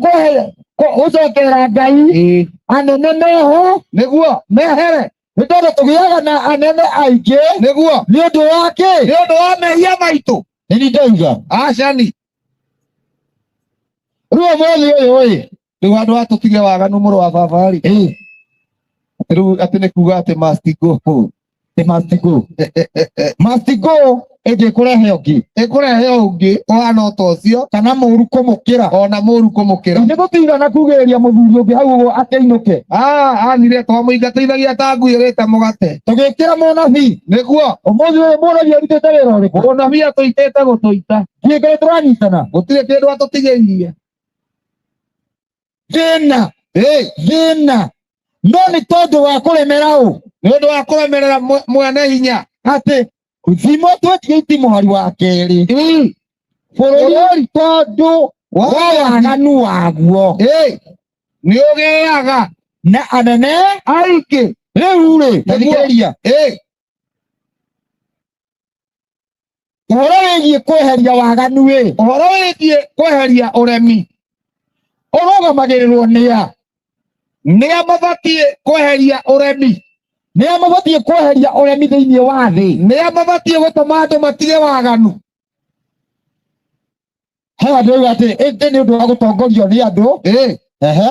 S3: gũcokerera Ngai
S1: ĩĩ
S3: anene meho
S1: nĩguo mehere
S3: nĩ tondũ tũgĩaga na anene aingĩ
S1: nĩguo
S3: nĩ ũndũ wa kĩ
S1: nĩ ũndũ wa mehia maitũ
S3: nĩ ni ndauga
S1: acani
S3: rĩu ũmũthĩ ũyũ ĩ
S1: rĩu handũ ha tũtige waganu mũrũ wa baba rĩ
S3: ĩ
S1: rĩu atĩ nĩ kuga atĩ must go
S3: nĩ must go must go ĩngĩ kũrehe ũngĩ
S1: ĩkũrehe ũngĩ ũhana o ta ũcio
S3: kana mũru kũmũkĩra
S1: ona mũru kũmũkĩra
S3: nĩ tũtigana kugĩrĩria mũthuri ũngĩ hau ũguo akĩinũke
S1: Ah, athire twamũingatithagia ta ngui ĩrĩte mũgate
S3: tũgĩkĩra mũnabii
S1: nĩguo
S3: ũmũthĩ ũyũ mũnabii arutĩte wĩra ũrĩkũ
S1: mũnabii atũitĩte gũtũita
S3: kĩngĩ tũranyitana
S1: gũtirĩ kĩndũ atũtigĩirie
S3: thĩna
S1: ĩĩ
S3: thĩna no nĩ tondũ wa kũremera ũ
S1: nĩ ũndũ wa kũremerera mwene hinya
S3: atĩ thimo 28 mũhari wa kerĩ
S1: ĩĩ
S3: bũrũri tondũ wa waganu waguo
S1: ĩĩ nĩ ũgĩaga
S3: na anene
S1: aingĩ
S3: rĩu rĩ tathikĩrĩria
S1: ĩĩ
S3: ũhoro wĩgiĩ kweheria waganu ĩ
S1: ũhoro wĩgiĩ kweheria ũremi
S3: ũrũgamagĩrĩrwo nĩ a
S1: nĩa mabatiĩ kweheria ũremi
S3: nĩ a mabatiĩ kweheria ũremi thĩinĩ wa thĩ
S1: nĩa mabatiĩ gũtũma andũ matige waganu
S3: he andũ rĩu atĩ ĩndĩ nĩ ũndũ wa gũtongorio nĩ andũ
S1: ĩĩ
S3: ehe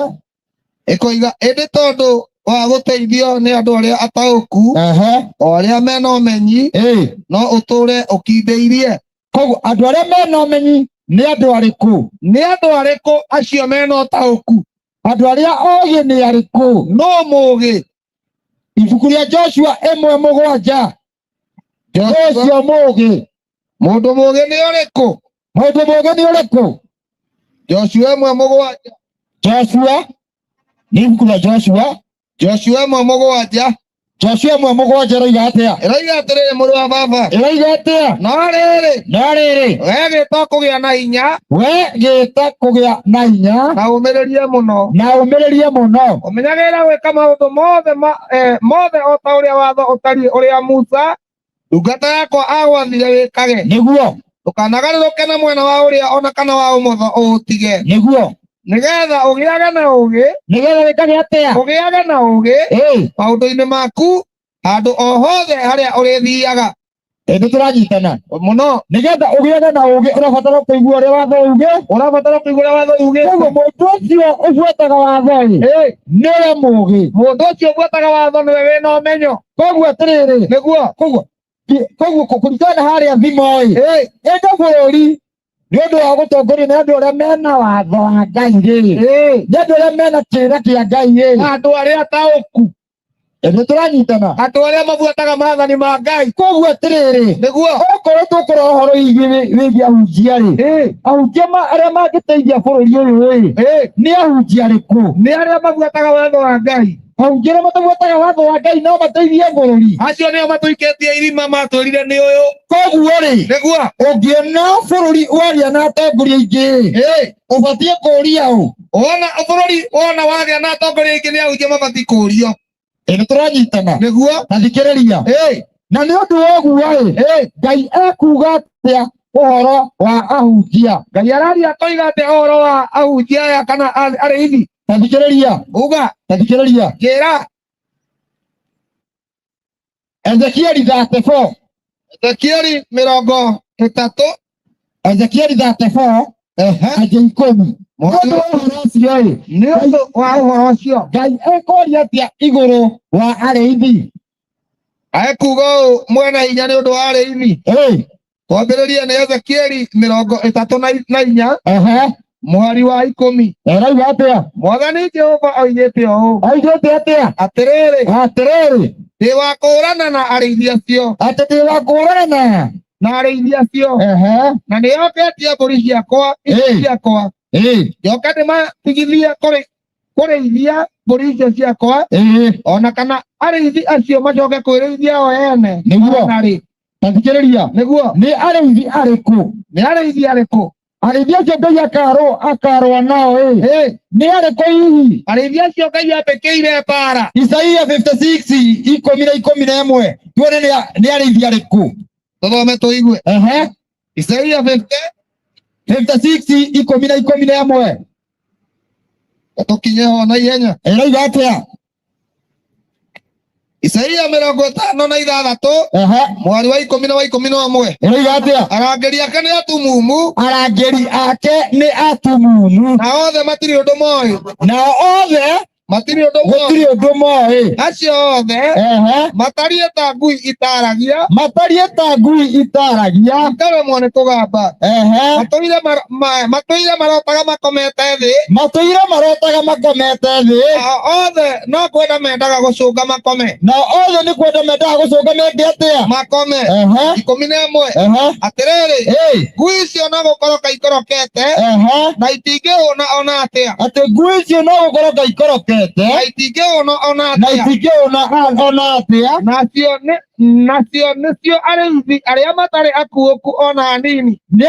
S1: ĩkoiga ĩndĩ tondũ wa gũteithio nĩ andũ arĩa ataũku
S3: ehe
S1: o arĩa mena ũmenyi
S3: ĩĩ
S1: no ũtũre ũkindĩirie
S3: koguo andũ arĩa mena ũmenyi nĩ andũ arĩkũ
S1: nĩ andũ arĩkũ acio mena ũtaũku
S3: andũ arĩa ogĩ nĩ arĩkũ
S1: no mũũgĩ
S3: ibuku rĩa Joshua 1:7 ũcio mũũgĩ
S1: mũndũ mũũgĩ nĩ ũrĩkũ
S3: mũndũ mũũgĩ nĩ ũrĩkũ
S1: Joshua 1:7
S3: Joshua nĩ ibuku rĩa Joshua
S1: Joshua 1:7
S3: Joshua 1:7 ĩroiga atĩa
S1: ĩroiga atĩrĩrĩ mũrũ wa baba
S3: ĩroiga atĩa
S1: no rĩrĩ
S3: no rĩrĩ
S1: we gĩta kũgĩa na hinya
S3: we gĩta kũgĩa na hinya
S1: na ũmĩrĩrie mũno
S3: na ũmĩrĩrie mũno
S1: ũmenyagĩrĩra gwĩka maũndũ mothe mothe o ta ũrĩa watho ũtariĩ ũrĩa Musa ndungata yakwa agwathire wĩkage
S3: nĩguo
S1: ndũkanagarũrũke na mwena wa ũrĩa ona kana wa ũmotho ũũtige
S3: nĩguo
S1: nĩgetha ũgĩage na ũũgĩ
S3: nĩgetha wĩkage atĩa
S1: ũgĩage na ũũgĩ
S3: ĩĩ
S1: maũndũ-inĩ maku handũ o hothe harĩa ũrĩthiaga
S3: ĩ nĩ tũranyitana
S1: mũno
S3: nĩgetha ũgĩage na ũũgĩ ũrabatara kũigua ũrĩa watho uge
S1: ũrabatara kũigua ũrĩa watho ugĩte
S3: koguo mũndũ ũcio ũbuataga watho ĩ
S1: ĩĩ
S3: nĩwe mũũgĩ
S1: mũndũ ũcio ũbuataga watho nĩwe wĩna ũmenyo
S3: koguo atĩrĩrĩ
S1: nĩguo
S3: koguo koguo kũringana na harĩa thimo ĩ
S1: ĩĩ
S3: ĩndĩ bũrũri nĩ ũndũ wa gũtongorio nĩ andũ arĩa mena watho wa Ngai rĩ
S1: ĩĩ
S3: nĩ andũ arĩa mena kĩrĩra kĩa Ngai ĩ
S1: andũ arĩa ataũku
S3: ĩ nĩ tũranyitana
S1: andũ arĩa mabuataga maathani ma Ngai
S3: koguo atĩrĩrĩ
S1: nĩguo
S3: okorwo tũkũrora ũhoro wĩgiĩ ahunjia rĩ
S1: ĩĩ
S3: ahunjia arĩa mangĩteithia bũrũri ũyũ ĩ
S1: ĩĩ
S3: nĩ ahunjia arĩkũ
S1: nĩ arĩa mabuataga watho wa Ngai
S3: ahunjia arĩa matabuataga watho wa Ngai no mateithie bũrũri
S1: acio nĩo matũikĩtie irima matwĩrire nĩ ũyũ
S3: koguo rĩ
S1: nĩguo
S3: ũngĩona bũrũri wagĩa na atongoria aingĩ
S1: ĩĩ
S3: ũbatiĩ kũũria ũ
S1: wona bũrũri wona wagĩa na atongoria aingĩ nĩ ahunjia mabatiĩ kũũrio
S3: ĩ nĩ tũranyitana
S1: nĩguo
S3: na thikĩrĩria
S1: ĩĩ
S3: na nĩ ũndũ wa ũguo ĩ
S1: ĩĩ
S3: Ngai ekuuga atĩa ũhoro wa ahunjia
S1: Ngai araria akoiga atĩa ũhoro wa ahunjia aya kana arĩithi
S3: ta thikĩrĩria
S1: uga
S3: ta thikĩrĩria
S1: njĩra
S3: Ezekieli 34
S1: Ezekieli 30
S3: Ezekieli 34
S1: ehe
S3: anjia 10 nĩ ũndũ wa ũhoro ũcio ĩ
S1: nĩ ũndũ wa ũhoro ũcio
S3: Ngai ekũria atĩa igũrũ wa arĩithi
S1: ekuga ũũ mwene hinya nĩ ũndũ wa arĩithi
S3: ĩ
S1: Twambĩrĩrie nĩ Ezekieli 34
S3: Ehe.
S1: Mũhari wa 10.
S3: Ĩrauga atĩa?
S1: Mwathani Jehova oigĩte ũũ.
S3: Oigĩte atĩa?
S1: Atĩrĩrĩ.
S3: Atĩrĩrĩ.
S1: Ndĩ wa kũũrana na arĩithi acio.
S3: Atĩ ndĩ wa kũũrana
S1: na arĩithi acio.
S3: Ehe.
S1: Na nĩoketie mbũri ciakwa ici ciakwa. Njoke ndĩmatigithie kũrĩithia mbũri icio ciakwa, ona kana arĩithi acio macoke kwĩrĩithia o ene.
S3: Nĩguo.
S1: Ona rĩ.
S3: Tathikĩrĩria.
S1: Nĩguo.
S3: Nĩ arĩithi arĩkũ?
S1: Nĩ arĩithi arĩkũ?
S3: Arĩithi acio Ngai akarũa nao ĩ. Nĩ arĩkũ hihi?
S1: Arĩithi acio Ngai ambĩkĩire mbara.
S3: Isaia 56 10 na 11 tuone nĩ arĩithi arĩkũ.
S1: Tũthome tũigue.
S3: Ehe.
S1: Isaia 50
S3: 56 10 na 11.
S1: Tũkinye ho na ihenya.
S3: Ĩrauga atĩa?
S1: Isaia 56
S3: Ehe.
S1: Mwari wa 10 na wa 11.
S3: Ĩrauga atĩa?
S1: Arangĩri ake nĩ atumumu.
S3: Arangĩri ake nĩ atumumu.
S1: Na othe matirĩ ũndũ moĩ.
S3: Nao othe
S1: matirĩ ũndũ moĩ.
S3: Gũtirĩ ũndũ moĩ.
S1: Acio othe
S3: Ehe.
S1: matariĩ ta ngui itaragia.
S3: Matariĩ ta ngui itaragia.
S1: Ikaremwo nĩ kũgamba.
S3: Ehe.
S1: Matũire marotaga makomete thĩ.
S3: Matũire marotaga makomete thĩ.
S1: Nao othe no kwenda mendaga gũcũnga makome.
S3: Nao othe nĩ kwenda mendaga gũcũnga meke atĩa?
S1: Makome.
S3: Ehe.
S1: 11.
S3: Ehe.
S1: Atĩrĩrĩ,
S3: Ĩ.
S1: ngui icio no gũkoroka ikorokete.
S3: Ehe.
S1: Na itingĩhũna ona atĩa.
S3: Atĩ ngui icio no gũkoroka ikorokete.
S1: Na itingĩhũna ona
S3: Na
S1: atĩa.
S3: itingĩhũna ona atĩa.
S1: Nacio nĩcio arĩithi arĩa matarĩ akuũku ona hanini.
S3: Nĩ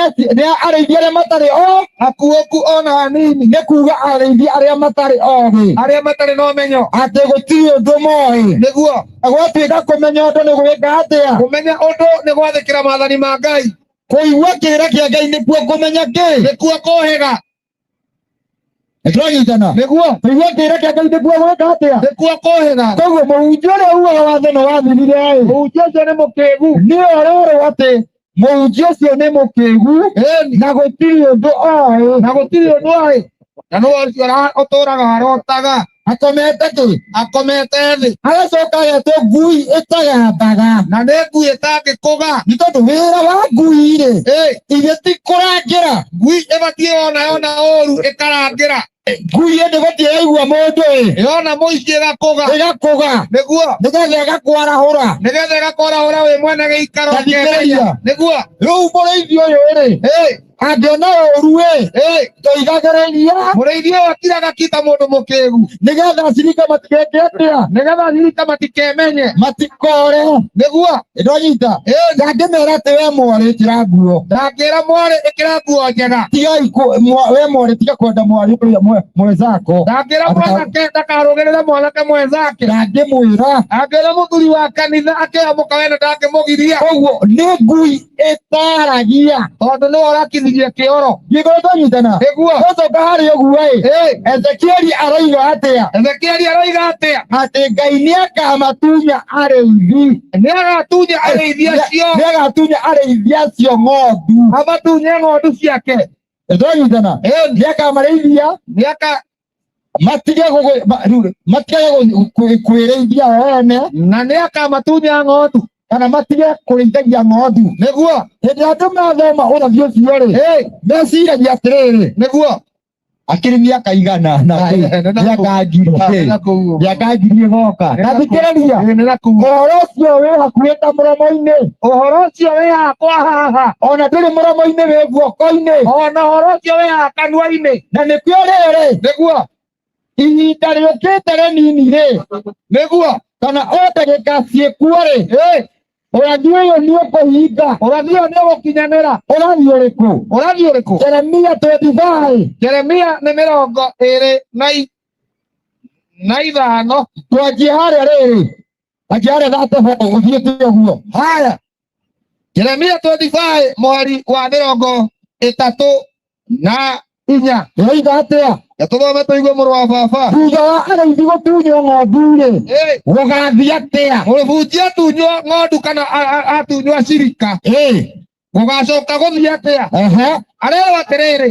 S3: arĩithi arĩa matarĩ o
S1: akuũku ona hanini.
S3: Nĩ kuga arĩithi arĩa matarĩ ogĩ.
S1: Arĩa matarĩ na ũmenyo.
S3: Atĩ gũtirĩ ũndũ moĩ.
S1: Nĩguo.
S3: Gwatuĩka kũmenya ũndũ nĩ gwĩka atĩa?
S1: Kũmenya ũndũ nĩ gwathĩkĩra maathani ma Ngai.
S3: Kũigua kĩrĩra kĩa Ngai nĩkuo kũmenya kĩ?
S1: Nĩkuo kũhĩga.
S3: Nĩtũranyitana?
S1: Nĩguo.
S3: Kũigua kĩrĩra kĩa Ngai nĩkuo gwĩka atĩa?
S1: Nĩkuo kũhĩga.
S3: Koguo mũhunjia ũrĩa ugaga watho nĩ wathirire ĩ.
S1: Mũhunjia ũcio nĩ mũkĩgu.
S3: Nĩ ũrerwo atĩ mũhunjia ũcio nĩ mũkĩgu na gũtirĩ ũndũ oĩ.
S1: Na gũtirĩ ũndũ oĩ. Na nĩwe ũcio ũtũraga arotaga.
S3: Akomete kĩ?
S1: Akomete thĩ.
S3: Agacoka agetwo ngui ĩtagambaga.
S1: Na nĩ ngui ĩtangĩkũga.
S3: Nĩ tondũ wĩra wa ngui rĩ, ithe ti kũrangĩra.
S1: Ngui ĩbatiĩ yona yona ũru ĩkarangĩra.
S3: Ngui ĩndĩ gũtirĩ yaigua mũndũ ĩ.
S1: Yona mũici ĩgakũga.
S3: Ĩgakũga.
S1: Nĩguo.
S3: Nĩgetha ĩgakwarahũra.
S1: Nĩgetha ĩgakwarahũra wĩ mwene gĩikaro.
S3: Tathikĩrĩria.
S1: Nĩguo.
S3: Rĩu mũrĩithi ũyũ rĩ, angĩona ũru ĩ, tũigagĩrĩria.
S1: Mũrĩithi ũyũ akiraga ki ta mũndũ mũkĩgu.
S3: Nĩgetha acirika matigeke atĩa?
S1: Nĩgetha acirika matikemenye.
S3: Matikore.
S1: Nĩguo.
S3: Ndwanyita? Ndangĩmera atĩ we mwarĩ ĩkĩra nguo.
S1: Ndangĩra mwarĩ ĩkĩra nguo njega.
S3: Tigai we mwarĩ tiga kwenda mwarĩ ũrĩa mwenzako.
S1: Ndangĩra mwanake ndakarũgĩrĩre mwanake mwenzake.
S3: Ndangĩmwĩra.
S1: Angĩra mũthuri wa kanitha akĩoya mũka wene ndangĩmũgiria.
S3: Koguo nĩ ngui ĩtaragia.
S1: Tondũ nĩwe ũrakithirie kĩoro.
S3: Gĩkũyũ twanyitana?
S1: Nĩguo.
S3: Twacoka harĩ ũguo ĩ. Ezekieli aroiga atĩa?
S1: Ezekieli aroiga atĩa?
S3: Atĩ Ngai nĩakamatunya arĩithi.
S1: Nĩagatunya arĩithi acio.
S3: Nĩagatunya arĩithi acio ng'ondu.
S1: Amatunye ng'ondu ciake.
S3: Twanyitana? Nĩakamarĩithia. Matige kwĩrĩithia o ene.
S1: Na nĩakamatunya ng'ondu.
S3: Kana matige kũrĩithagia ng'ondu.
S1: Nĩguo.
S3: Hĩndĩ ĩrĩa andũ mathoma ũrathi ũcio rĩ, meciragia atĩrĩrĩ.
S1: Nĩguo.
S3: Akĩrĩ mĩaka igana na mĩaka ngiri. Mĩaka ngiri ĩgoka. Na thikĩrĩria. Ũhoro ũcio wĩ hakuhĩ ta mũromo-inĩ.
S1: Ũhoro ũcio wĩ hakwa haha.
S3: Ona ndũrĩ mũromo-inĩ wĩ guoko-inĩ.
S1: Ona ũhoro ũcio wĩ haha kanua-inĩ.
S3: Na nĩkĩo rĩrĩ.
S1: Nĩguo.
S3: Ihinda rĩũkĩte rĩnini rĩ.
S1: Nĩguo.
S3: Kana o ndagĩka ciĩkuo rĩ. Ũrathi ũyũ nĩ ũkũhinga.
S1: Ũrathi ũyũ nĩ ũgũkinyanĩra.
S3: Ũrathi ũrĩkũ?
S1: Ũrathi ũrĩkũ?
S3: Jeremia 25.
S1: Jeremia nĩ 25.
S3: Twanjie harĩa rĩrĩ. Anjia harĩa 34 ũthiĩte ũguo.
S1: Haya. Jeremia 25 mũhari wa 34.
S3: Ĩroiga atĩa?
S1: Tũthome tũigue mũrũ wa baba.
S3: Thutha wa arĩithi gũtunywo ng'ondu rĩ, gũgathiĩ atĩa?
S1: Mũhunjia atunywo ng'ondu kana atunywo acirika. Gũgacoka gũthiĩ atĩa? Arerwo atĩrĩrĩ.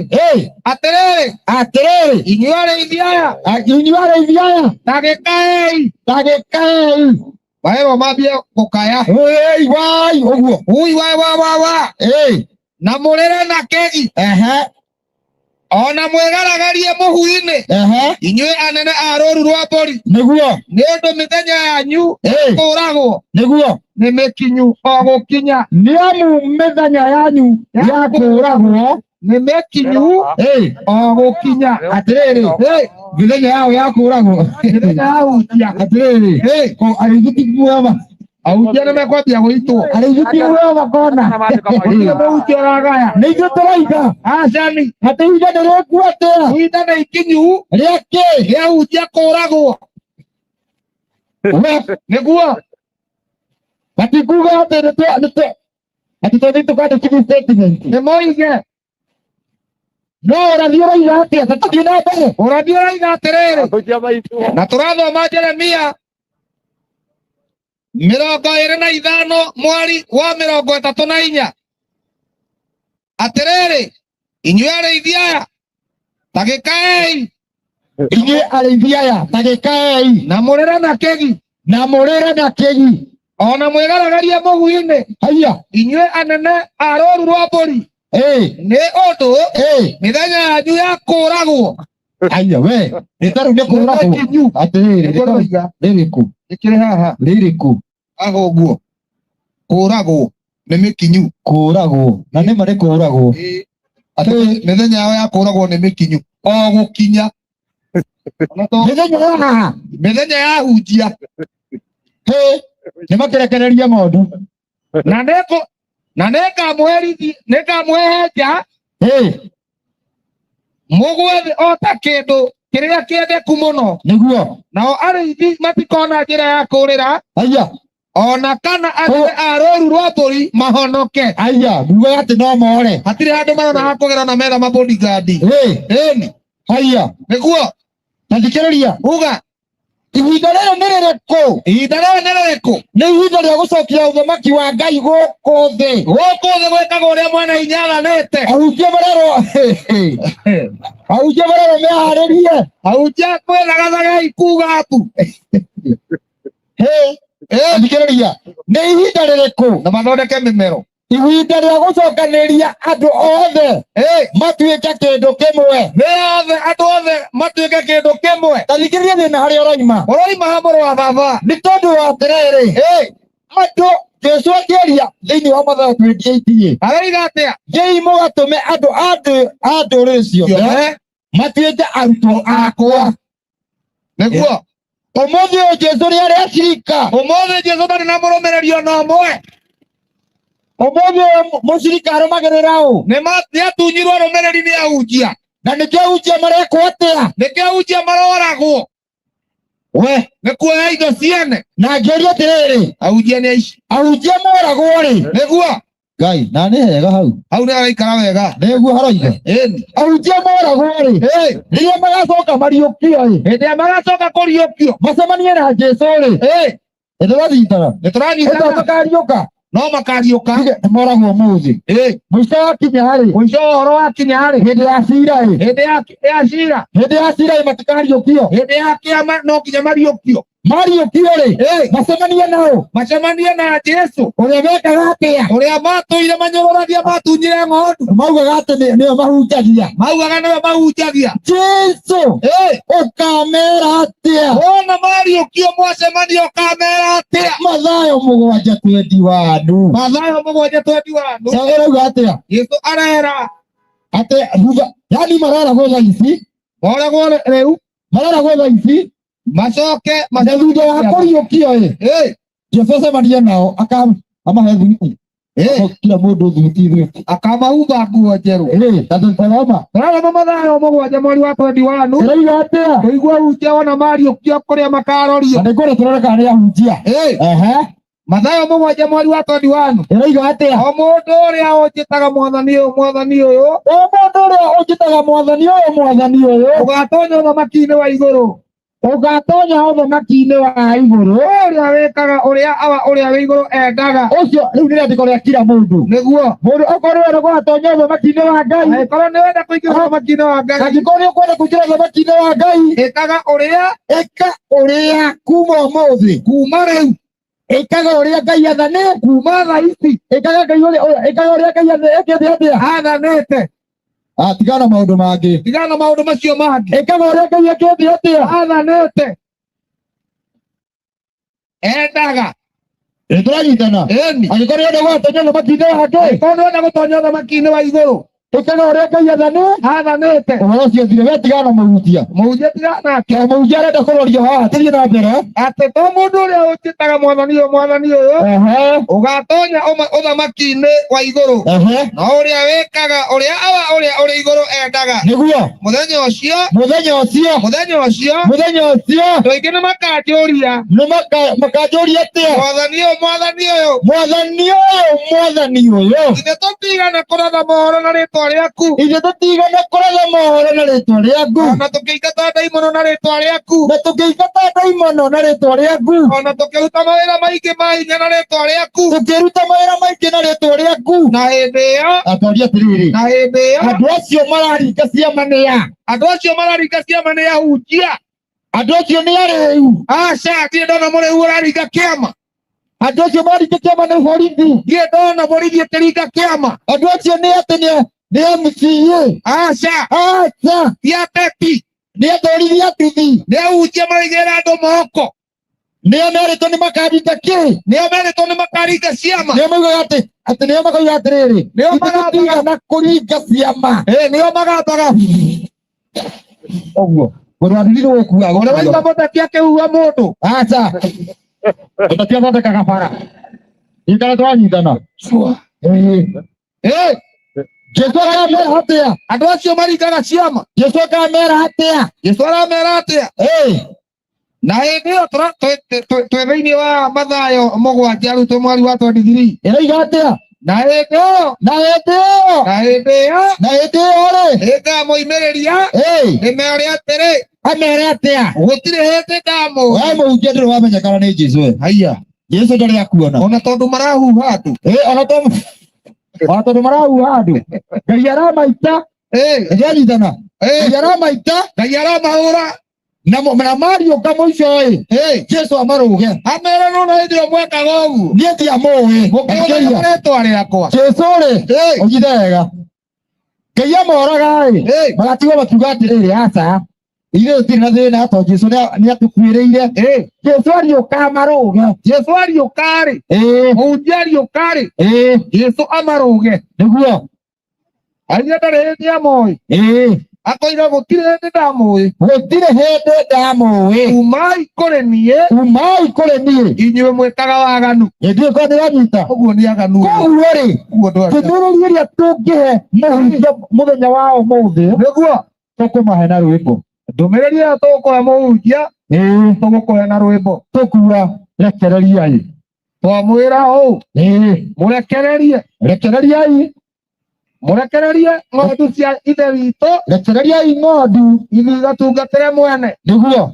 S1: Atĩrĩrĩ.
S3: Atĩrĩrĩ.
S1: Inyuĩ arĩithi aya.
S3: Inyuĩ arĩithi aya.
S1: Ta gĩkaei.
S3: Ta gĩkaei.
S1: Marerwo mambie gũkaya.
S3: Ĩĩ, wai ũguo.
S1: Ui wa wa wa wa.
S3: Ĩĩ.
S1: Na mũrĩre na kĩgi.
S3: Ehe.
S1: Ona mwĩgaragarie mũhu-inĩ.
S3: Ehe.
S1: Inyuĩ anene a rũũru rwa mbũri.
S3: Nĩguo.
S1: Nĩ ũndũ mĩthenya yanyu
S3: Ĩĩ.
S1: kũũragwo
S3: Nĩguo.
S1: nĩ mĩkinyu o gũkinya.
S3: Nĩ amu mĩthenya yanyu ya kũũragwo
S1: nĩ mĩkinyu
S3: Ĩĩ.
S1: o gũkinya.
S3: Atĩrĩrĩ.
S1: Ĩĩ.
S3: Mĩthenya yao ya kũũragwo.
S1: Mĩthenya ya hutia.
S3: Atĩrĩrĩ.
S1: Ĩĩ.
S3: Arĩithi ti muoyo.
S1: Ahunjia nĩ mekwambia gũitwo.
S3: Arĩithi ti muoyo makona.
S1: Gũtirĩ mũhunjia ũragaya.
S3: Nĩ ithuĩ tũroiga.
S1: Acani.
S3: Atĩ ihinda nĩ rĩku atĩa?
S1: Ihinda nĩ ikinyu
S3: Rĩa kĩ?
S1: rĩa hunjia kũũragwo.
S3: We.
S1: Nĩguo.
S3: Matikuga atĩ atĩ tũthiĩ tũkandĩkithie statement.
S1: Nĩ moige.
S3: No ũrathi ũroiga atĩa? Ta tũthiĩ na mbere.
S1: Ũrathi ũroiga atĩrĩrĩ. Na tũrathoma Jeremia 25 mwari wa 34. Atĩrĩrĩ, inyuĩ arĩithi aya, ta gĩkaei.
S3: Inyuĩ arĩithi aya, ta gĩkaei.
S1: Na mũrĩre na kĩgi.
S3: Na mũrĩre na kĩgi.
S1: Ona mwĩgaragarie mũhu-inĩ.
S3: Haiya.
S1: Inyuĩ anene a rũũru rwa mbũri.
S3: Ĩĩ.
S1: Nĩ ũndũ
S3: Ĩĩ.
S1: mĩthenya yanyu ya kũũragwo.
S3: Haiya we. Nĩ ta rĩu nĩ kũũragwo. Atĩrĩrĩ, rĩrĩkũ?
S1: Rĩkĩrĩ haha.
S3: Rĩrĩkũ?
S1: Haha ũguo. Kũũragwo nĩ mĩkinyu.
S3: Kũũragwo. Na nĩ ma nĩ kũũragwo.
S1: Atĩ mĩthenya yao ya kũũragwo nĩ mĩkinyu o gũkinya.
S3: Mĩthenya ya haha.
S1: Mĩthenya ya hunjia.
S3: Hĩ. Nĩ makĩrekereria ng'ondu.
S1: Na nĩngamũhehenja.
S3: Hĩ.
S1: Mũgwe thĩ o ta kĩndũ kĩrĩa kĩendeku mũno.
S3: Nĩguo.
S1: Nao arĩithi matikona njĩra ya kũũrĩra.
S3: Haiya.
S1: Ona kana anene a rũũru rwa mbũri mahonoke.
S3: Haiya, nguga atĩ no more.
S1: Hatirĩ handũ marona ha kũgera na metha ma bodyguard.
S3: Ĩĩ.
S1: Ĩni.
S3: Haiya.
S1: Nĩguo.
S3: Ta thikĩrĩria.
S1: Uga.
S3: Ihinda rĩrĩ nĩ rĩrĩkũ?
S1: Ihinda rĩrĩ nĩ rĩrĩkũ?
S3: Nĩ ihinda rĩa gũcokia ũthamaki wa Ngai gũkũ thĩ.
S1: Gũkũ thĩ gwĩkagwo ũrĩa mwene hinya athanĩte.
S3: Ahunjia marerwo. Ahunjia marerwo meharĩrie.
S1: Ahunjia kwĩthagathagei kuga apu.
S3: Hĩ. Thikĩrĩria. Nĩ ihinda rĩrĩkũ?
S1: Na mathondeke mĩmero.
S3: Ihinda rĩa gũcokanĩrĩria andũ othe matuĩke kĩndũ kĩmwe.
S1: Nĩ othe andũ othe matuĩke kĩndũ kĩmwe.
S3: Ta thikĩrĩria thĩna harĩa ũroima.
S1: Ũroima ha mũrũ wa baba.
S3: Nĩ tondũ wa atĩrĩrĩ. Andũ Jesũ akĩaria thĩinĩ wa Mathayo 28.
S1: Aroiga atĩa?
S3: Thiĩi mũgatũme andũ a ndũrĩrĩ ciothe matuĩke arutwo akwa.
S1: Nĩguo.
S3: Ũmũthĩ ũyũ Jesũ nĩ arĩ acirika.
S1: Ũmũthĩ Jesũ ndarĩ na mũrũmĩrĩri ona ũmwe.
S3: Ũmũthĩ ũyũ mũcirika arũmagĩrĩra ũ?
S1: Nĩ atunyirwo arũmĩrĩri nĩ ahunjia.
S3: Na nĩkĩo ahunjia marekwo atĩa?
S1: Nĩkĩo ahunjia maroragwo.
S3: We.
S1: Nĩ kuoya indo ciene.
S3: Na ngĩũria atĩrĩrĩ.
S1: Ahunjia nĩ aici.
S3: Ahunjia moragwo rĩ?
S1: Nĩguo.
S3: Ngai, na nĩ hega hau.
S1: Hau nĩ haraikara wega.
S3: Nĩguo haroiga.
S1: Ĩni.
S3: Ahunjia moragwo rĩ? Rĩrĩa magacoka mariũkio rĩ?
S1: Hĩndĩ ĩrĩa magacoka kũriũkio.
S3: Macemanie na Jesũ rĩ? Nĩ tũranyitana.
S1: Nĩ tũranyitana.
S3: Nĩ makariũka.
S1: No makariũka.
S3: Nĩ moragwo ũmũthĩ. Mũico wakinya rĩ?
S1: Mũico wa ũhoro wakinya rĩ?
S3: Hĩndĩ ya cira rĩ?
S1: Hĩndĩ ya cira.
S3: Hĩndĩ ya cira rĩ matikariũkio.
S1: Hĩndĩ ya kĩama no nginya mariũkio.
S3: Mariũkio rĩ? Macemanie nao.
S1: Macemanie na Jesũ.
S3: Ũrĩa mekaga atĩa?
S1: Ũrĩa matũire manyũrũragia matunyire ng'ondu.
S3: Maugaga atĩ nĩwe mahunjagia.
S1: Maugaga nĩwe mahunjagia.
S3: Jesũ ũkamera atĩa?
S1: Wona mariũkio mwacemania ũkamera atĩa?
S3: Mathayo 7:21.
S1: Mathayo 7:21.
S3: Ĩrauga atĩa?
S1: Jesũ arera
S3: atĩ thutha, yani maroragwo thaa ici.
S1: Moragwo rĩu.
S3: Maroragwo thaa ici.
S1: Macoke
S3: na thutha wa kũriũkio ĩ. Jesũ acemanie nao amahe thuti. Kila mũndũ thuti thuti.
S1: Akamahumba nguo njerũ.
S3: Ta tũthoma.
S1: Tũrathoma Mathayo 7 mweri wa 21.
S3: Ĩroiga atĩa?
S1: Tũigua ahunjia wona mariũkio kũrĩa makarorio.
S3: Na nĩ kũrĩa tũrore kana nĩ ahunjia.
S1: Mathayo 7 mweri wa 21.
S3: Ĩroiga atĩa?
S1: O mũndũ ũrĩa ũnjĩtaga mwathani ũyũ, mwathani ũyũ.
S3: O mũndũ ũrĩa ũnjĩtaga mwathani ũyũ, mwathani ũyũ.
S1: Ũgatonya ũthamaki-inĩ wa igũrũ.
S3: Ũgatonya ũthamaki-inĩ wa igũrũ.
S1: Ũrĩa wĩkaga ũrĩa Awa ũrĩa wĩ igũrũ endaga.
S3: Ũcio rĩu nĩ rĩandĩko rĩa kila mũndũ.
S1: Nĩguo.
S3: Mũndũ okorwo nĩwe ũgatonya ũthamaki-inĩ wa Ngai.
S1: Angĩkorwo nĩ wenda kũingĩra ũthamaki-inĩ wa Ngai.
S3: Angĩkorwo nĩ ũkwenda kũingĩra ũthamaki-inĩ wa Ngai.
S1: Ĩkaga ũrĩa.
S3: Ĩka ũrĩa kuma ũmũthĩ.
S1: Kuma rĩu.
S3: Ĩkaga ũrĩa Ngai athanĩte.
S1: Kuma thaa ici.
S3: Ĩkaga Ngai ũrĩa ĩkaga ũrĩa Ngai ekĩte atĩa?
S1: Athanĩte.
S3: Ah, tigana maũndũ mangĩ.
S1: Tigana na maũndũ macio mangĩ.
S3: Ĩkaga ũrĩa Ngai ekĩte atĩa?
S1: Athanĩte. Endaga.
S3: Nĩtũranyitana.
S1: Ĩni.
S3: Angĩkorwo nĩũrenda gũgatonya ũthamaki-inĩ wake,
S1: Angĩkorwo nĩũrenda gũtonya ũthamaki-inĩ wa igũrũ.
S3: Ĩkaga ũrĩa Ngai athanĩte.
S1: Athanĩte.
S3: Ũhoro ũcio ũthire, we tigana na mũhunjia.
S1: Mũhunjia tigana nake.
S3: Tondũ mũhunjia arenda kũrorio haha, tũthiĩ na mbere.
S1: Atĩ to mũndũ ũrĩa ũnjĩtaga mwathani ũyũ mwathani ũyũ
S3: Ehe.
S1: ũgatonya ũthamaki-inĩ wa igũrũ,
S3: Ehe.
S1: no ũrĩa wĩkaga ũrĩa Awa ũrĩa ũrĩ igũrũ endaga.
S3: Nĩguo.
S1: Mũthenya ũcio,
S3: Mũthenya ũcio.
S1: Mũthenya ũcio,
S3: Mũthenya ũcio.
S1: Andũ aingĩ nĩ makanjũria.
S3: Nĩ makanjũria atĩa?
S1: Mwathani ũyũ, mwathani ũyũ.
S3: Mwathani ũyũ, mwathani ũyũ.
S1: Ithuĩ tũtigana kũratha mohoro na rĩtwa rĩaku.
S3: Ithuĩ tũtigana kũratha mohoro na rĩtwa rĩaku.
S1: Ona tũkĩingata ndaimono na rĩtwa rĩaku.
S3: Na tũkĩingata ndaimono na rĩtwa rĩaku.
S1: Ona tũkĩruta mawĩra maingĩ ma hinya na rĩtwa rĩaku.
S3: Tũkĩruta mawĩra maingĩ na rĩtwa rĩaku.
S1: Na hĩndĩ ĩyo.
S3: Atwaria atĩrĩrĩ.
S1: Na hĩndĩ ĩyo.
S3: Andũ acio mararinga ciama nĩ a?
S1: Andũ acio mararinga ciama nĩ ahunjia.
S3: Andũ acio nĩ arĩu.
S1: Aca, ndirĩ ndona mũrĩu ũraringa kĩama.
S3: Andũ acio mararinga kĩama nĩ borithi.
S1: Ndirĩ ndona borithi ĩkĩringa kĩama.
S3: Andũ acio nĩ atĩ nĩ MCA.
S1: Aca.
S3: Aca.
S1: Ti ateti.
S3: Nĩ atwarithia nduthi.
S1: Nĩ ahunjia maraigĩrĩra andũ moko.
S3: Nĩo merĩtwo nĩ makaringa kĩ?
S1: Nĩo merĩtwo nĩ makaringa ciama.
S3: Nĩo maugaga atĩ atĩ nĩo makauga atĩrĩrĩ.
S1: Nĩo
S3: Ithuĩ
S1: magambaga.
S3: tũtigana kũringa ciama.
S1: Ĩ, nĩo magambaga.
S3: Ũguo. Mũndũ wa nduthi nĩ gũkua.
S1: Ũrĩa waigua mũteti akĩhuha mũndũ.
S3: Aca. Mũteti athondekaga bara. Ikara twanyitana. Ĩĩ.
S1: Ĩ,
S3: Jesu akamera atĩa?
S1: Andũ acio maringaga ciama.
S3: Jesu akamera atĩa?
S1: Jesu aramera atĩa?
S3: Ĩĩ.
S1: Na hĩndĩ ĩyo twĩ thĩinĩ wa Mathayo 7 arutwo mweri wa 23.
S3: Ĩroiga atĩa?
S1: Na hĩndĩ ĩyo.
S3: Na hĩndĩ ĩyo.
S1: Na hĩndĩ ĩyo.
S3: Na hĩndĩ ĩyo rĩ.
S1: Nĩngamoimĩrĩria.
S3: Ĩĩ.
S1: Ndĩmere atĩrĩ.
S3: Amere atĩa?
S1: Gũtirĩ hĩndĩ ndamũũĩ.
S3: We mũhunjia ndũrĩ wamenyekana nĩ Jesu we.
S1: Haiya.
S3: Jesu ndarĩ akuona.
S1: Ona tondũ marahuha andũ.
S3: Ĩĩ, ona tondũ marahuha andũ. Ngai aramaita.
S1: Ĩĩ.
S3: Nĩndĩranyitana.
S1: Ĩĩ.
S3: Ngai aramaita.
S1: Ngai aramahũra.
S3: Na mariũka mũico ĩ.
S1: Ĩĩ.
S3: Jesu amarũge.
S1: Amere no na hĩndĩ ĩyo mwekaga ũguo.
S3: Niĩ ndiamũũĩ.
S1: Mũkĩhũthĩra rĩtwa rĩakwa.
S3: Jesu rĩ.
S1: Ĩĩ.
S3: Ũnyite wega. Ngai amoraga ĩ.
S1: Ĩĩ.
S3: Magatigwo makiuga atĩrĩrĩ, aca. Ithuĩ tũtirĩ na thĩna tondũ Jesu nĩatũkuĩrĩire.
S1: Ĩĩ.
S3: Jesu ariũka amarũge.
S1: Jesu ariũka rĩ.
S3: Ĩĩ.
S1: Mũhunjia ariũka rĩ.
S3: Ĩĩ.
S1: Jesu amarũge.
S3: Nĩguo.
S1: Aria ndarĩ hĩndĩ amũũĩ.
S3: Ĩĩ.
S1: Akoiga gũtirĩ hĩndĩ ndamũũĩ.
S3: Gũtirĩ hĩndĩ ndamũũĩ.
S1: Umai kũrĩ niĩ.
S3: Umai kũrĩ niĩ.
S1: Inyuĩ mwĩkaga waganu.
S3: Hĩndĩ ĩyo korwo nĩranyita.
S1: Ũguo nĩ aganu.
S3: Koguo rĩ,
S1: Ũguo ndwari.
S3: ndũmĩrĩri ĩrĩa tũngĩhe mũhunjia mũthenya wa ũmũthĩ.
S1: Nĩguo.
S3: Tũkũmahe na rwĩmbo.
S1: Ndũmĩrĩri ĩyo tũgũkũhe mũhunjia.
S3: Ĩĩ.
S1: Tũgũkũhe na rwĩmbo.
S3: Tũkuga rekereriai.
S1: Twamwĩra ũũ.
S3: Ĩĩ.
S1: Mũrekererie.
S3: Rekereriai.
S1: Mũrekererie ng'ondu cia Ithe witũ.
S3: Rekereriai ng'ondu.
S1: Ithuĩ igatungatĩre mwene.
S3: Nĩguo.